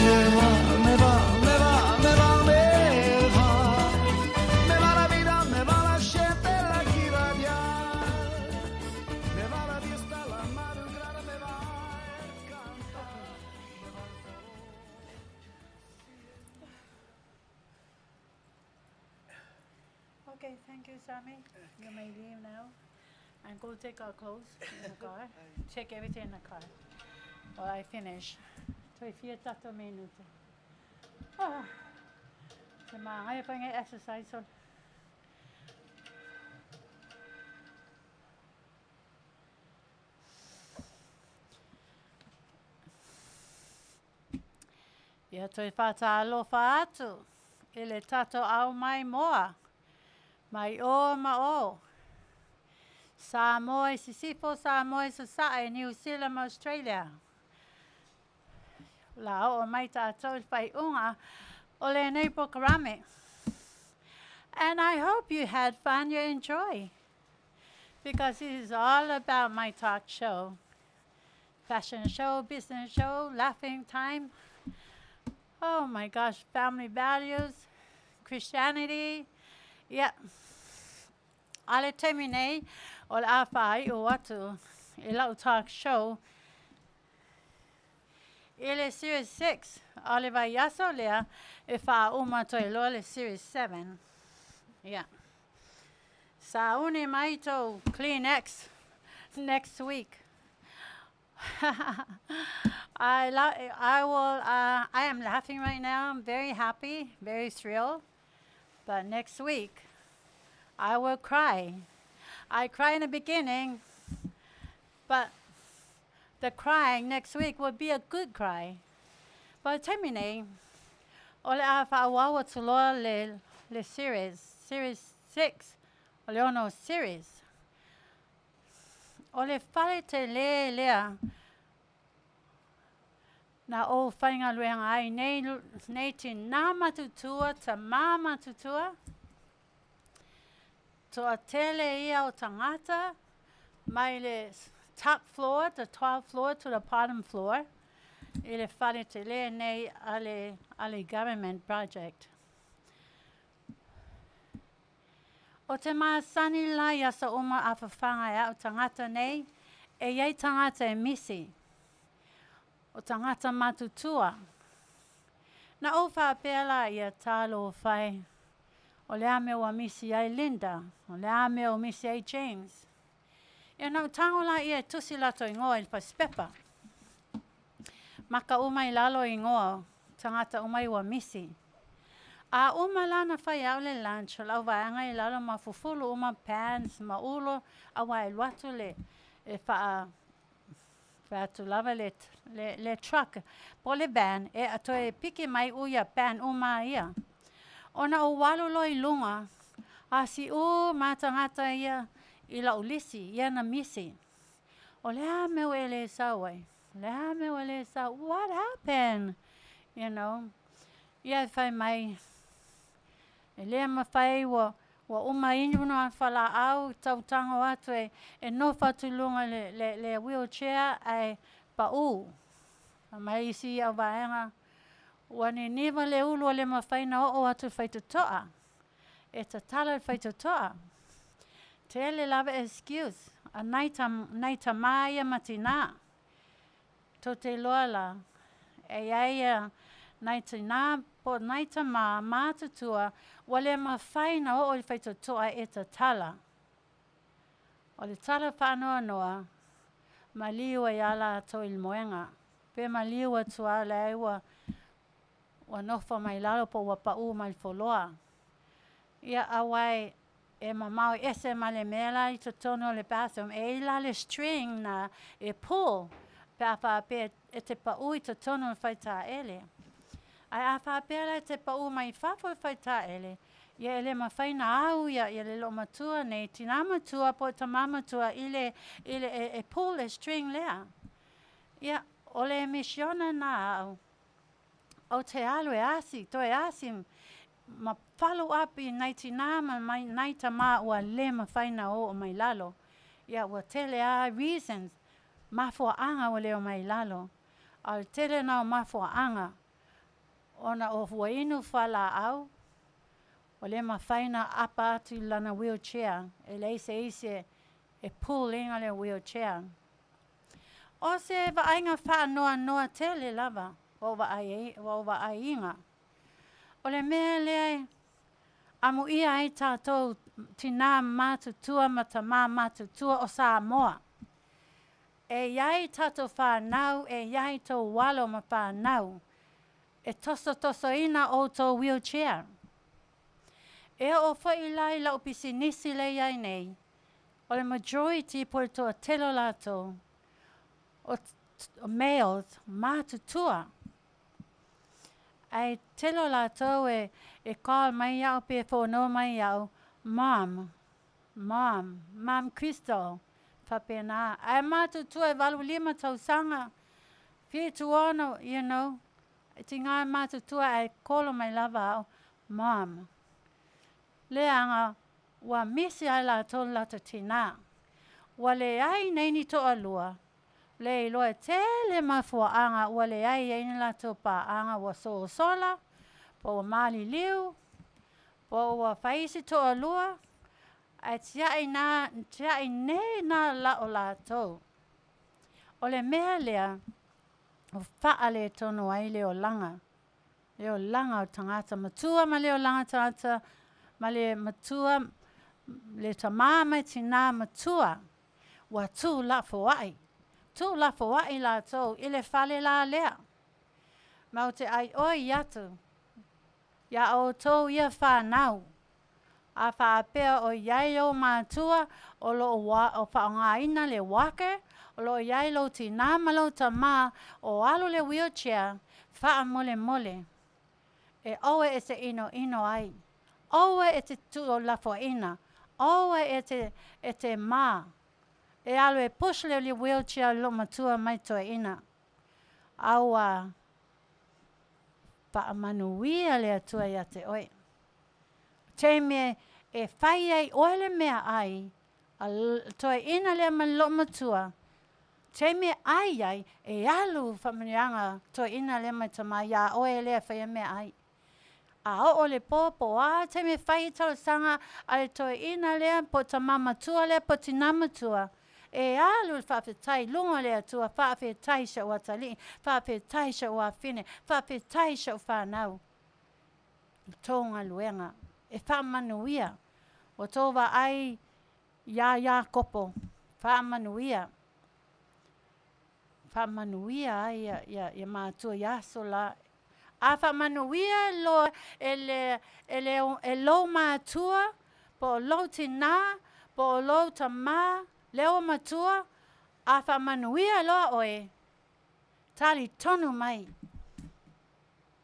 Me va, me va, me va, me va, me va. Me va la vida, me va la gente, la equidad. Me va la fiesta, la madrugada, me va Okay, thank you, Sammy. You may leave now. And go take our clothes in the car. Check everything in the car. While I finish. Toe fia tatou minute. Ah. Te māngai pa ngai exercise on. Ia toe faatalofa atu i le tatou au maimoa mai ō ma ō. Samoa i Sisifo, Samoa i Sasae, Niu Sila ma Australia. La oo mai tātou i le faaiuga o lenei polokalame. And I hope you had fun, you enjoy. Because this is all about my talk show. Fashion show, business show, laughing time. Oh my gosh, family values, Christianity. Yeah. A le taimi nei, o le a faaiʻu atu i lau talk show i le Series 6, a o le vaiaso lea e faauma atu ai loa le Series 7. Yeah. Sauni mai tou Kleenex next week. I, lo- I will, I am laughing right now. I'm very happy, very thrilled. But next week, I will cry. I cry in the beginning, but the crying next week will be a good cry. But taimi nei, o le a faaauau atu loa le, le series, series 6, o le ono series. O le fale telē lea na ou faigaluega ai nei, nei tinā matutua, tamā matutua, toatele ia o tagata mai le top floor, the 12th floor to the bottom floor, i le fale telē nei a le, a le government project. O te masani la i aso uma a whawhanga e au tangata nei, e iai tangata e misi. O tangata matutua. Na ou faapea la ia talofa e, o le a mea ua misi ai Linda, o le a mea ua misi ai James. Ia na ou tago la ia e tusi latou ingoa i le fasipepa. Maka uma i lalo ingoa o tagata uma ia ua misi. A uma la na fai au le lunch, o lau vaega i lalo ma fufulu uma pans ma ulo, aua e alu atu le e faa fai atu lava le le le truck po o le van e a toe piki mai uia pan uma ia. Ona ou alu loa i luga, a siʻu ma tagata ia i lau lisi, ia na misi. O le a mea ua e le sau ai? O le a mea ua e le sau? What happened? You know? Ia e fai mai, e le mafai ua ua uma inu na falaau tau tago atu e e nofo atu i luga le le le wheelchair ae paʻu. Fai mai isi au vaega, ua niniva le ulu ua le mafai na oo atu i le faitotoa. E tatala i le faitotoa. Tele lava excuse a nai nai tamā ia ma tinā. Tou te iloa la, e iai ia nai tinā po o nai tamā matutua ua le mafai na oo i le faitotoa e tatala. O le tala faanoanoa, maliu ai a latou i le moega, pe maliu atu a le ai ua ua nofo mai lalo po ua paʻu mai le foloa. Ia, aua e e mamao ese ma le mea la i totonu o le bathroom, e i la le string na e pull pe a faapea e te paʻu i totonu o le faitaele. Ae a faapea la e te paʻu mai fafo i le faitaele, ia e le mafai na au ia ia le loomatua nei, tinā matua po o tamā matua i le i le e, e pull le string lea. Ia, o le misiona na au, Ou te alu e asi, toe asi ma follow up i nai tinā ma nai tamā ua le mafai na oo mai lalo. Ia ua tele a reasons, mafuaaga ua le o mai lalo. A o le tele na o mafuaaga, ona o ua inu fualaau, ua le mafai na apa atu i lana wheelchair, e leai se isi e pull ina le wheelchair. O se vaaiga faanoanoa tele lava ua ou vaai ai, ua ou vaaiina. O le mea lea e Amuia ai tatou tinā matutua ma tamā matutua o Samoa. E iai tatou whanau, e iai tou alo ma whanau, e tosotosoina outou wheelchair. E oo foi la i lau pisinisi lea e iai nei, o le majority po o le toatele o latou, o males, matutua. Ae tele o latou e e call mai iaʻu pe fono mai iaʻu, Mom, Mom, Mom Crystal, faapena. Ae matutua e 85 tausaga, 76, you know, e tiga e matutua ae kolo mai lava au, Mom. Leaga ua misi ai latou le latou tinā. Ua leai nei ni toalua, le iloa e tele mafuaaga ua leai ai ni latou paaga ua sosola, po ua maliliu, po ua fai isi toalua, ae tiai na, tiai nei na la o latou. O le mea lea, ua faaletonu ai le olaga, le olaga o tagata matua ma le olaga tagata ma le matua, le tamā ma le tinā matua, ua tuulafoai, tuulafoai latou i le fale la lea. Ma ou te aioi atu iā outou ia whanau, a faapea o iai ou matua o lo o faaaogaina le walker, o lo o iai lou tinā ma lou tamā o alu le wheelchair, faamolemole, e aua e te inoino ai, aua e te tuulafoaina, aua e te e te ma e alu e push le wheelchair loo matua mai toeaina. A ua faamanuia le Atua ia te oe. Taimi e fai ai oe le meaai a toeaina lea ma le loomatua, taimi e ai ai, e alu faamanuiaga toeaina lea ma le tama iā oe lea e faia meaai. A oo le po, po o a taimi e fai ai talosaga a le toeaina lea po o tama matua lea po o tinā matua, e alu le faafetai i luga o le Atua, faafetai si ou atalii, faafetai si ou afafine, faafetai si au fanau i le tou galuega. E faamanuia. Ua tou vaai iā Iakopo, faamanuia. Faamanuia ai ia, ia, ia matua i aso la. A faamanuia loa e le, e le, e lou matua, po o lou tinā, po o lou tamā, lea ua matua, a faamanuia loa oe, talitonu mai,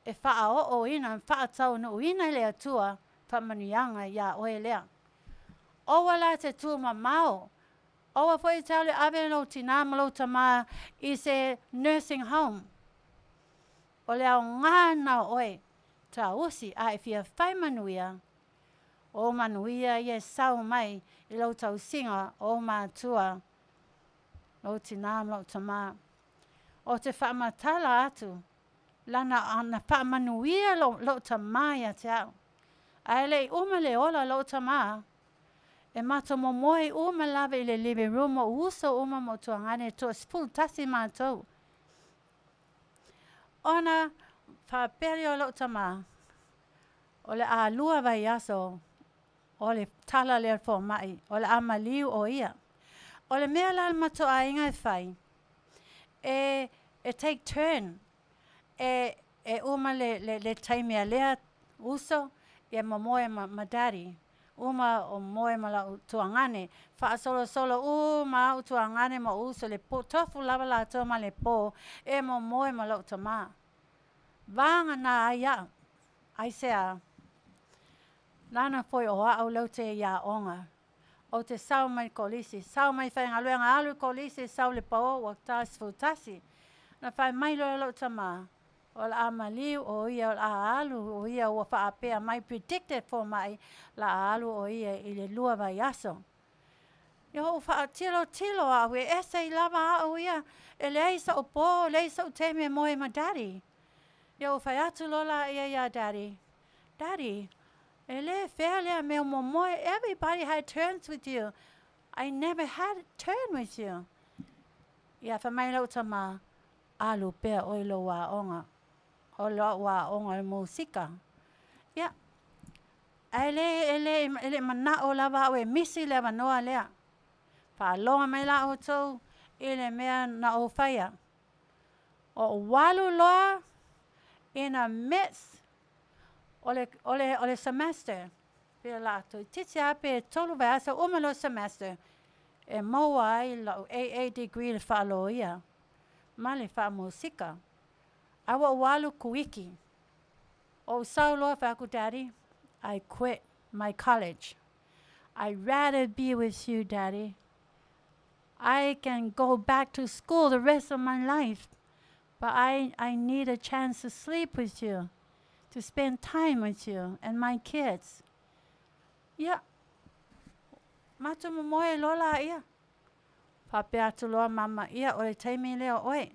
e faaooina, faataunuuina e le Atua faamanuiaga iā oe lea. Aua la te tumamao, aua foi e te alu e ave lou tinā ma lou tamā i se nursing home. O le aoga lena o oe, tausi a e fia fai manuia, o ou manuia ia e sau mai i lou tausiga o ou matua, lou tinā ma lou tamā. Ou te faamatala atu lana na faamanuia lou tamā ia te au. Ae le i uma le ola o lou tamā, e matou momoe uma lava i le living room o ou uso uma ma ou tuagane e toa 11 matou. Ona faapea lea o lou tamā, o le a lua vaiaso o le tala lea o le fomai, o le a maliu o ia. O le mea la a le matou aiga e fai, e e take turn, e e uma le le le taimi a lea uso, ia momoe ma ma daddy, uma o moe ma la'u tuagane, faasolosolo uma a'u tuagane ma o'u uso i le po, tofu lava latou ma le po e momoe ma lo'u tamā. Vagana ai a'u, aisea? Lana foi o a'u lea ou te i aoga, ou te sau mai le kolisi, sau mai faigaluega, alu i le kolisi, sau i le paō ua ta 11. Na fai mai loa lou tamā, o le a maliu o ia, o le a alu o ia ua faapea mai, predicted fomai, la a alu o ia i le lua vaiaso. Ia ou faatilotilo au, e ese i lava au ia, e leai so'u po, leai so'u taimi e moe ma daddy. Ia ou fai atu loa laia iā daddy, Daddy, e lē fair lea mea o momoe, everybody had turns with you, I never had turn with you. Ia fai mai lou tamā, alu pea oe i lou aoga, o la'u aoga o le musika. Ia. Ae le, e le, e le manao lava au e misi le avanoa lea. Faaloga mai la outou i le mea na ou faia. Ua ou alu loa ina midst o le, o le, o le semester, pe la toeitiiti lava pe tolu vaiaso uma loa semester, e maua ai lau AA degree i le faaloia ma le faamusika. Ae ua ou alu kuiki. Ou sau loa fai atu, Daddy, I quit my college. I rather be with you, Daddy. I can go back to school the rest of my life, but I, I need a chance to sleep with you, to spend time with you and my kids. Ia, matou momoe loa laia. Faapea atu loa mama, ia, o le taimi lea o oe.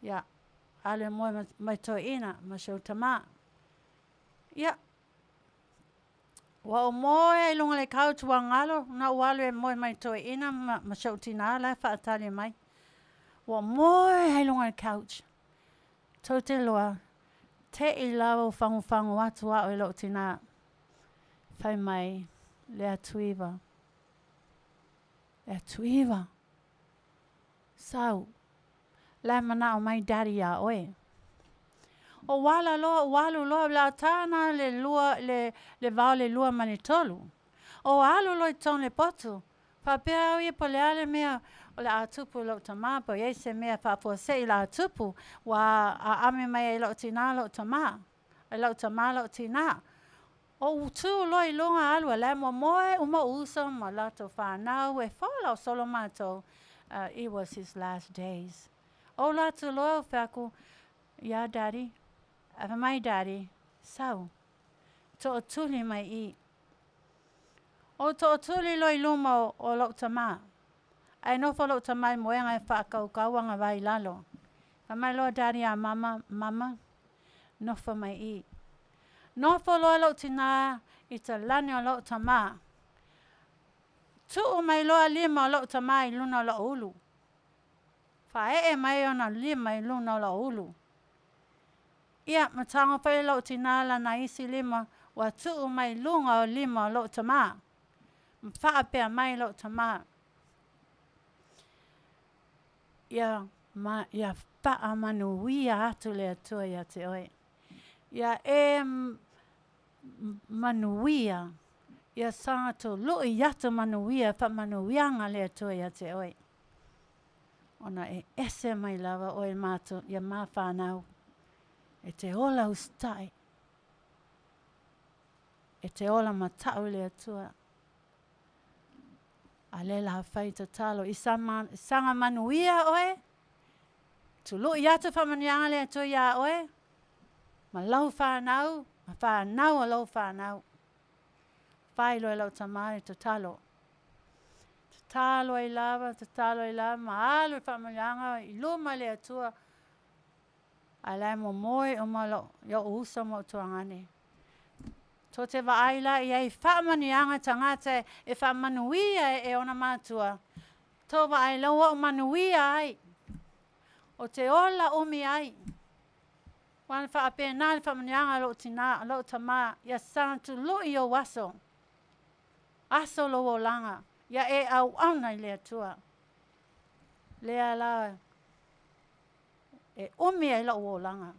Ia, alu e moe ma toeaina, ma si ou tamā. Ia, ua ou moe i luga o le couch ua galo na ou alu e moe mai toeaina ma, ma si ou tinā la e faatali mai. Ua moe ai luga o le couch. Tou te iloa, te i lava ua fagufagu atu au e lou tinā. Fai mai, Leatuiva. Leatuiva. Sau. La e manao mai Daddy iā oe. Ou ala loa, ou alu loa, o le a ta na le lua, le, le va o le lua ma le tolu. Ou alu loa i totonu le potu, faapea au ia po o le a le mea o le a tupu i lou tamā, po o i ai se mea faafuasei o le a tupu, ua aami mai ai lou tinā lou tamā, e lou tamā lou tinā. Ou tū loa i luga alu a la e momoe uma ou uso ma latou whanau e fola o solo matou, it was his last days. Ou alu atu loa ou fai atu, Iā Daddy, ae fai mai Daddy, sau, tootuli mai i. Ou tootuli loa i luma o, o lou tamā. Ae nofo lou tamā i moega e faakaukau aga vai i lalo. Fai mai loa Daddy iā Mama, Mama, nofo mai i. Nofo loa lou tinā i talani o lou tamā. Tuu mai loa lima o lou tamā i luna o lou ulu. Faaee mai ona lima i luna o lou ulu. Ia, ma tago foi lou tinā lana isi lima ua tuu mai luga o lima o lou tamā. Ma faapea mai lou tamā. Ia, ma, ia faamanuia atu le Atua iā te oe. Ia e manuia, ia saga tului atu manuia faamanuiaga le Atua iā te oe. Ona e ese mai lava oe matou, ia ma whanau, e te ola usitai, e te ola matau i le Atua. A le la fai tatalo, i sama, saga manuia oe, tului atu faamanuiaga le Atua iā oe, ma lau whanau, ma whanau o lau whanau. Fai loa e lau tamā le tatalo. Tatalo ai lava, tatalo ai lava, ma alu le faamanuiaga i luma le Atua. Ae la e momoe uma lou, i ou uso ma ou tuagane. Tou te vaai la i ai faamanuiaga tagata e faamanuia e ona matua. Tou vaai la ua ou manuia ai. O te ola umi ai. Ua na faapena le faamanuiaga a lou tinā, a lou tamā, ia saga tului i ou aso, aso lou olaga, ia e auauna i le Atua. Lea la e umi ai lou olaga.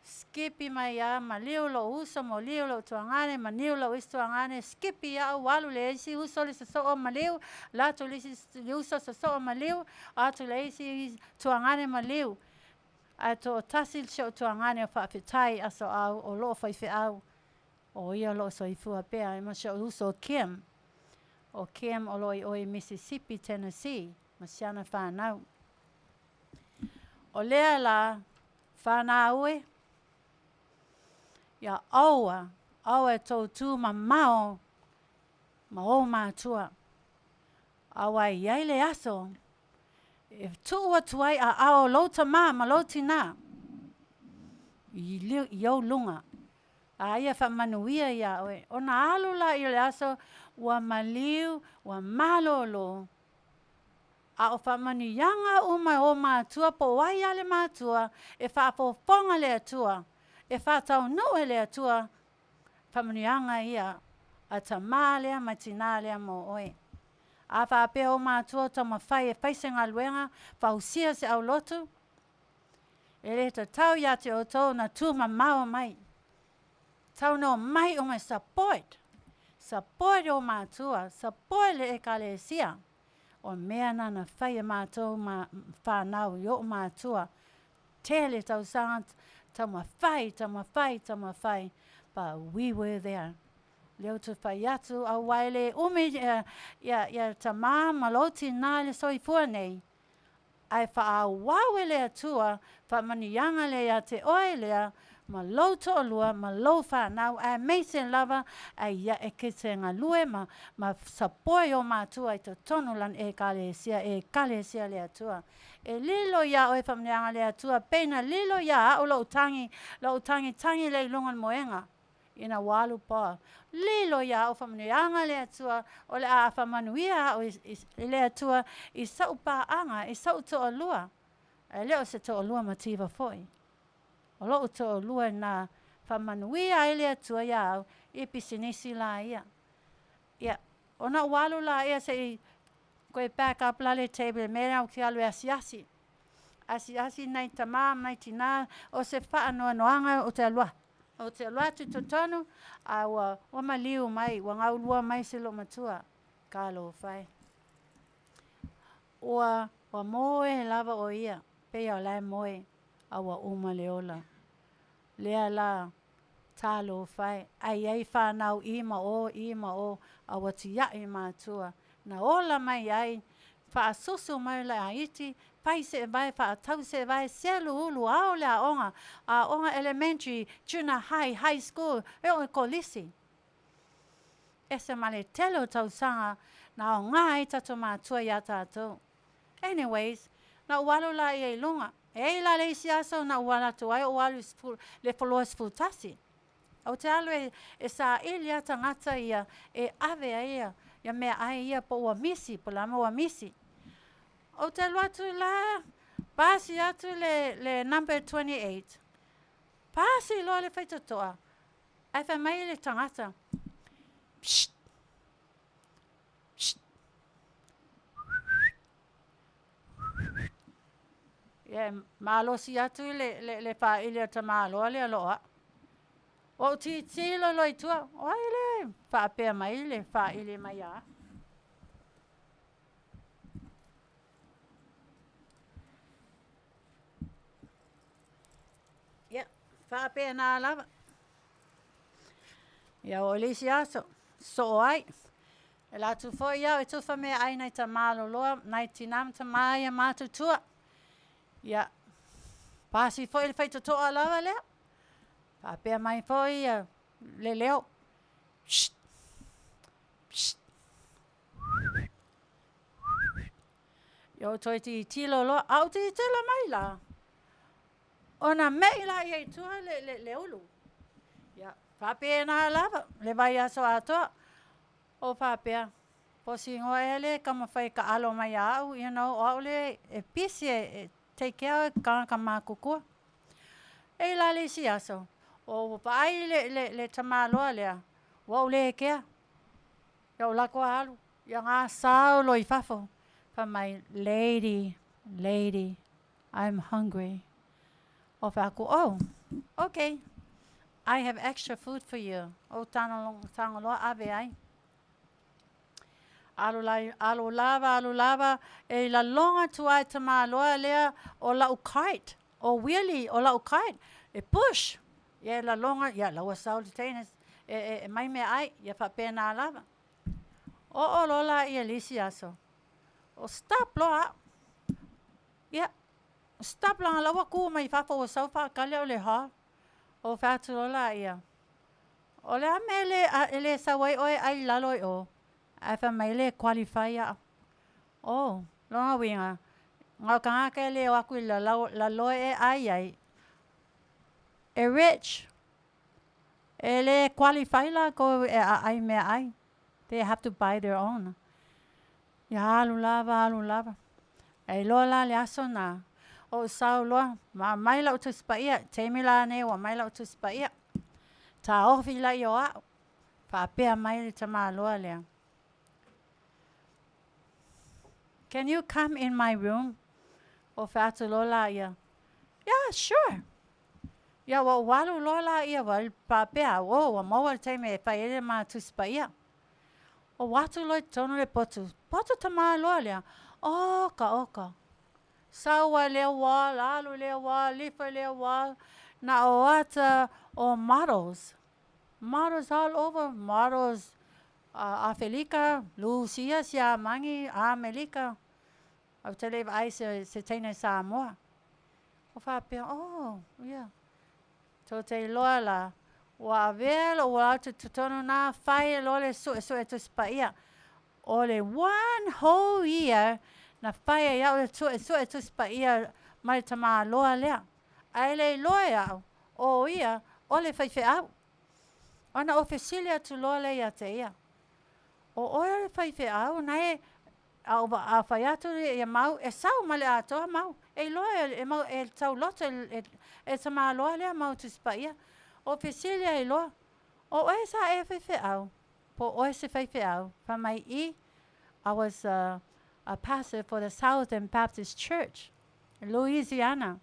Skipi mai a maliu lou uso, maliu lou tuagane, maliu lou isi tuagane, skipi au, alu le isi uso le sosoo maliu, alu atu le isi uso sosoo maliu, atu le isi tuagane maliu. Ae toatasi si ou tuagane o faafetai aso au o loo faifeau, o ia o loo soifua pea, e ma si ou uso o Kim. O Kim o loo i o i Mississippi, Tennessee, ma si ana whanau. O lea la, whanau e, ia aua, aua e tou tū mamao ma ou matua. Aua e i ai le aso e tuu atu ai aao o lou tamā ma lou tinā i, i ou luga. A ia faamanuia iā oe. Ona alu laia o le aso ua maliu, ua malōlō, a o faamanuiaga uma e o matua po o ai lava le matua, e faafofoga le Atua, e faataunuu e le Atua. Faamanuiaga ia a tamā lea ma tinā lea mo oe. A faapea ou matua o taumafai e fai se galuega, fausia se aulotu, e le tatau ia te outou ona tumamao mai. Tau ona omai uma e support. Support ou matua, support le Ekalesia. O mea na na fai e matou ma whanau i o'u matua. Tele tausaga taumafai, taumafai, taumafai, but we were there. Lea ou te fai atu, aua e le umi ia tamā ma lou tinā i le soifua nei, ae faaauau e le Atua faamanuiaga lea ia te oe lea ma lou toalua ma lou fanau, aemaise lava ai ia e ke te galue ma support i o matua i totonu o lana Ekalesia, e Ekalesia le Atua. E lilo iā oe faamanuiaga le Atua, pei na lilo iā a'u lo'u tagi, lo'u tagitagi lea i luga o le moega, ina ua alu Paul. Lilo iā a'u faamanuiaga le Atua, o le a faamanuia a'u i le Atua i sa'u paaga, i sa'u toalua. Ae le o se toalua mativa fo'i. O lo'u toalua na faamanuia ai le Atua iā au i pisinisi la ia. Ia, ona ou alu laia se'i toe pack up la le table i le mea lea ou te alu e asiasi. Asiasi nai tamā ma nai tinā, o se faanoanoaga ou te alu ou te alu atu i totonu, a ua maliu mai, ua gaulua mai si loomatua. Talofa e. Ua moe lava o ia, pei lava o la e moe, a ua uma le ola. Lea la, talofa e, ae i ai fanau i ma o, i ma o, a ua tiai matua. Na ola mai ai, faasusu mai le aiti, fai seevae, faatau seevae, selu ulu, ao le aoga, aoga elementary, junior high, high school, e oo i kolisi. Ese ma le tele o tausaga na aoga ai tatou matua iā tatou. Anyways, na ou alu laia i luga. E i ai la le isi aso na ou alu atu ai ou alu i le floor 11. Ou te alu e saili lava tagata ia e ave ai ia meaai ia po ua misi, po o le a le mea ua misi. Ou te alu atu la, pasi atu le number 28, pasi loa le faitotoa, ae fai mai le tagata, Pssst! Pssst! Ia, e malosi atu le faaili a le tamaloa lea o lo o a'u. Ua ou tilotilo loa i tua, o ai lea e faapea mai le faaili mai ia a'u? Ia, faapena lava. Ia oo i le isi aso, sosoo ai. E alu atu foi au e tufa meaai i nai tamā loloa, nai tinā ma tamā ia matutua. Ia, pasi foi le faitotoa lava lea. Faapea mai foi ia le leo. Pssst! Pssst! Ia ou toe tilotilo loa, a ou tilotilo mai la, ona me'i laia i tua le ulu. Ia, faapena lava le vaiaso atoa. Ou faapea, po o se igoa ea lea e taumafai e taalo mai ia au, o au lea e pisi e take care o tagata matutua. E i ai la le isi aso, ua vaai le tamaloa lea, ua ou le kea. Ia ou alu atu alu, ia gasau loa i fafo. Fai mai, lady, lady, I'm hungry. Ou fai atu, oh, okay, I have extra food for you. Ou tago loa ave ai. Alu, la, alu lava, alu lava, e laloga atu lava e tamaloa lea o lau cart, o wheelie o lau cart, e push. Ia e laloga, ia la ua sau le teine e mai meaai, ia faapena lava. Oo loa laia i le isi aso, o stop loa au. Ia, stop leaga la ua tu mai fafo ua sau faatali au i le hall. Ou fai atu loa laia, o le a mea e le sau ai oe e ai i lalo i o? Ae fai mai e le qualify au. Oh, lona uiga, na o tagata e le o atu i lalo e ai ai, e rich, e le qualify latou e aai meaai. They have to buy their own. Ia alu lava, alu lava. E iloa la le aso na, ou sau loa, ma aumai lau Tusi Paia, taimi la nei ua aumai lau Tusi Paia. Taofi laia o a'u. Faapea mai le tamāloa lea. Can you come in my room? Ou fai atu loa laia, Yeah, sure. Ia, ua ou alu loa laia, ua faapea au, oh, ua maua le taimi e fai ai le ma Tusi Paia. Ou atu loa i totonu le potu, potu tamāloa lea, oka oka. Sau ai lea wall, alu i lea wall, lifo i lea wall, na o ata o models. Models all over, models Afelika, Lusia, Siamani, Amelika. Ou te le i vaai se, se teine Samoa. O faapea, oh, yeah. Tou te iloa la, ua avea lou ola atu i totonu na fai e loa le suesue Tusi Paia. O le one whole year na fai ai au le suesue Tusi Paia ma le tamāloa lea. Ae le iloa e au, o ia o le faifeau. Ona ou fesili atu loa lea ia te ia, O oe o le faifeau nae a ou a fai atu ia mau, e sau ma le atoa mau, e iloa e mau e tauloto e e tamāloa lea mau Tusi Paia. Ou fesili ai loa, O oe sa e faifeau? Po o oe se faifeau? Fai mai, I, I was a, a pastor for the Southern Baptist Church, Louisiana.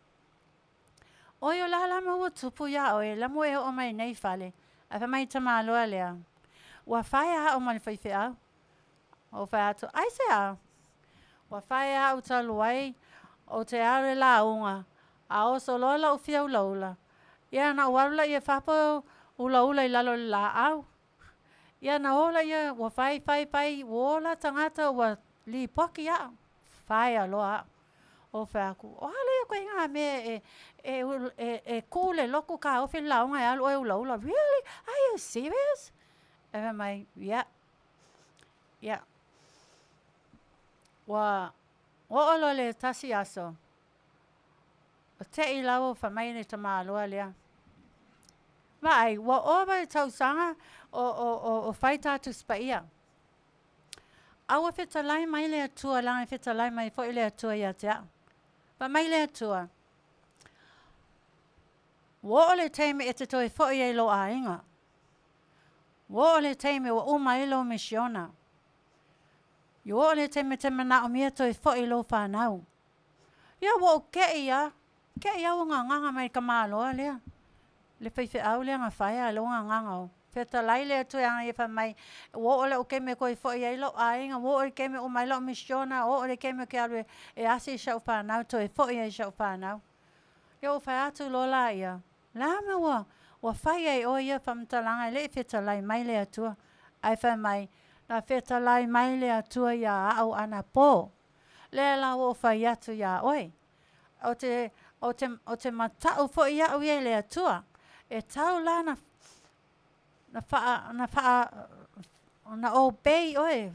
Oi, o le a la mea ua tupu iā ʻoe, la mua e oo mai nei fale, ae fai mai tamāloa lea, Ua faea aʻu ma le faifeau. Ou fai atu, Aisea? Ua faea aʻu talu ai, ou te alu e lauga, a oso loa loʻu fia ulaula. Ia, na ou alu laia e fafo ulaula i lalo o le lāʻau. Ia, na o laia, ua fai, fai, fai, ua ola tagata, ua lipoki aʻu, faea loa aʻu. Ou fai atu, o a lea koe ngā mea e, e, e, e kuʻu le loku kāofi le lauga e alu ʻoe ulaula. Really? Are you serious? E fai mai, yeah. Yeah. Ua oo loa le tasi aso, o teʻi lāua fai mai le tamāloa lea. Vaai, ua ova le tausaga o, o, o, o fai tā Tusi Paia. A ua fetalai mai le Atua, leaga e fetalai mai foi le Atua ia te au. Fai mai le Atua, Ua oo le taimi e te toe foi ai lou aiga. Ua oo le taimi ua uma ai lou misiona. Ua oo le taimi e te manaomia toe foi i lou whanau. Ia ua ou keʻi a, keʻi a ua gagaga mai ka maloa lea. Le faifeau lea na faea lea ua gagaga o. Fetalai le Atua ana ia fai mai, ua oo la'u taimi e toe fo'i ai lo'u aiga, ua oo le taimi e uma ai la'u misiona, ua oo le taimi ou te alu e asi i si a'u fanau, toe fo'i ai i si a'u fanau. Ia ua fai atu loa laia, O le a mea ua, ua fai ai ʻoe ia faamatalaga e le i fetalai mai le Atua? Ae fai mai, Na fetalai mai le Atua iā a'u anapo. Lea la ua ou fai atu iā ʻoe. Ou te, ou te, ou te mataʻu foʻi iaʻu ia i le Atua, e tau la na, na faa, na faa, na obey ʻoe,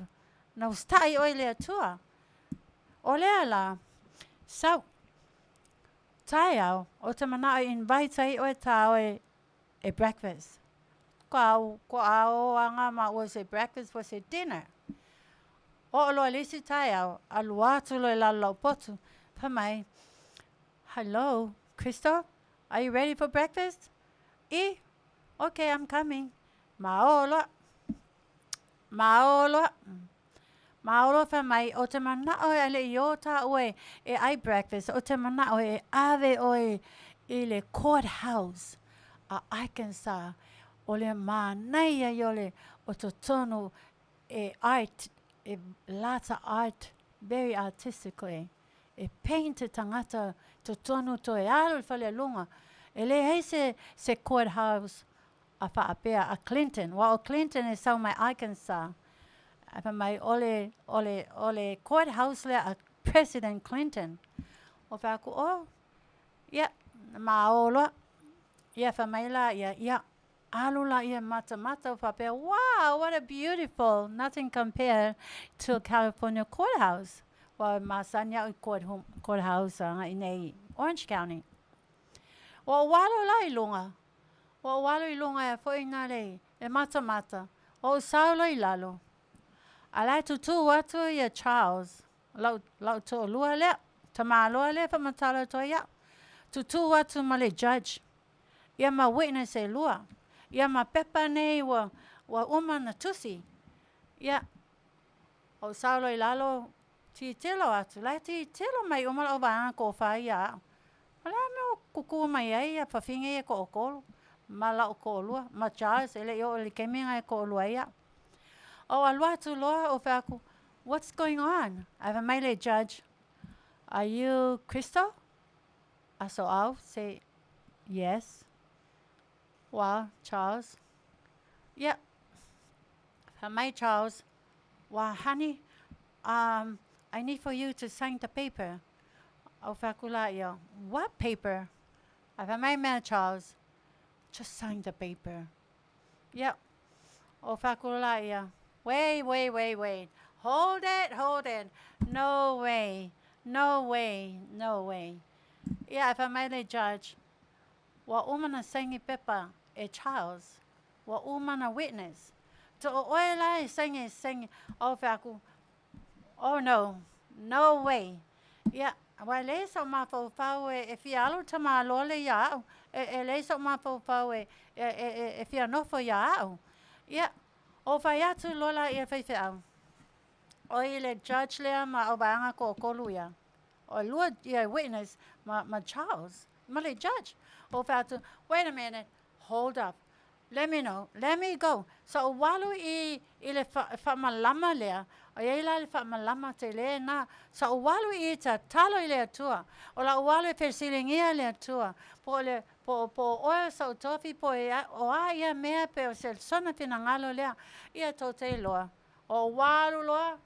na usitaʻi ʻoe i le Atua. O lea la, sau, taeao, ou te manaʻo e invite ai ʻoe tā ʻoe e breakfast. Ko au, ko ao anga ma ua se breakfast for se dinner. Oo loa le isi taeao, alu atu loa i lalo la'u potu, fai mai, Hello, Crystal, are you ready for breakfast? I, okay, I'm coming. Ma oo loa. Ma oo loa. Ma oo loa fai mai, o te manaʻo e ale i o tāua e, e ʻai breakfast, o te manaʻo e ave ʻoe i le courthouse a Arkansas, o le mānaia ia o le, o totonu e art, e lata art, very artistically, e paint te tangata totonu toe alu i le fale aluga. E leai se, se courthouse a faapea a Clinton, aua o Clinton e sau mai Arkansas, ae fai mai o le, o le, o le courthouse lea a President Clinton. Ou fai atu, oh, ia, ma o loa. Ia, fai mai la ia, ia, alu la ia matamata faapea, wow, what a beautiful, nothing compared to California courthouse. Ua masani au i court, courthouse i nei Orange County. Ua ou alo la i luga. Ua ou alo i luga e foʻi nā lei e matamata, ua ou sau loa i lalo. A la e tutū atu ia Charles, la'u, la'u toʻalua lea, tamāloa lea e faamatala atu ai iaʻu, tutū atu ma le judge, ia ma witness ʻelua. Ia ma pepa nei ua ua uma na tusi. Ia, ou sao loa i lalo, tilotilo atu, la e tilotilo mai uma lau vaega toafa ia au. O le a le mea ua kukū mai ai ia fafine ia e toatolu ma la'u toalua ma Charles e le i oo i le taimi lena e toalua ai a'u. Ou alu atu loa ou fai atu, What's going on? Ae fai mai le judge, Are you Crystal? Aso au say, Yes. Well, Charles. Ia, fai mai Charles, Well, honey, um, I need for you to sign the paper. Ou fai atu laia, What paper? Ae fai mai mea Charles, Just sign the paper. Ia, ou fai atu laia, Wait, wait, wait, wait. Hold it, hold it. No way, no way, no way. Ia, ae fai mai le judge, Ua uma na saini pepa e Charles, ua uma na witness. To o oe la e saini e saini, ou fai atu, Oh no, no way. Ia, aua e leai sou mafaufau e, e fia alu tamāloa lea iā au, e, e leai sou mafaufau e, e, e, e, e fia nofo iā au. Ia, ou fai atu loa la ia faifeau, oi le judge lea ma au vaega toatolu ia, o lua ia witness ma, ma Charles, ma le judge. Ou fai atu, wait a minute, hold up, let me know, let me go. Sa ou alu i, i le fa, faamalama lea, o i ai la le faamalama tele na, sa ou alu i tatalo i le Atua. O la'u alu e fesiligia le Atua, po o le, po, po o oe o sa'u tofi, po e, o a ia mea pe o se sona finagalo lea, ia tou te iloa. O ou alu loa,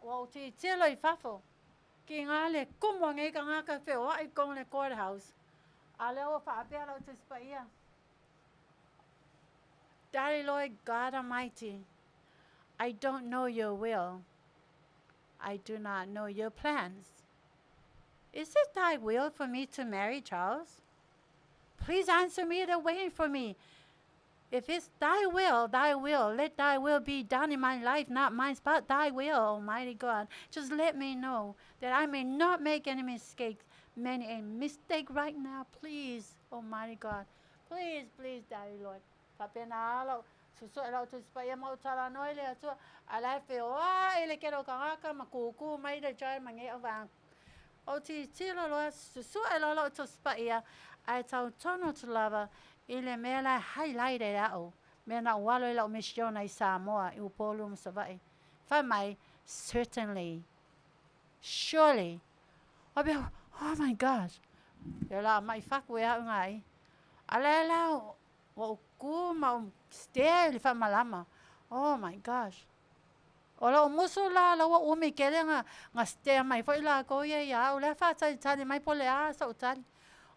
ua ou tilotilo i fafo, ki ngā le kumu a nei tagata feoai i totonu o le courthouse, a lea ua faapea lau Tusi Paia, Daddy Lord God Almighty, I don't know your will. I do not know your plans. Is it thy will for me to marry Charles? Please answer me, they're waiting for me. If it's thy will, thy will, let thy will be done in my life, not mine, but thy will, Almighty God. Just let me know that I may not make any mistakes, many a mistake right now, please, Almighty God. Please, please, Daddy Lord. Faapena lava lau susu'e lau Tusi Paia ma ou talanoa i le Atua, a la e feoa'i le kele o tagata ma kūkū mai le joy ma nei auvaega. Ou tilotilo loa, susu'e loa la'u Tusi Paia, ae tautonu atu lava i le mea la e highlight e a'u, mea na ou alo i la'u misiona i Samoa i Upolu ma Sava'i. Fai mai, Certainly, surely. Faapea, oh my gosh, ia o le a ma'i fatu e a'u gā i. A laila, Ua ou kū ma ou stare i le faamalama. Oh my gosh. O lou musu la, la ua umi tele na, na stare mai foi lakou ia iā au, la e faatalitali mai po o le a soʻu tali.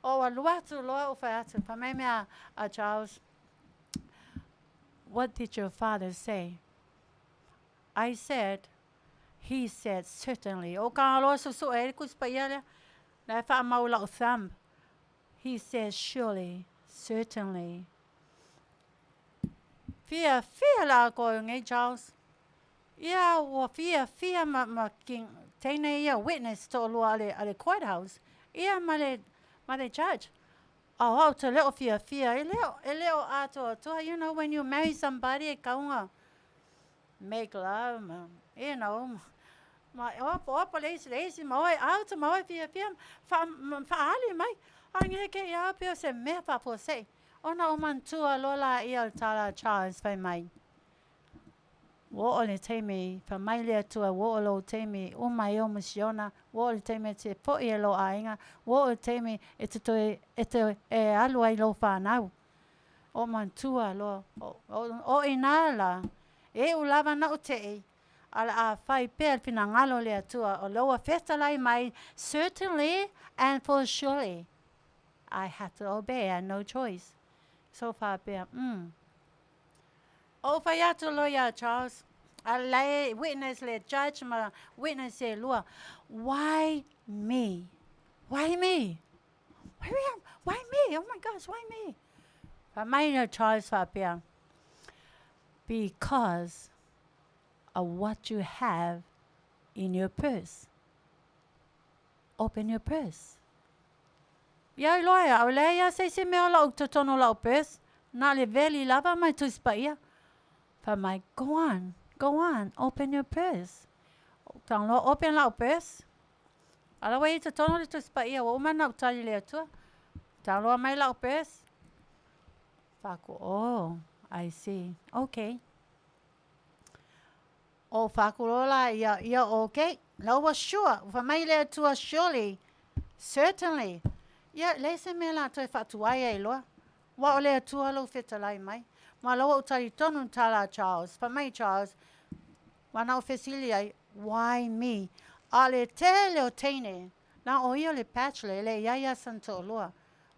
Ou alu atu loa ou fai atu, fai mai mea a Charles, What did your father say? I said, He said, Certainly. O ka loa susuʻe ai le Tusi Paia lea, la e faamau i lau thumb. He says surely, certainly. Fiafia lakou nei Charles. Ia ua fiafia ma, ma king, teine ia witness toalua a le, a le courthouse. Ia ma le, ma le judge. A o au te leo fiafia, e leo, e leo atoatoa. You know, when you marry somebody, e kauga make love, ma, you know, ma opo opo le isi le isi ma oe out ma oe fiafia wha, whaali mai. A nge ke ia pea o se mea faafuasei. Ona o manatua loa la ia o le tala a Charles fai mai, Ua oo le taimi, fai mai le Atua, ua oo lou taimi, uma ai ou misiona, ua oo le taimi e te foʻi e lou aiga, ua oo le taimi e te toe, e te, e alu ai lou whanau. O manatua loa, o, o, o inā la, e iʻu lava naʻu teʻi, a o le a fai pea le finagalo o le Atua, o lea ua fetalai mai, certainly and for surely, I had to obey, I had no choice. So faapea, umm. Ou fai atu loa iā Charles, a la e witness le judge ma witness e lua, why me? Why me? Why me? Why me? Oh my gosh, why me? Fai mai le Charles faapea, because of what you have in your purse. Open your purse. Ia iloa e au, e leai lava se isi mea o lou totonu o lau purse, na o le veli lava ma le Tusi Paia. Fai mai, Go on, go on, open your purse. Ou tago loa open lau purse, a la ua i ai i totonu le Tusi Paia ua uma ona ou tali i le Atua. Tago loa mai lau purse, fai atu, Oh, I see, okay. Ou fai atu loa la ia, ia okay, la ua sure, ua fai mai le Atua, surely, certainly, ia leai se mea la toe faatuai ai loa, aua o le Atua lou fetalai mai. Ma la ua ou talitonu i le tala a Charles, fai mai Charles, ma na ou fesili ai, why me? A o le tele o teine, na o ia o le bachelor, e le i ai lava sana toalua.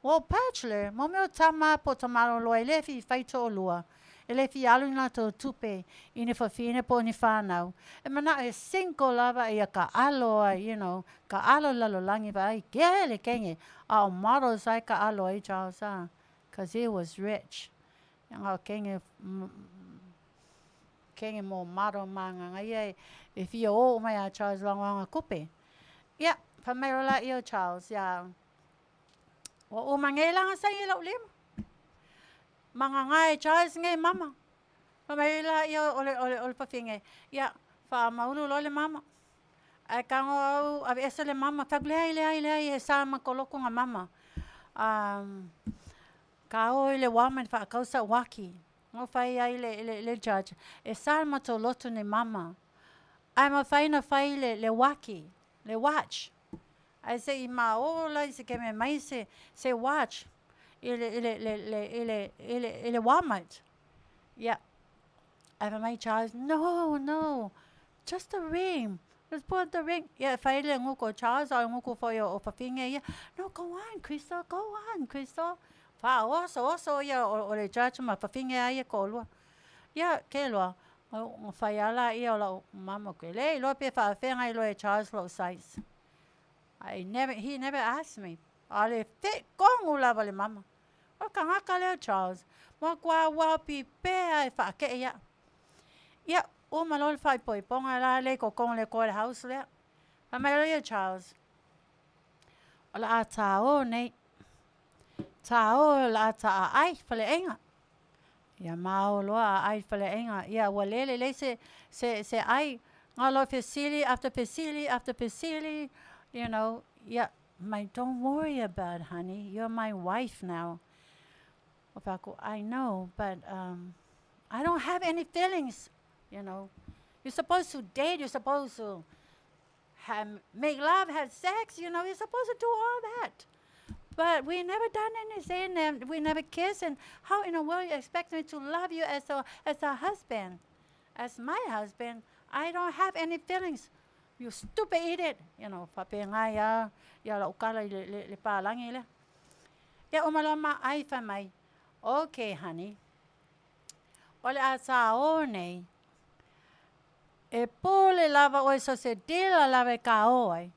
Ua ou bachelor, mo mea o tama po o tamaloloa e le fia fai toalua, e le fia alu ni latou tupe i ni fafine po o ni fanau. E manao e single lava ia kaalo ai, you know, kaalo i le lalolagi vaai kele kenge, a o models lava e kaalo ai Charles a, cause he was rich. Ia na o kenge, kenge mo model ma agaga ia e fia o uma ia Charles lago ana tupe. Ia, fai mai loa laia o Charles ia. Ua uma nei la ona saini lou lima. Magaga e Charles nei mama. Fai mai la ia o le, o le, o le fafine, ia, faamaulu loa le mama. Ae tago au aveese le mama, fai atu, leai, leai, leai, e sa ma koloku na mama. Um, ka o i le Walmart faakau sau uaki. Na ou fai ai le, le, le judge, e sa le matou lotu nei mama. Ae mafai na fai le, le uaki, le watch. Ae se i maō la i se keme mai se, se watch i le, i le, le, le, i le, i le, i le Walmart. Ia. Ae fai mai Charles, no, no, just a ring. Just put the ring. Ia, e fai le guku o Charles, a o le guku foi o, o fafine ia. No, go on, Crystal, go on, Crystal. Faaoso oso ia o, o le judge ma fafine a ia toalua. Ia, ke loa, na fai lava laia o lau mama ke le iloa pe faafeagai loa e Charles lou size. I never, he never asked me. A o le feʻkonu lava le mama. O le kanaka lea Charles, matua ua pipē a e faakeʻe iaʻu. Ia, uma loa le faaipoipoga la lea i totonu o le court house lea. Fai mai loa ia Charles, o le a tāō nei. Tāō o le a taaai faleaiga. Ia mao loa aai i faleaiga. Ia ua le lelei se, se, se ai. Ga loa fesili after fesili after fesili, you know, ia, mai don't worry about it, honey, you're my wife now. Ou fai atu, I know, but um, I don't have any feelings, you know. You're supposed to date, you're supposed to have, make love, have sex, you know, you're supposed to do all that. But we never done anything, and we never kissed, and how in the world you expect me to love you as a, as a husband? As my husband, I don't have any feelings. You stupid idiot! You know, faapena ia, ia lau tala i le, le, le palagi lea. Ia uma loa ma ai fai mai, okay honey, o le a tāō nei, e pule lava ʻoe so se dealer lava e kāō ai,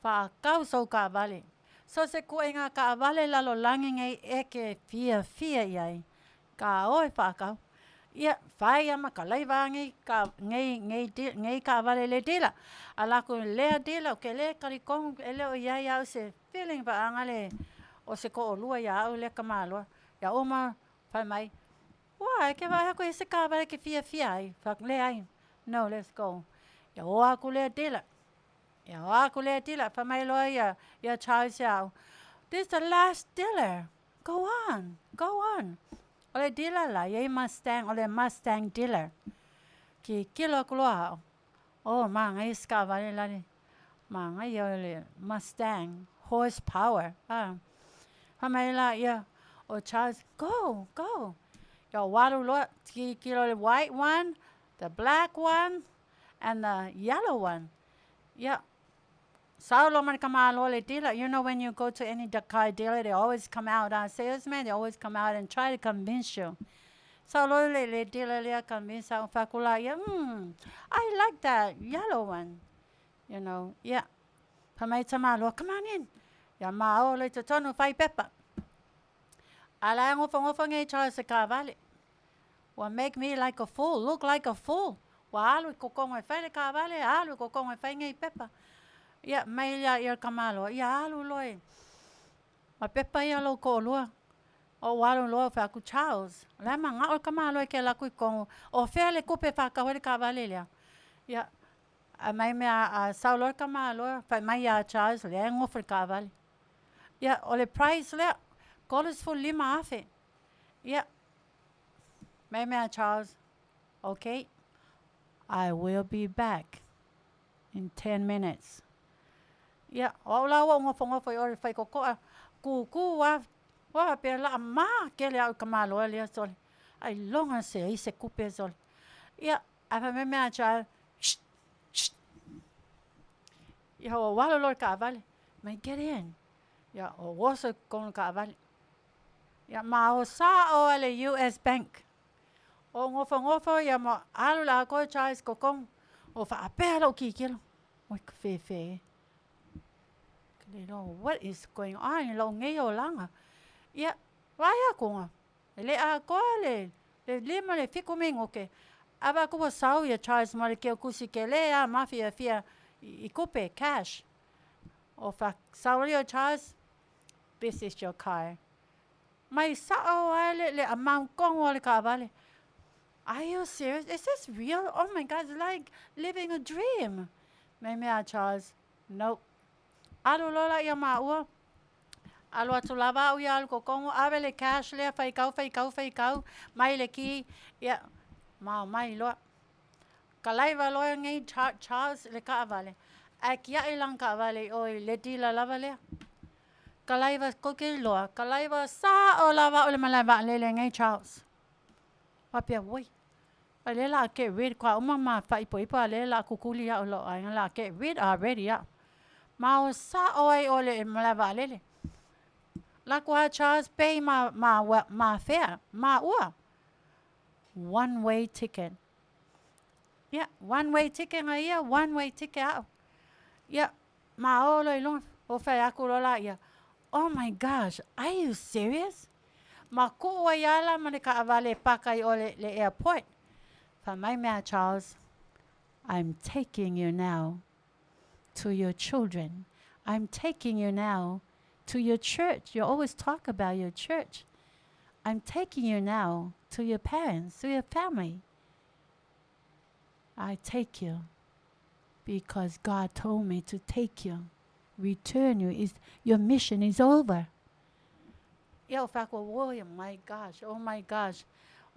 Whaakau sou kaawale. So se kuenga kaawale lalolagi nei e ke fiafia i ai. Ka oe whaakau. Ia, whaia ma ka laiva ngei ka ngei ngei ngei kaawale le dila. A laku lea dila o ke le kali kong e le o iai au se feeling vaanga le o se koolua ia au lea kamaloa. Ia uma whai mai. Why, ke vaai aku e se kaawale ke fiafia ai. Whak le ai. No, let's go. Ia o aku lea dila. Ia o aku lea dealer, fai mai loa ia, ia Charles ia au, This is the last dealer. Go on, go on. O le dealer la, ia i Mustang, o le Mustang dealer. Ki kilo aku loa au. Oh, māngai se kaawale lale. Māngai ia o le Mustang, horsepower. Ah. Fai mai la ia, o Charles, go, go. Ia o walu loa, ki kilo le white one, the black one, and the yellow one. Yeah. Saulo man kamalo le dealer. You know when you go to any car dealer, they always come out. Salesman, they always come out and try to convince you. Saulo le le dealer le convince au fakula yeah, I like that yellow one. You know, yeah. Pamai tamalo, come on in. Ya mao le totonu fai pepa. Ala ngofa ngofa ngai Charles se kavale. Ua make me like a fool, look like a fool. Ua alu i kokongo e fai le kaavale, alu i kokongo e fai nei pepa. Ia, mai ia, ia le tamaloa, ia alu loa e. Ma pepa ia lou toalua. Ou alu loa ou fai atu, Charles, o le a manao le tamaloa e te alu atu i totonu, o fea le tupe e faatau ai le taavale lea? Ia, aumai mea a sau loa le tamaloa fai mai ia Charles, lea e nofo i le taavale. Ia, o le price lea, $35,000. Ia, mai mea Charles, okay, I will be back in 10 minutes. Ia, o au la ua ou nofonofo i o i le faitotoa, tūtū lava, ua faapea o le a mā tele au i le tamaloa lea sole, ailoga e leai se tupe sole. Ia, ae fai mai mea a Charles, shh, shh. Ia, ua ou alu loa i le taavale, mai get in. Ia, ou oso i totonu o le taavale. Ia, ma o sao lava i le US Bank. Ou nofonofo ia ma alu le atoa Charles i totonu, o faapea lou tilotilo, oi ka fefe e. Ke le iloa what is going on i lou nei olaga. Ia, vaai atu, e le atoa le 5 le 7 minute, ae vaai atu ua sau ia Charles ma le keukusi tele lava mafiafia i tupe, cash. O sau lea o Charles, this is your car. Mai sao lava le amount tonu o le taavale. Are you serious? Is this real? Oh my God, it's like living a dream. Mai mea a Charles, nope. Alu loa la ia maua, alu atu lava au ia alu totonu, ave le cash lea, faitau, faitau, faitau, mai le ki, ia, ma mai loa. Kalaiva loa nei Charles le taavale, ae tiai lana taavale i o i le dealer lava lea. Kalaiva koke loa, kalaiva sao lava au i le malae vaalele nei Charles. Faapea, oi, a lea o le a get rid faatoa uma ma faaipoipo a o lea o le a kukuli au i lou aiga, o le a get rid already au. Ma o sao ai i le malae vaalele. Alu atu lava Charles pay ma fare, maua. One way ticket. Ia, one way ticket na ia, one way ticket au. Ia, ma o loa i luga, ou fai atu loa laia, oh my gosh, are you serious? Ma kuu ai ala ma le taavale e paka i o le airport. Fai mai mea Charles, I'm taking you now to your children. I'm taking you now to your church. You always talk about your church. I'm taking you now to your parents, to your family. I take you because God told me to take you, return you. Is your mission is over. Ia o fai atu, oh my gosh, oh my gosh.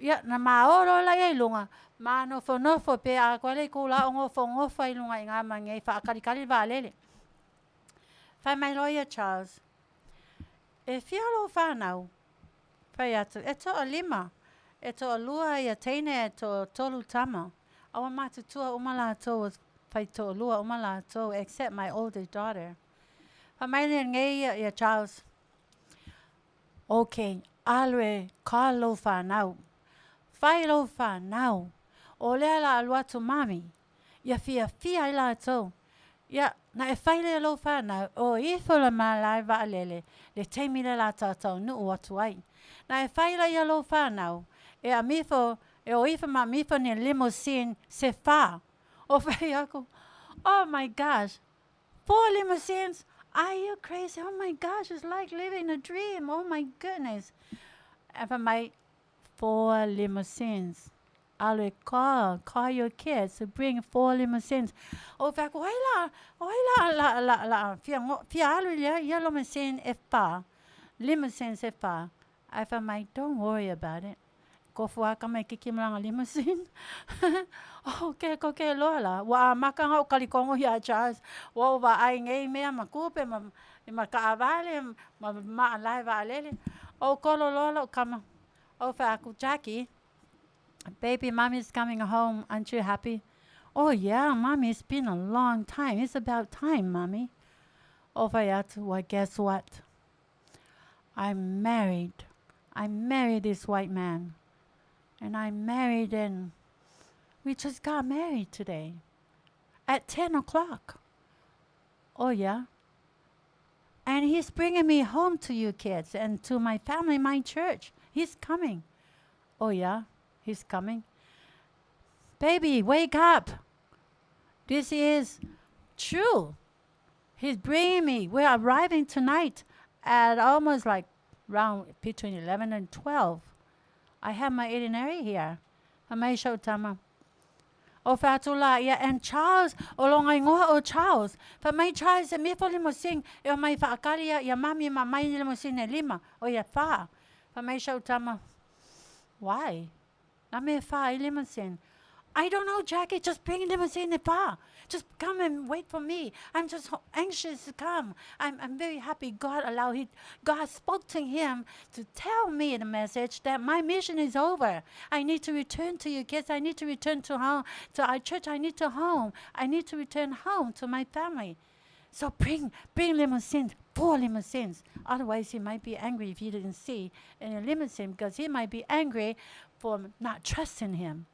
Ia, na maolo la ia i luga, ma nofonofo pe a koa le itulā o nofonofo ai luga i ngā ma nei faakalikali le vaalele. Fai mai loa ia Charles, e fia lou whānau? Fai atu, e toalima, e toalua ia teine e toatolu tama. A ua matutua uma latou, fai toalua uma latou, except my older daughter. Fai mai lenei ia Charles, okay, alu e call lou whānau. Fai lou whānau. O lea la alu atu mami. Ia fiafia ai latou. Ia, na e fai lea lou whānau, o ifo le malae vaalele, le taimi le la tātou nuu atu ai. Na e fai la ia lou whānau, e amifo, e o ifo ma amifo ni limousine se whā. O fai aku, oh my gosh, 4 limousines? Are you crazy? Oh my gosh, it's like living a dream. Oh my goodness. And for my 4 limousines. Alu e call your kids to bring 4 limousines. O fai aku, oi la, oi la, la, la, la, fia, fia alu ia, ia limousine e whā. Limousines e whā. Ai fai mai, don't worry about it. Kofu aka mai kiki malanga limousine. Oh, ke ko ke loa la. Ua amaka nga o kalikongo ia Charles. Ua o wa ai ngei mea ma kupe ma, ma kaavale, ma maalae vaalele. O kolo loa lau kama. O fai aku, Jackie, baby, mommy's coming home. Aren't you happy? Oh yeah, mommy, it's been a long time. It's about time, mommy. O fai atu, well, guess what? I'm married. I married this white man. And I'm married, and we just got married today at 10 o'clock. Oh, yeah. And he's bringing me home to you kids and to my family, my church. He's coming. Oh, yeah, he's coming. Baby, wake up. This is true. He's bringing me. We're arriving tonight At almost like round between 11 and 12, I have my itinerary here. Fai mai si ou tama. Ou fai atu la ia, and Charles, o lona igoa o Charles. Fai mai Charles e mifo limousine e omai faakali ia, ia mami ma mai ni limousine e lima, o ia fa. Fai mai si ou tama, Why? Na mea e fa ai limousine? I don't know, Jackie, just bring limousine e fa. Just come and wait for me. I'm just anxious to come. I'm, I'm very happy God allowed he, God spoke to him to tell me the message that my mission is over. I need to return to you kids. I need to return to home, to our church. I need to home. I need to return home to my family. So bring, bring limousines, four limousines. Otherwise, he might be angry if he didn't see any limousine because he might be angry for not trusting him.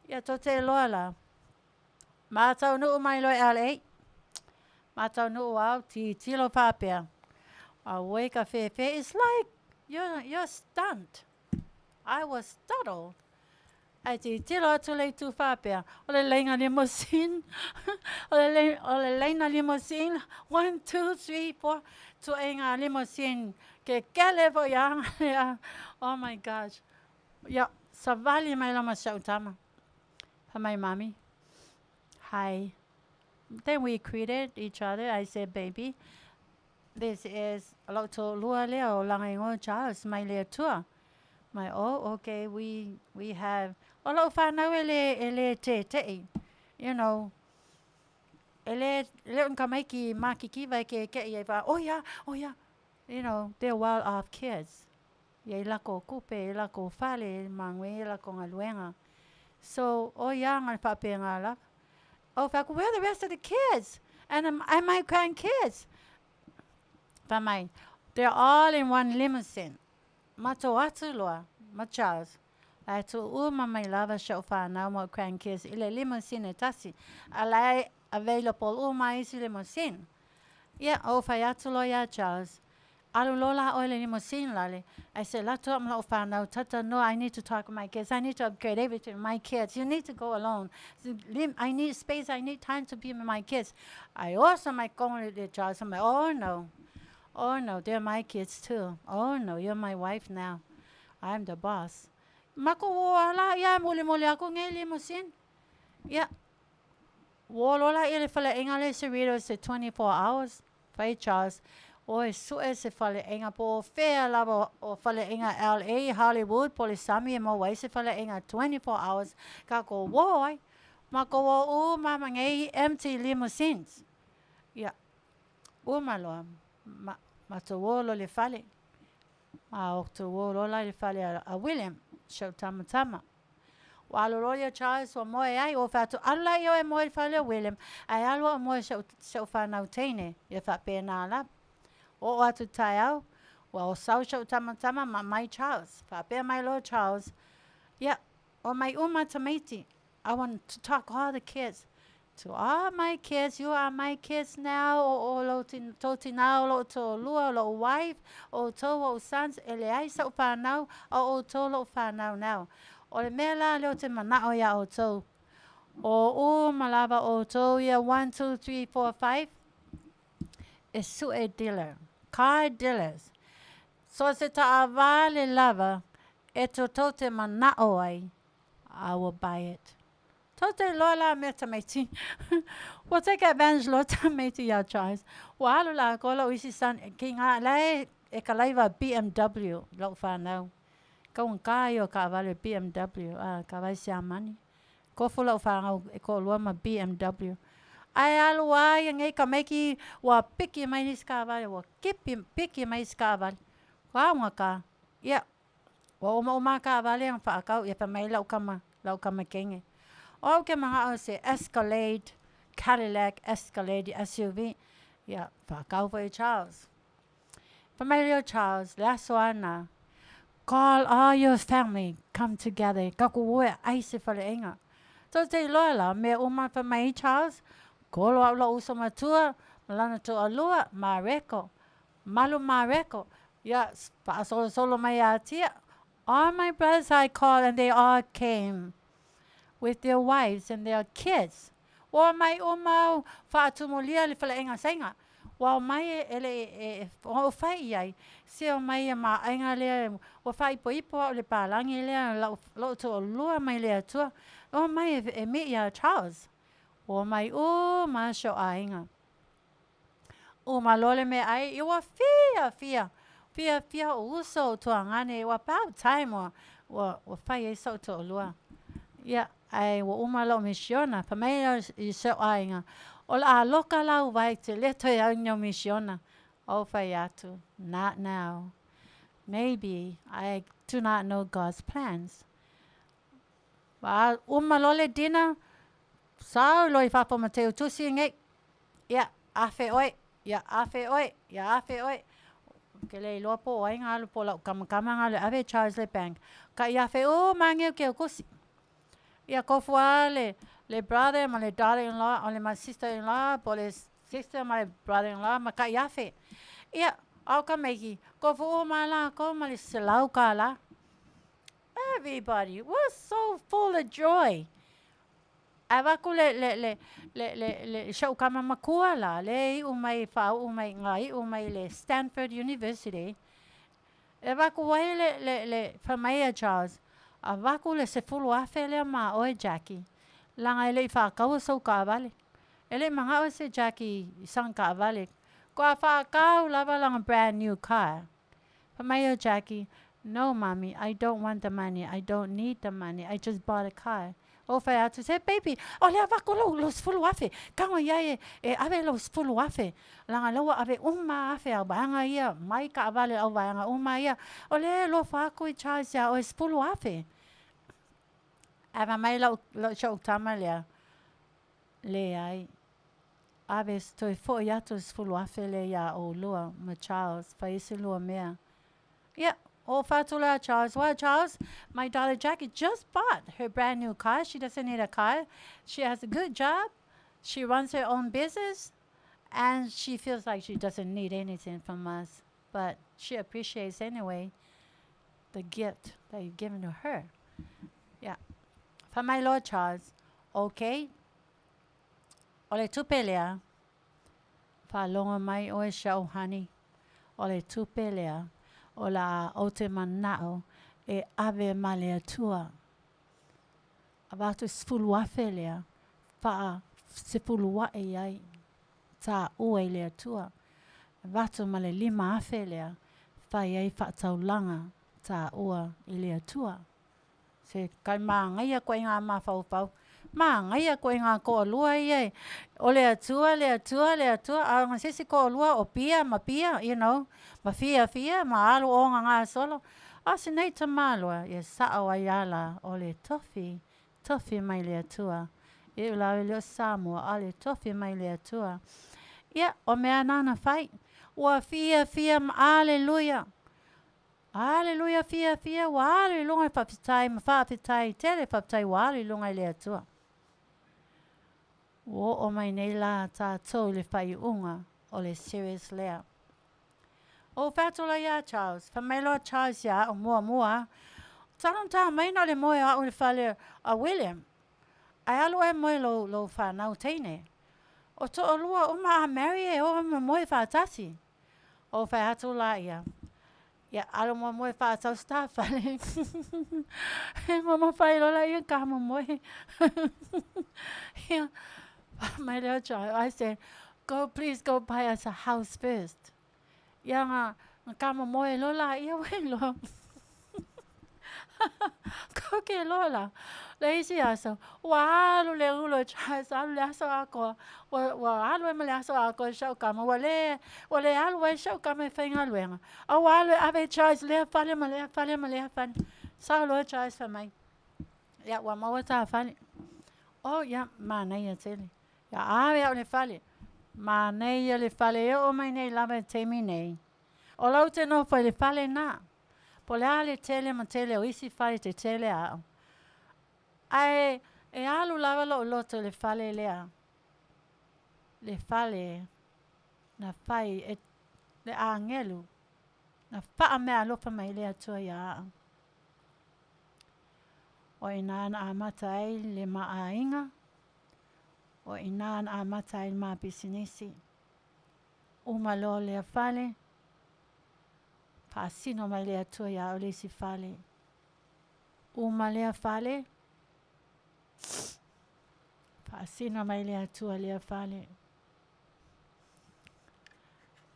Ia tou te iloa la. Ma taunuu mai loa i LA. Ma taunuu au, titilo faapea. Auē ka fefe, it's like you're, you're stunned. I was startled. Ae titilo atu le itu faapea, o le laina limousine, o le, le, o le laina limousine, one, two, three, four, tuaiga limousine kekele foi a, oh my gosh. Ia, savali mai la ma si au tama. Fai mai, Mommy, hi. Then we greeted each other. I said, baby, this is lou toalua lea o lana igoa Charles mai le Atua. Mai, oh, okay, we, we have, o lou whanau e le, e le tēte'i, you know, e le, le o ni tamaiti mākikiwa e keke'i ai wha, oh yeah, oh yeah, you know, they're well off kids. Ia i lako kupe, i lako fale, mague i lako galuega. So, o ia ga le faapega lava. Ou fai atu, where are the rest of the kids? And, and my grandkids? Fai mai, they're all in one limousine. Matou atu loa, ma Charles. Ae tuuu ma mai lava si ou fanau ma ou grandkids i le limousine e tasi. A la e available uma isi limousine. Ia, ou fai atu loa iā Charles, Alu loa la ʻoe i le limousine lale, I said, Latu au ma loʻu whanau, tata no, I need to talk with my kids, I need to upgrade everything with my kids, you need to go alone, I need space, I need time to be with my kids. I oso mai kong le Charles, I'm like, oh no, oh no, they're my kids too, oh no, you're my wife now, I'm the boss. Makou o ala ia e molimoli aku nei limousine. Ia, Ua olo la ia le faleaiga lea i Cerritos e 24 hours, fai Charles, oi suʻe se faleaiga po o fea lava o faleaiga LA, Hollywood, po o le sami e maua ai se faleaiga 24 hours kākou uō ai. Makou o uma ma nei empty limousines. Ia, uma loa, ma, matou o loa i le fale. Ma outou o loa la i le fale a William, si ou tamatama. Ua alu loa ia Charles ua moe ai, ua fai atu, Alu la ia oe e moe i le fale o William, ae alu au e moe i si ou whanau teine, ia faapena lava. Oo atu taeao, ua osau si ou tamatama ma mai Charles. Faapea mai loa Charles, Ia, o mai uma tamaiti, I want to talk all the kids. To all my kids, you are my kids now, o o lou tou tinā, o lou toalua, o lou wife, o outou ou sons, e leai sa'u whanau, a o outou lou whanau now. O le mea la lea ou te mana'o iā outou, o uma lava outou ia one, two, three, four, five, e su'e dealer, car dealers. So se taavale lava e tou te mana'o ai, I will buy it. Tou te iloa la mea tamaiti. Ua take advantage loa tamaiti iā Charles. Ua alu lākou lou isi son ki ngā la e e kalaiwa BMW lou whanau. Kaugata ia o kaavale BMW a ka vai Siamani. Kofu lou whanau e koʻolua ma BMW. Ae alu a ia nei tamaiti ua piki mai nisi kaavale ua kipi piki mai isi kaavale. Kaugata. Ia Ua omaoma a kaavale na faakau ia fai mai lau kama, lau kama kene. O au ke manao se Escalade, Cadillac Escalade SUV, ia faakau foi e Charles. Fai mai lea o Charles, le aso ana, call all your family, come together, kaku o e ai se faleaiga. Tou te iloa la, mea uma fai mai Charles, kolo au lou uso matua, ma lana toalua, ma Reko. Malu Mareko, ia, faasolosolo mai ia Tia, All my brothers I called and they all came with their wives and their kids. Ua mai uma au faatumulia le faleaiga saiga. Ua omai e, e le i e, e o fai i ai, se omai ia ma aiga lea, ua faaipoipo au i le palagi lea, lau, lou toalua mai le Atua. Omai e, e meet iā Charles. Ua omai uma si ou aiga. Uma loa le meaai, ia ua fiafia, fiafia ou uso, ou tuagane, ua about time ua, ua, ua fai ai so'u toalua. Ia, ae ua uma lau misiona, fai mai au i si ou aiga, o le a loka la uae e te le toe au i ni au misiona. Ou fai atu, not now. Maybe I do not know God's plans. A uma loa le dinner, sau loa i fafo ma Teutusi nei. Ia, afe oe, ia afe oe, ia afe oe. Ou te le iloa po o ai na alu po o lau kamakama na alu e ave e Charles i le bank. Ka i afe uma lava nei o kusi. Ia kofu lava le, le brother ma le daughter-in-law, o le ma sister-in-law, po o le sister ma le brother-in-law ma ka i afe. Ia, a o tamaiti, kofu uma lava latou ma le $100. Everybody was so full of joy. Ae avatu le, le, le, le, le, le si ou tama matua la, lea e iu mai, faauu mai, na iu mai i le Stanford University, e avatu ai le, le, le, fai mai ia Charles, avatu le 10,000 lea ma oe Jackie, leaga e le i faataua sou taavale. E le i manao se Jackie i sana taavale, faatoa faatau lava lana brand new car. Fai mai ia Jackie, no mommy, I don't want the money, I don't need the money, I just bought a car. Ou fai atu, se baby, o lea avatu lou, lou 10,000, tago i ai e, e ave lou 10,000, leaga lea ua ave uma afe a vaega ia, mai taavale a le au vaega uma ia, o lea e alofa atu i Charles iā oe 10,000. Ae fai mai lau, lau, si ou tama lea, leai, ave toe foi atu le 10,000 lea iā ʻoulua ma Charles, fai ai se lua mea. Ia, ou fai atu loa iā Charles, well Charles, my daughter Jackie just bought her brand new car, she doesn't need a car, she has a good job, she runs her own business, and she feels like she doesn't need anything from us, but she appreciates anyway the gift that you've given to her. Ia, fai mai loa Charles, okay, o le tupe lea, faalogo mai oe si a'u honey, o le tupe lea, o le a ou te mana'o e ave ma le Atua. Avatu 10,000 lea, faasefulu aʻe ai taua i le Atua. Avatu ma le 5,000 lea, fai ai faataulaga taua i le Atua. Se kai manaia ituaiga mafaufau. Manaia ituaiga toalua ia e, o le Atua, le Atua, le Atua, a o se isi toalua o pia ma pia, ma fiafia ma alu ogaga solo. A o si nei tamāloa, ia sa'o ai ala o le tofi, tofi mai le Atua. E ula e le o Samoa, a le tofi mai le Atua. Ia, o mea na na fai. Ua fiafia ma aleluia. Aleluia fiafia, ua alu i luga i faafetai ma faafetai tele faafetai ua alu i luga i le Atua. Ua oo mai nei la tatou i le faaiuga o le series lea. Ou fai atu loa iā Charles, fai mai loa Charles iā a'u muamua, talu ona ta mai na o le moe o a'u i le fale a William, ae alu oe e moe i lou, lou fanau teine. O toalua uma a marry e o ma moe faatasi. Ou fai atu laia, ia alu moemoe faatau se ta fale. Ona fai loa laia ka momoe. Ia, fai mai lea o Charles, I said, go please go buy us a house first. Ia na, na ka momoe loa laia ua iloa. Koke loa la, le isi aso, ua alu le ulu o Charles, alu le aso atoa, ua, ua alu ai ma le aso atoa i si au tama, ua le, ua le alu ai si au tama e faigaluega, a ua alu e ave e Charles lea fale ma lea fale ma lea fale. Sau loa Charles fai mai, ia ua maua ta fale. Oh ia, manaia tele. Ia ave au i le fale. Manaia le fale e oo mai nei lava i le taimi nei. O lau te nofo i le fale na. Po o le a le tele ma tele o isi fale tetele a a'u. Ae e alu lava lo'u loto i le fale lea, le fale na fai e le agelu na faameaalofa mai ai le Atua iā a'u. O i ina na amata ai le ma aiga, o i ina na amata ai le ma pisinisi. Uma loa lea fale, faasino mai le Atua ia au le isi fale. Uma lea fale, faasino mai le Atua lea fale.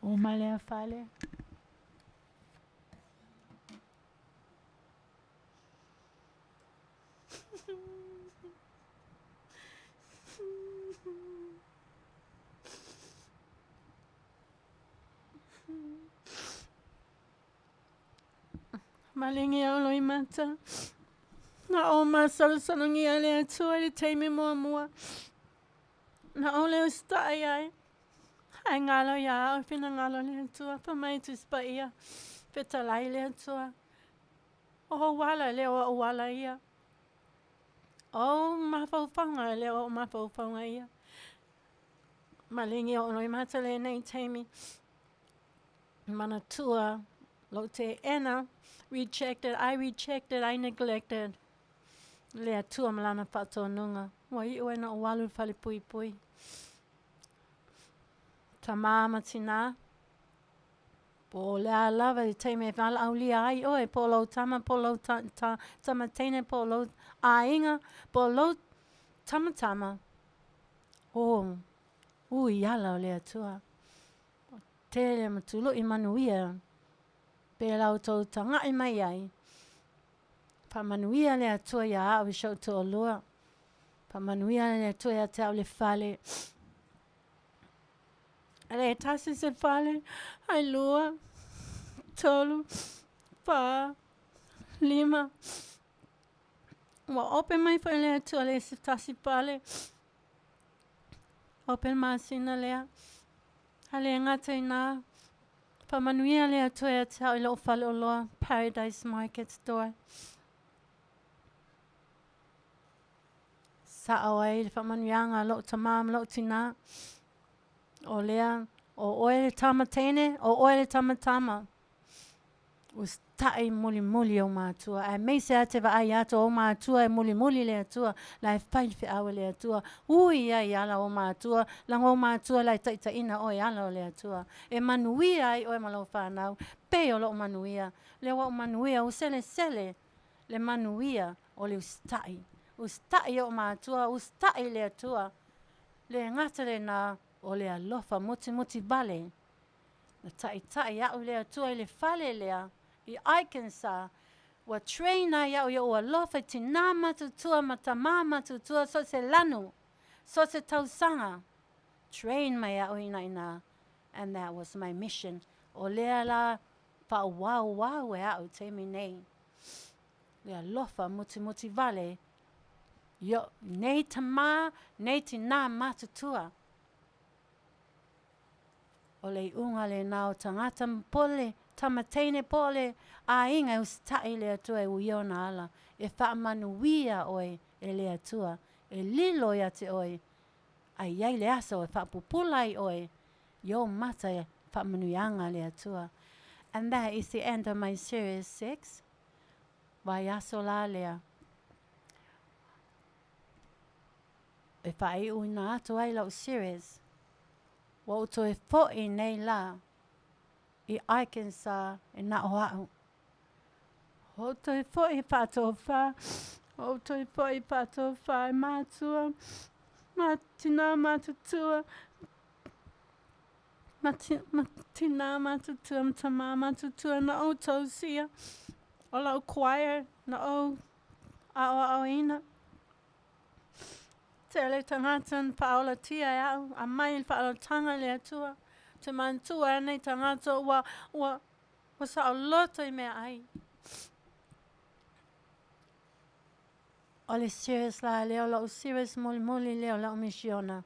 Uma lea fale. Maligi au loimata. Na ou masalosalogia le Atua i le taimi muamua. Na ou le usitai ai. Ae galo ia au finagalo le Atua. Fai mai Tusi Paia, fetalai le Atua. O ou ala e le o ou ala ia. O ou mafaufauga e le o ou mafaufauga ia. Maligi ou loimata lenei taimi. Manatua lou teena, rejected, I rejected, I neglected le Atua ma Lana faatonuga. Ua iu ai na ou alu i le falepuipui. Tama ma tinā, po o le a lava le taimi e valaaulia ai oe, po o lou tama, po o lou ta, ta, tamateine, po o lou aiga, po o lou tamatama, o ui i ala o le Atua. Tele ma tului manuia pe la outou taga'i mai ai. Faamanuia le Atua ia au i si ou toalua. Faamanuia le Atua ia te au le fale. E le tasi se fale, ae lua, tolu, fa, lima. Ua ope mai foi le Atua le isi tasi fale. Ope le masina lea. A le gata i nā, faamanuia le Atua ia te au i lou faleoloa, Paradise Market Store. Sa'o ai le faamanuiaga a lou tamā ma lou tinā. O lea, o oe le tama teine, o oe le tama tama. Usitai mulimuli ou matua, aemaise lava te vaai atu o ou matua e mulimuli le Atua, la e fai le feau a le Atua. Ui ai i ala o ou matua, leaga o ou matua la e taitaiina oe i ala o le Atua. E manuia ai oe ma lau fanau, pei o lou manuia. Lea ua ou manuia, ua selesele le manuia o le usitai. Usitai i ou matua, usitai i le Atua. Le gata lena, o le alofa mutimoti vale. Na taitai au i le Atua i le fale lea i Arkansas, ua train ai au i ou alofa i tinā matutua ma tamā matutua so o se lanu, so o se tausaga. Train mai au ina ina and that was my mission. O lea la faaauau e au i taimi nei. Le alofa mutimoti vale i o nei tamā, nei tinā matutua. O le iuga lena o tagata ma pole, tama teine po o le aiga e usitai i le Atua e uia ona ala, e faamanuia oe e le Atua, e lilo ia te oe, a i ai le aso e faapupula ai oe i ou mata i faamanuiaga a le Atua. And that is the end of my series 6. Vaiaso la lea. E faaiuina atu ai lau series. Ua ou toe foʻi nei lā i Arkansas e na o aʻu. Ua ou toe foʻi e faatofā, ua ou toe foʻi e faatofā e mātua, ma tinā matutua, ma, ti, ma tinā matutua, ma tamā matutua na outou sia, o lau choir na ou aʻoaʻoina. Tele tagata na faaolatia e au, aumai le faaolataga i le Atua. Te manatua e nei tagata ua, ua, ua saoloto i meaai. O le serious la lea o lou serious mulimuli lea o lau misiona.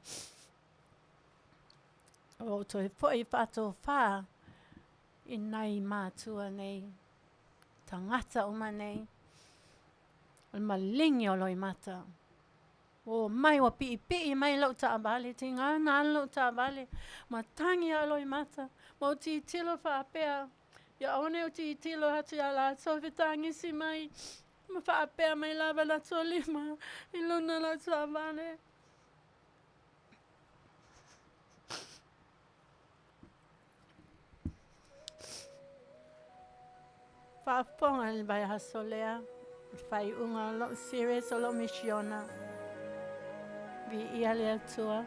Ua ou toe foi faatofā i nai mātua nei, tagata uma nei. O le maligi o Loimata. Ua omai ua piipii mai lou taavale, tiga na alu lou taavale, ma tagi au Loimata, ma ou tilotilo faapea, ia aua ne i ou tilotilo atu ia latou fetagisi mai, ma faapea mai lava latou lima i luna o lau taavale. Faafofoga i le vaiaso lea, le faaiuga o lou series o lou misiona. Viia le Atua.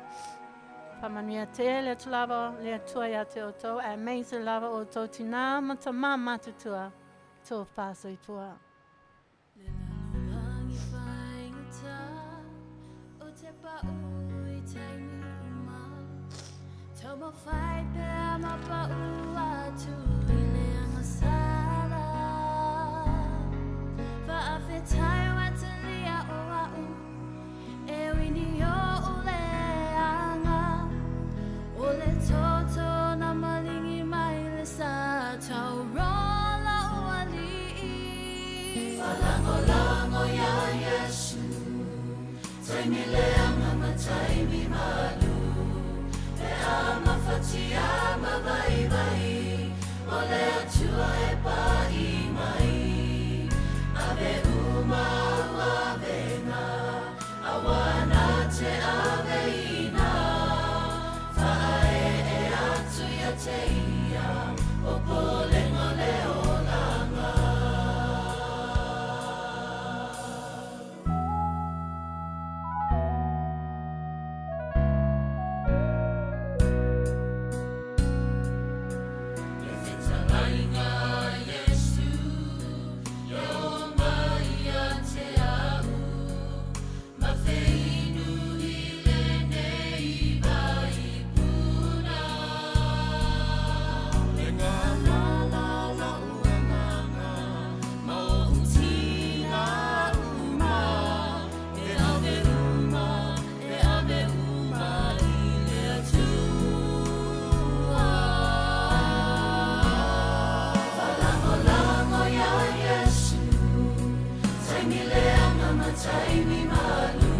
Faamanuia tele atu lava le Atua ia te outou, aemaise lava outou tinā ma tamā matutua, tofa soifua. Le lalolagi faigata o te pa'u i taimi uma. Taumafai pea ma pa'u atu i le agasala. Faafetai ua talia o a'u e ui ni o'u leaga. O le toto na maligi mai le sa taurō la'u ali'i. Faalagolago iā Iesu, taimi leaga ma taimi malu, pe a mafatia ma vaivai, o le Atua e pa'i mai. Ave uma au avega, auā na te aveina, faaee atu ia te ia, popolega o le olaga. Le fetalaiga a Iesu, ia oo mai ia te a'u, ma feinu i lenei vai puna. Le galala la'u agaga, ma o'u tiga uma, e ave uma, e ave uma i le Atua. Faalagolago iā Iesu, taimi leaga ma taimi malu,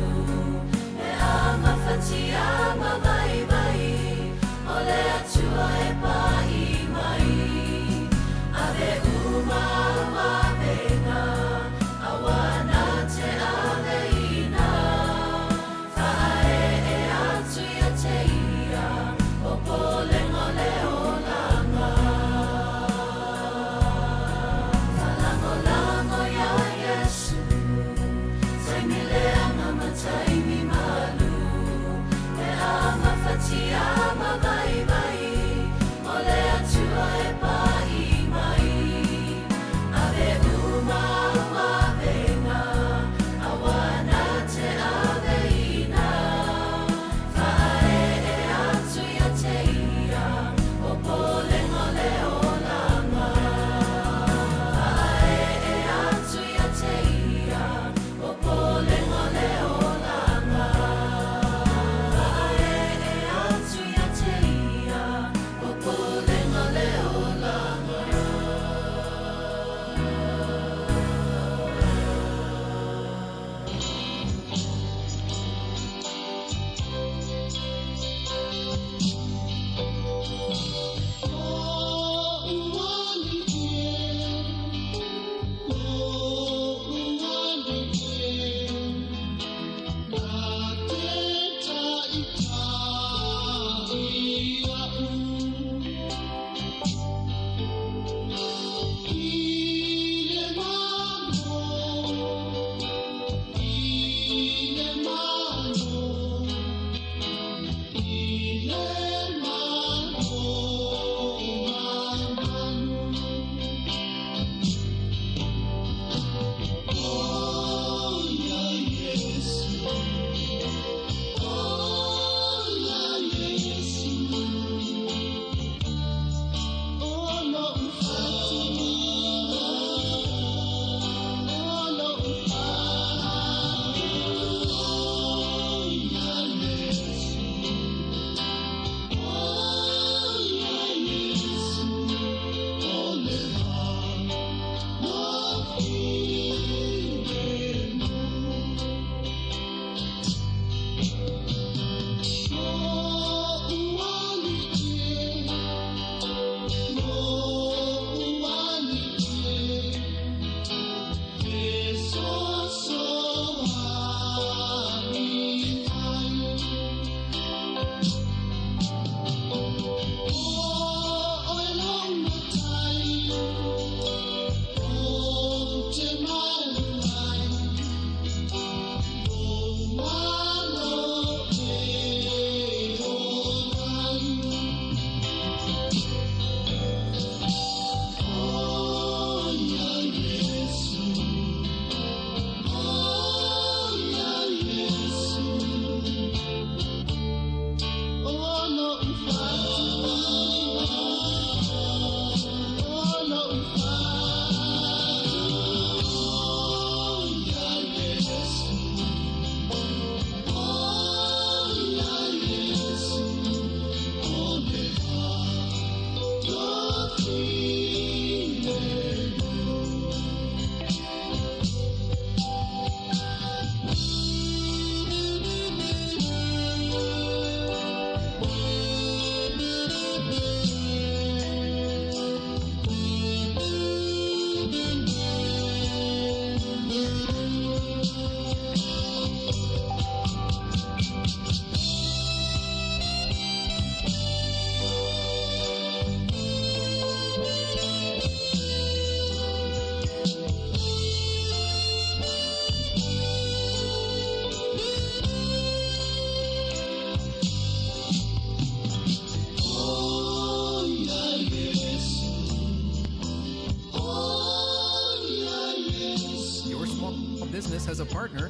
pe a mafatia ma vaivai, o le Atua e pa'i mai. Ave uma au avega, auā na te aveina, faaee atu ia te ia, popolega o le olaga. Faalagolago iā Iesu, taimi leaga ma Reyes has a partner.